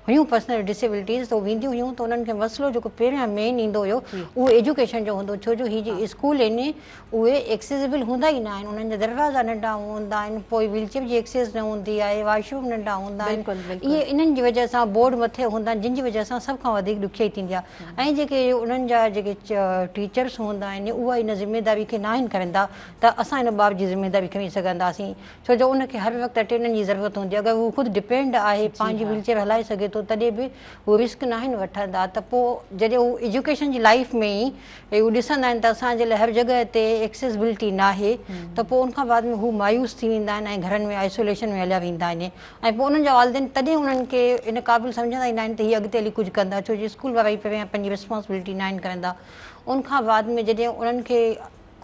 هيون پرسن وٿ ڊسيبلٽيز ته وينديون هيون ته انهن کي مسئلو جيڪو پهريان مين ايندو هيو اهو ايجوڪيشن جو هوندو ڇو جو هي جي اسڪول آهن اهي ايڪسيسبل هوندا ئي نه آهن انهن جا دروازا ننڍا هوندا آهن پوء ويل چيئر جي ايڪسيس نه هوندي آهي واش روم ننڍا هوندا آهن اهي انهن جي وجه سان بورڊ مٿي هوندا آهن جن جي وجه سان سڀ کان وڌيڪ ڏکيائي ٿيندي آهي ۽ جيڪي انهن جا جيڪي ٽيچرس هوندا آهن اها ان ذميداري کي ناهن کڻندا ته اسان ان ٻار جي ذميداري کڻي سگهنداسين ڇو جو ان کي هر وقت اٽينڊنٽ جي ضرورت هوندي آهي اگر هو خود ڊپينڊ آهي پنهنجي ويل چيئر هلائي سگهي ٿو تڏهن به هو رسڪ ناهن وٺندا ته پوء جڏهن هو ايجوڪيشن جي لائيف ۾ ئي هو ڏسندا آهن ته اسان جي لاء هر جڳهه تي ايڪسيسبلٽي ناهي ته پوء ان کان بعد ۾ هو مايوس ٿي ويندا آهن ۽ گهرن ۾ آئسوليشن ۾ هليا ويندا آهن ۽ پوء انهن جا والدين تڏهن انهن کي ان قابل سمجهندا ئي ناهن ته هي اڳتي هلي ڪجهه ڪندا ڇو جو اسڪول وارا ئي پهريان پنهنجي ريسپانسبلٽي ناهن کڻندا ان کان بعد ۾ جڏهن انهن کي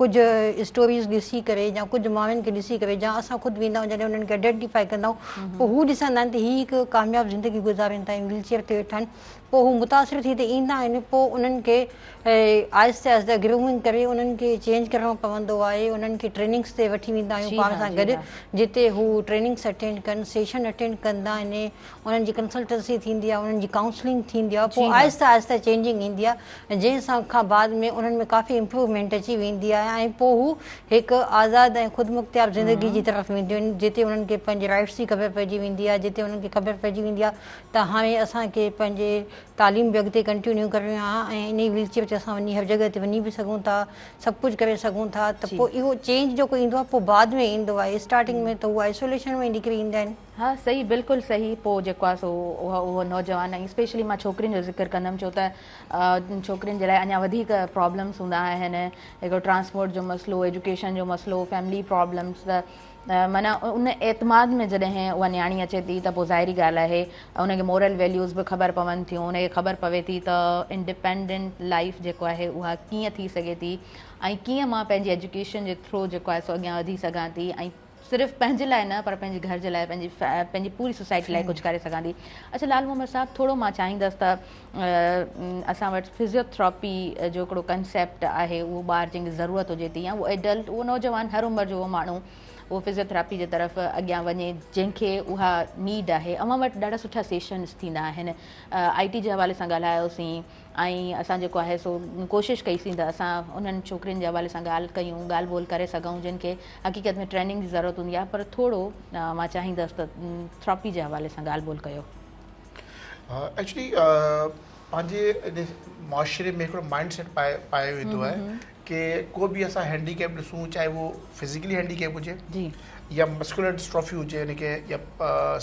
ڪجهه اسٽوريز ڏسي ڪري يا ڪجهه ماڻهن کي ڏسي ڪري يا اسان خود ويندا آهيون جڏهن انهن کي آئيڊينٽيفائي ڪندا آهيون پوء هو ڏسندا آهن ته هي هڪ ڪامياب زندگي گذارين ٿا ۽ ويل چيئر تي ويٺا آهن پوء هو متاثر ٿي ته ايندا آهن پوء انهن کي آهستي آهستي گرومنگ ڪري انهن کي چينج ڪرڻو پوندو آهي انهن کي ٽريننگس تي وٺي ويندا آهيون پاڻ سان گڏ جتي هو ٽريننگس اٽينڊ ڪن سيشن اٽينڊ ڪندا آهن انهن جي ڪنسلٽنسي ٿيندي آهي انهن جي ڪائونسلنگ ٿيندي آهي پوء آهستي آهستي چينجنگ ايندي آهي جنهن سان کان بعد ۾ انهن ۾ ڪافي امپروومينٽ اچي ويندي آهي ۽ پوء هو هڪ آزاد ۽ خودمختيار زندگي جي طرف وينديون آهن جتي انهن کي پنهنجي رائٽس جي خبر پئجي ويندي آهي جتي انهن کي خبر پئجي ويندي آهي ته هاڻي اسان کي پنهنجي تعليم به اڳتي ڪنٽينيو ڪرڻي آهي ۽ انهي ويل چيئر تي اسان وڃي هر جڳهه تي وڃي به سگهون ٿا سڀ ڪجهه ڪري سگهون ٿا ته پوء اهو چينج جيڪو ايندو آهي پوء بعد ۾ ايندو آهي اسٽارٽنگ ۾ ته هو آئسوليشن ۾ نڪري ايندا آهن. ها صحيح بلڪل صحيح پوء جيڪو آهي سو اهو نوجوان ۽ اسپيشلي مان ڇوڪرين جو ذڪر ڪندم ڇو ته ڇوڪرين جي لاء اڃا وڌيڪ پرابلمس هوندا آهن هڪڙو ٽرانسپورٽ جو مسئلو ايجوڪيشن جو مسئلو فيملي پرابلمس ته معنيٰ ان اعتماد ۾ جڏهن اها نياڻي اچي ٿي ته پوء ظاهري ڳالهه آهي ان کي مورل ويليوز به خبر پون ٿيون ان کي خبر پوي ٿي ته انڊيپينڊنٽ لائيف جيڪو آهي اها ڪيئن ٿي سگهي ٿي ۽ ڪيئن مان پنهنجي ايجوڪيشن جي ٿرو جيڪو آهي سو اڳيان وڌي سگهان ٿي ۽ صرف پنهنجي لاء نه پر پنهنجي گهر جي لاء پنهنجي پنهنجي پوري سوسائٽي لاء ڪجهه ڪري سگهان ٿي. اڇا لال محمد صاحب ٿورو مان چاهيندس ته اسان وٽ فزيوٿراپي جو هڪڙو ڪنسيپٽ آهي اهو ٻار جنهن کي ضرورت هجي ٿي يا اهو ايڊلٽ اهو نوجوان هر عمر جو اهو ماڻهو اهو فزيوٿراپي جي طرف اڳيان وڃي جنهن کي اها نيڊ آهي اوهان وٽ ڏاڍا سٺا سيشنز ٿيندا آهن آئي ٽي جي حوالي سان ڳالهايوسين ۽ اسان جيڪو آهي سو ڪوشش ڪئي سين ته اسان انهن ڇوڪرين جي حوالي سان ڳالهه ڪيون ڳالهه ٻولهه ڪري سگهون جن کي حقيقت ۾ ٽريننگ جي ضرورت هوندي آهي پر ٿورو مان چاهيندس ته ٿراپي جي حوالي سان ڳالهه ٻولهه ڪيو. ايڪچولي پنهنجي معاشري ۾ هڪڙو مائنڊ سيٽ پايو ويندو آهي ڪي ڪو به اسان هينڊي ڪيپ ڏسون چاهي اهو فزيڪلي هينڊي ڪيپ هجي يا مسڪولر ڊسٽرافي هجي ان کي يا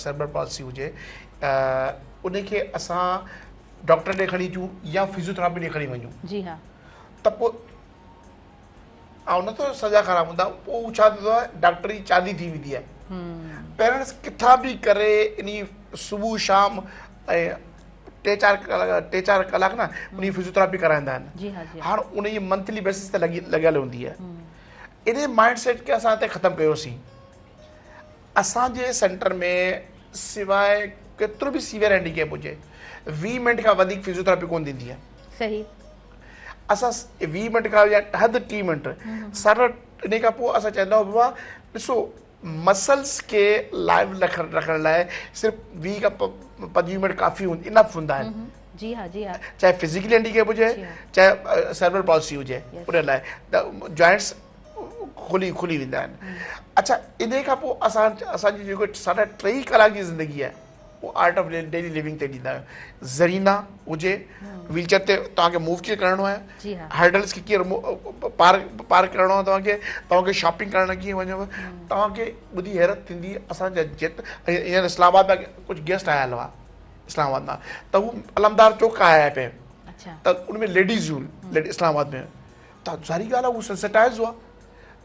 سيربرل پالسي هجي ان کي اسان ڊاڪٽر ڏي کڻي اچون يا فزيوٿراپي ڏي کڻي وڃون جي ها ته پوء آئون نه ٿو سزا خراب هوندا پوء هو ڇا ٿيندو آهي ڊاڪٽر جي چاندي ٿي ويندي آهي پيرنٽس ڪٿان به ڪري انهي صبح شام ۽ ٽي چار ڪلاڪ ٽي چار ڪلاڪ نه انهي فزيوٿراپي ڪرائيندا آهن جي ها جي هاڻ انهي منٿلي بيسس تي لڳي لڳل هوندي آهي. ان مائنڊ سيٽ کي اسان هتي ختم ڪيوسين. اسان جي سينٽر ۾ سواء ڪيترو به سيويئر هينڊيڪيپ هجي 20 منٽ کان وڌيڪ فزيوٿراپي ڪونه ٿيندي آهي. صحيح. اسان 20 منٽ کان يا حد 30 منٽ ساڍا ان کان پوء اسان چوندا آهيون بابا ڏسو مسلس کي لائيو رکڻ لاء صرف 20 کان 25 منٽ ڪافي انف هوندا آهن. جي ها جي ها. چاهي فزيڪلي هينڊيڪيپ هجي چاهي سيربرل پالسي هجي ان لاء ته جوائنٽس کلي کلي ويندا آهن. اڇا ان کان پوء اسان اسان جي جيڪو ساڍا ٽي ڪلاڪ جي زندگي آهي اهو آرٽ آف ڊيلي لونگ تي ڏيندا آهيون. زرينا هجي ويل چيئر تي توهان کي موو ڪيئن ڪرڻو آهي، هرڊلز کي ڪيئن پار پار ڪرڻو آهي توهان کي، توهان کي شاپنگ ڪرڻ ڪيئن وڃڻو، توهان کي ٻڌي حيرت ٿيندي اسان جا جيت هينئر اسلام آباد مان ڪجهه گيسٽ آيل هئا اسلام آباد مان ته هو علمدار چوڪ کان آيا پئي ته ان ۾ ليڊيز هيون اسلام آباد ۾ ته ظاهري ڳالهه آهي هو سينسٽائز هئا.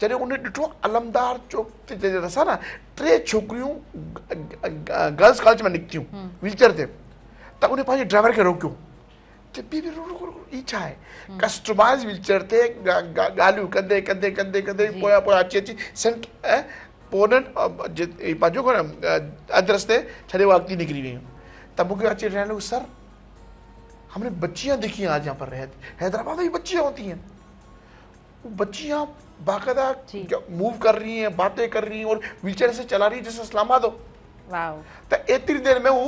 جڏهن ان ڏٺو علمدار چوڪ تي جڏهن رسا نه ٽي ڇوڪريون گرلز ڪاليج مان نڪتيون ويل چيئر تي ته ان پنهنجي ڊرائيور کي روڪيو چي بي بي رڪو رڪو هي ڇا آهي ڪسٽمائز ويل چيئر تي ڳالهيون ڪندي ڪندي ڪندي ڪندي پويان پويان اچي اچي سينٽ ۽ پوء انهن پنهنجو ڪونه اڌ رستي ڇڏي اهي اڳتي نڪري ويون ته مون کي اچي چوڻ لڳو سر هم ني بچيان ديکي آج يهان پر حيدرآباد ۾ بچيان هوتي هين बच्चियां बाकायदा मूव कर रही हैं, बातें कर रही हैं और व्हील चेयर से चला रही है जैसे इस्लामाबाद हो। त एतिरी देरि में हू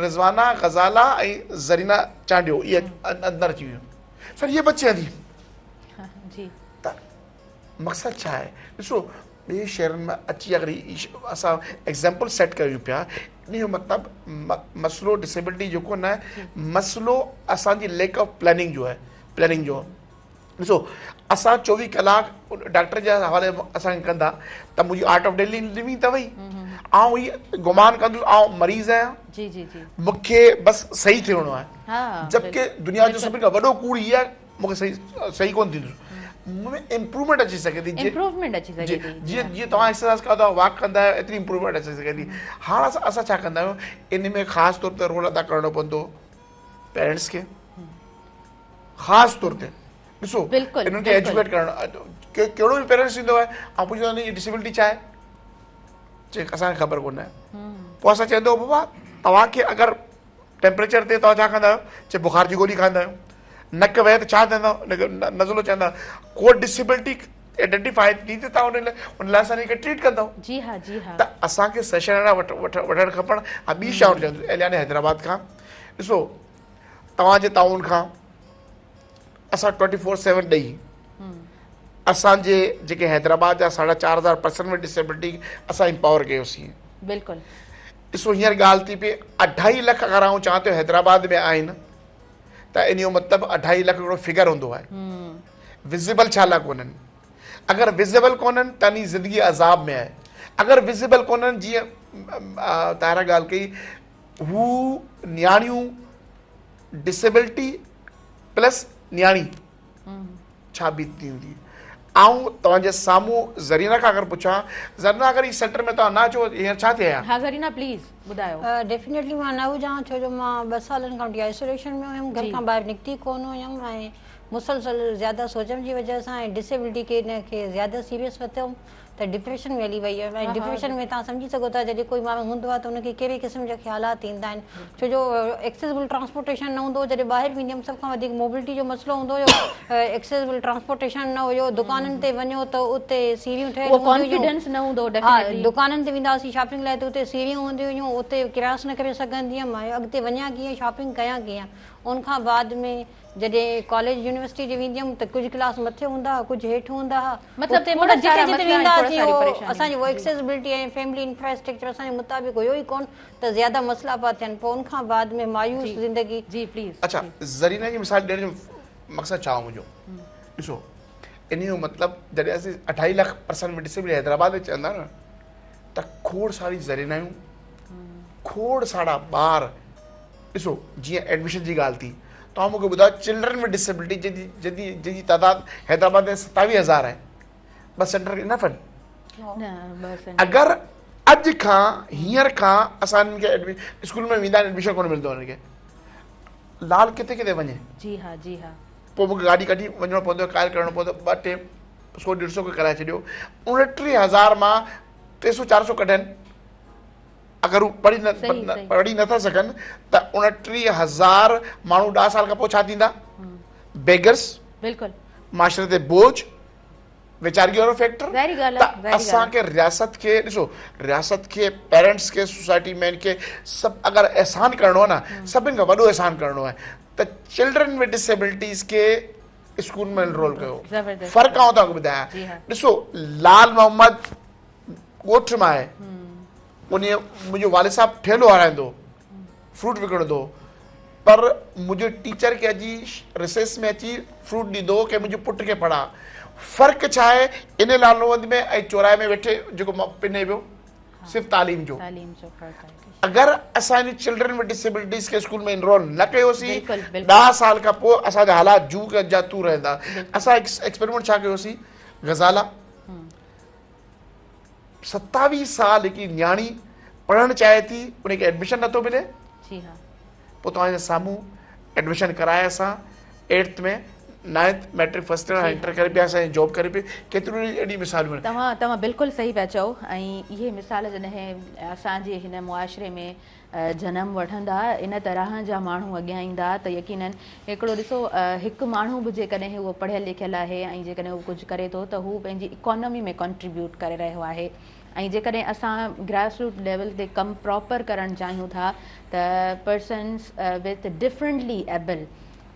रिजवाना, गजाला ऐं ज़रीना चांडियो इहे अंदरि अची वियूं। सर इहे बच्चियां थी। जी। त मक़सदु छा आहे? ॾिसो ॿिए शहरनि मां अची अगरि असां एग्ज़ाम्पल सेट कयूं पिया, इन जो मतिलबु मसइलो डिसेबिलिटी जेको न आहे, मसइलो असांजी लैक ऑफ प्लानिंग जो आहे, प्लानिंग जो। ڏسو اسان 24 ڪلاڪ ڊاڪٽر جي حوالي اسان کي ڪندا ته منهنجي آرٽ آف ڊيلي لونگ ته وئي. آئون هي گمان ڪندس آئون مريض آهيان، جي جي جي، مون کي بس صحيح ٿيڻو آهي، جبڪه دنيا جو سڀني کان وڏو ڪوڙ هي آهي مون کي صحيح صحيح ڪونه ٿيندس، مون ۾ امپروومينٽ اچي سگهي ٿي، امپروومينٽ اچي سگهي ٿي، جيئن جيئن توهان ايڪسرسائز ڪندا آهيو واڪ ڪندا آهيو ايتري امپروومينٽ اچي سگهي ٿي. هاڻ اسان ڇا ڪندا آهيون ان ۾ خاص طور تي رول ادا ڪرڻو پوندو پيرنٽس کي، خاص طور تي ڏسو انهن کي ايجوڪيٽ ڪرڻ. ڪهڙو به پيرنٽس ايندو آهي آئون پڇندو آهيان هي ڊسيبلٽي ڇا آهي؟ چي اسان کي خبر ڪونه آهي. پوء اسان چوندو بابا توهان کي اگر ٽيمپريچر تي توهان ڇا کائيندا آهيو؟ چي بخار جي گولي کائيندا آهيون. نڪ وهي ته ڇا ٿيندو؟ نزلو چوندا آهيو. ڪو ڊسيبلٽي آئيڊينٽيفائي ٿي ته توهان ان لاء اسان کي ٽريٽ ڪندؤ. جي ها جي ها. ته اسان کي سيشن اهڙا وٺڻ کپن. ۽ ٻي شيء آئون چوندس ايليانه حيدرآباد کان ڏسو توهان جي تعاون کان اسان 24/7 ڏئي اسان جي جيڪي حيدرآباد جا 4500 پرسن ود ڊسيبلٽي اسان امپاور ڪيوسين. بلڪل. ڏسو هينئر ڳالهه ٿي پئي 2.5 لک اگر آئون چوان ٿو حيدرآباد ۾ آهن ته ان جو مطلب 2.5 لک هڪڙو فگر هوندو آهي. وزيبل ڇا لاء ڪونهن؟ اگر وزيبل ڪونهن ته انهي زندگي عذاب ۾ آهي. اگر وزيبل ڪونهن جيئن طاهره ڳالهه ڪئي هو نياڻيون ڊسيبلٽي پلس نياڻي ڇا بيتي هوندي. آئون توهان جي سامهون زرينا کان اگر پڇان، زرينا اگر هي سينٽر ۾ توهان نه اچو هينئر ڇا ٿئي ها؟ ها زرينا پليز ٻڌايو. ڊيفينيٽلي مان نه هجان ها ڇو جو مان 2 سالن کان وٺي آئسوليشن ۾ هيم، گهر کان ٻاهر نڪتي ڪونه هيم ۽ مسلسل زياده سوچڻ جي وجه سان ۽ ڊسيبلٽي کي ان کي زياده سيريس ورتم ته ڊپريشن ۾ هلي وئي هيم ۽ ڊپريشن ۾ توهان سمجهي سگهو ٿا جڏهن ڪوئي ماڻهو هوندو آهي ته ان کي ڪهڙي قسم جا خيالات ايندا آهن ڇو جو ايڪسيسبل ٽرانسپورٽيشن نه هوندو هو جڏهن ٻاهر ويندي هيم سڀ کان وڌيڪ موبلٽي جو مسئلو هوندو هيو ايڪسيسبل ٽرانسپورٽيشن نه هيو دڪانن تي وڃو ته اتي سيڙهيون ٺهيل هونديون هيون ها دڪانن تي ويندا هئاسين شاپنگ لاء ته اتي سيڙهيون هونديون هيون اتي ڪراس نه ڪري سگهندي هيم ۽ اڳتي وڃان ڪيئن شاپنگ ڪيان ڪيئن ان کان بعد ۾ جڏهن ڪاليج يونيورسٽي جي ويندي هيم ته ڪجهه ڪلاس مٿي هوندا هئا ڪجهه هيٺ هوندا هئا مطلب اتي کوڙ مطلب جتي سارا جتي مسئلا ويندا ۽ کوڙ هئاسين ساري اهو پريشانيون اسان جو جي. ايڪسيسبلٽي ۽ فيملي انفراسٽرڪچر اسان جي مطابق هيو ئي ڪون ته زياده مسئلا پيا ٿين پوء ان کان بعد ۾ مايوس جي زندگي. جي پليز اڇا جي. زرينا جي مثال ڏيڻ جو مقصد ڇا هو منهنجو ڏسو انهي جو مطلب جڏهن اسين اڍائي lakh person with disability Hyderabad ۾ چوندا نه ته کوڙ ساري زرينايون کوڙ سارا ٻار ڏسو جيئن ايڊميشن جي ڳالهه ٿي توهان مون کي ٻڌايو چلڊرن ود ڊسيبلٽي جنهن جي تعداد حيدرآباد ۾ 27000 آهي ٻه سينٽر انف آهن اگر اڄ کان هينئر کان اسان انهن کي اسڪول ۾ ويندا آهن ايڊميشن ڪونه ملندو انهن کي لال ڪٿي ڪٿي وڃي جي ها جي ها پوء مون کي گاڏي ڪڍي وڃڻو پوندو ڪال ڪرڻو پوندو ٻه ٽي 100 150 کي ڪرائي ڇڏيو، 29,000 مان 300 400 ڪڍن، اگر هو پڙهي نه پڙهي نه ٿا سگهن ته 29,000 ماڻهو 10 سال کان پوء ڇا ٿيندا؟ بيگرس، بلڪل، معاشري تي بوجه، ويچارگي وارو فيڪٽر. ته اسان کي رياست کي ڏسو، رياست کي، پيرنٽس کي، سوسائٽي مين کي سڀ اگر احسان ڪرڻو آهي نه، سڀن کان وڏو احسان ڪرڻو آهي ته چلڊرن ود ڊسيبلٽيز کي اسڪول ۾ انرول ڪيو. فرق آئون توهان کي ٻڌايان، ڏسو لال محمد ڳوٺ مان آهي، انهي منهنجو والد صاحب ٺيلو هارائيندو هو، فروٽ وڪڻندو هو، پر منهنجي ٽيچر کي اچي رسيس ۾ اچي فروٽ ڏيندو هو ڪي منهنجي پٽ کي پڙهاء. فرق ڇا آهي انهي لال محمد ۾ ۽ چوراهي ۾ ويٺي جيڪو پني پيو؟ صرف تعليم جو. اگر اسان ان چلڊرن ود ڊسيبلٽيز کي اسڪول ۾ انرول نه ڪيوسين، 10 سال کان پوء اسان جا حالات جون جا تون رهندا. اسان ايڪسپيريمينٽ ڇا ڪيوسين؟ غزالا 27 سال هڪڙي نياڻي پڙهڻ چاهي ٿي، ان کي ايڊميشن نٿو ملي. جي ها. پوء توهان جي سامهون ايڊميشن ڪرائي اسان 8th ۾ 9th matric first year inter ڪري پيا، اسان جاب ڪري پئي، ڪيتريون ئي اهڙيون مثالون آهن. توهان بلڪل صحيح پيا چئو ۽ اهي مثال جڏهن اسان جي هن معاشري ۾ جنم وٺندا، ان طرح جا ماڻهو اڳيان ايندا ته يقينن هڪڙو ڏسو هڪ ماڻهو به جيڪڏهن اهو پڙهيل لکيل آهي ۽ جيڪڏهن هو ڪجهه ڪري ٿو ته هو پنهنجي اڪانومي ۾ ڪنٽريبيوٽ ڪري رهيو آهي ۽ جيڪڏهن اسان گراس روٽ ليول تي ڪم پراپر ڪرڻ چاهيون ٿا ته پرسنس وٿ ڊفرنٽلي ايبل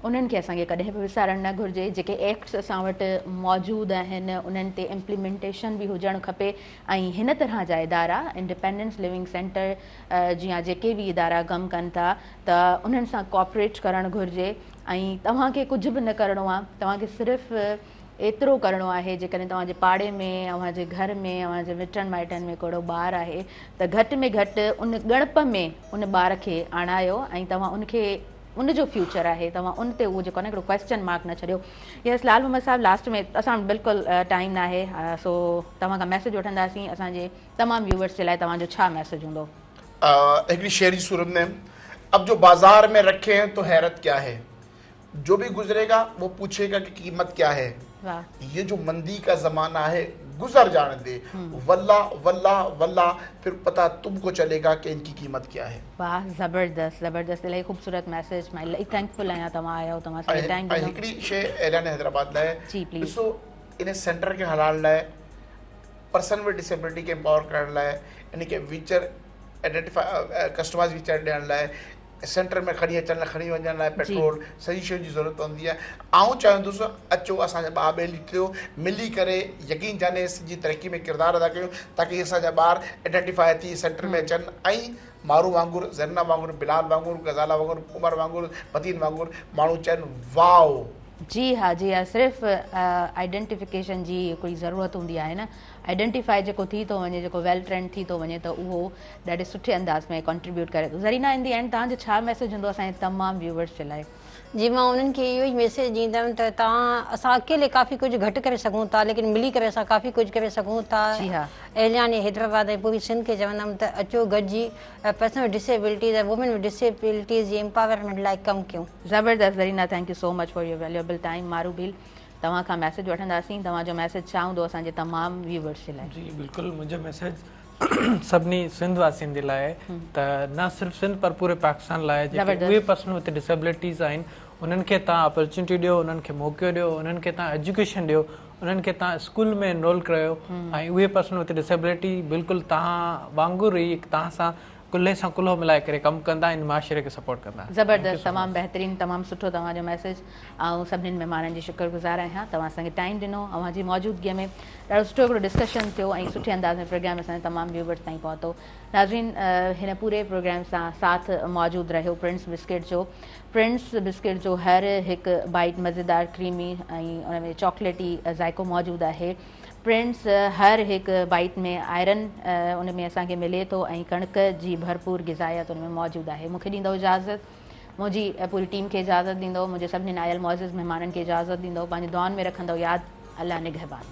انهن کي اسان کي ڪڏهن به وسارڻ نه گهرجي. جيڪي ايڪٽس اسان وٽ موجود آهن انهن تي امپليمينٽيشن به هجڻ کپي ۽ هن طرح جا ادارا انڊيپينڊنس لونگ سينٽر جيان جيڪي به ادارا ڪم ڪن ٿا ته انهن سان ڪوآپريٽ ڪرڻ گهرجي ۽ توهان کي ڪجهه به نه ڪرڻو آهي توهان کي صرف ايترو ڪرڻو آهي جيڪڏهن توهان جي پاڙي ۾ اوهان جي گهر ۾ اوهان جي مٽن مائٽن ۾ ڪو اهڙو ٻار آهي ته گهٽ ۾ گهٽ ان ڳڻپ ۾ ان ٻار کي آڻايو ۽ توهان ان کي ان جو فيوچر آهي توهان ان تي اهو جيڪو آهي نه هڪڙو ڪويسچن مارڪ نه ڇڏيو. يس لال محمد صاحب لاسٽ ۾ اسان وٽ بلڪل ٽائيم ناهي سو توهان کان ميسيج وٺنداسين اسان جي تمام ويوورس جي لاء توهان جو ڇا ميسيج هوندو. هڪڙي شعري صورت ۾ اب جو بازار ۾ رکي هين تو حيرت ڪيا هي جو ڀي گذري گا وو پوڇي گا ڪي قيمت ڪيا هي يه جو مندي ڪا زمانه هي گذر جاني the والله والله والله ڦر پتا تم ڪو چلي گا ڪي ان ڪي قيمت ڪيا هي. واه زبردست زبردست الاهي خوبصورت ميسيج مان الاهي ٿينڪفل آهيان توهان آيا توهان اسان کي ٽائيم ڏنو. ۽ هڪڙي شي اهليان حيدرآباد لاء جي پليز ڏسو ان سينٽر کي هلائڻ لاء پرسن ود ڊسيبلٽي کي امپاور ڪرڻ لاء ان کي ويچر آئيڊينٽيفائي ڪسٽمائز ويچر ڏيڻ لاء سينٽر ۾ کڻي اچڻ لاء کڻي وڃڻ لاء پيٽرول سڄي شين جي ضرورت پوندي آهي آئون چاهيندس اچو اسان جا ٻار ٻيلي ٿيو ملي ڪري يقين جاني سنڌ جي ترقي ۾ ڪردار ادا ڪيون تاڪي اسان جا ٻار آئيڊينٽيفائي ٿي سينٽر ۾ اچن ۽ مارو وانگر زرينا وانگر بلال وانگر غزالا وانگر عمر وانگر متين وانگر ماڻهو چون واء. جي ها جي ها صرف آئيڊينٽيفڪيشن جي هڪڙي ضرورت هوندي آهي نه آئيڊينٽيفائي جيڪو ٿي ٿو وڃي جيڪو ويل ٽرينڊ ٿي ٿو وڃي ته اهو ڏاڍي سٺي انداز ۾ ڪنٽريبيوٽ ڪري ٿو زرينا ان the and توهان جو ڇا ميسيج هوندو اسان جي تمام ويوورس جي لاء. جي مان انهن کي اهو ئي ميسيج ڏيندم ته توهان اسان اڪيلي ڪافي ڪجهه گهٽ ڪري سگهون ٿا ليڪن ملي ڪري اسان ڪافي ڪجهه ڪري سگهون ٿا جي ها. اهليان حيدرآباد ۽ پوري سنڌ کي چوندم ته اچو گڏجي person with disabilities ۽ women with disabilities جي امپاورمينٽ لاء ڪم ڪيون. زبردست Zarina thank you so much for your valuable time Maru Bheel توهان کان ميسيج وٺنداسين توهان جو ميسيج ڇا هوندو اسان جي تمام ويوورس جي لاء. جي بلڪل منهنجو ميسيج سڀني سنڌ واسين جي لاء ته نه صرف سنڌ پر پوري پاڪستان لاء جيڪي اهي پرسن وٿ ڊسيبلٽيز آهن انهن کي توهان اپرچونٽي ڏيو انهن کي موقعو ڏيو انهن کي توهان ايجوڪيشن ڏيو انهن کي توهان اسڪول ۾ انرول ڪرايو ۽ اهي پرسن وٿ ڊسيبلٽي بلڪل توهان وانگر ئي توهان سان ڪلهي سان ڪلهو ملائي ڪري ڪم ڪندا ۽ معاشري کي سپورٽ ڪندا. زبردست تمام بهترين تمام سٺو توهان جو ميسيج آئون سڀنين مهمانن جي شڪر گذار آهيان توهان اسان کي ٽائيم ڏنو اوهان جي موجودگي ۾ ڏاڍو سٺو هڪڙو ڊسڪشن ٿيو ۽ سٺي انداز ۾ پروگرام اسان جي تمام ويوورس تائين پهتو ناظرين هن پوري پروگرام سان ساٿ موجود رهيو پرنس بسڪيٽ جو پرنس بسڪيٽ جو هر هڪ بائيٽ مزيدار ڪريمي ۽ ان ۾ چاڪليٽي ذائقو موجود آهي پرنس هر هڪ بائيٽ ۾ آئرن ان ۾ اسان کي ملي ٿو ۽ ڪڻڪ جي ڀرپور غذائيت ان ۾ موجود آهي مون کي ڏيندو اجازت منهنجي پوري ٽيم کي اجازت ڏيندو منهنجي سڀني آيل معزز مهمانن کي اجازت ڏيندو پنهنجي دعائن ۾ رکندو ياد الله نگهبان.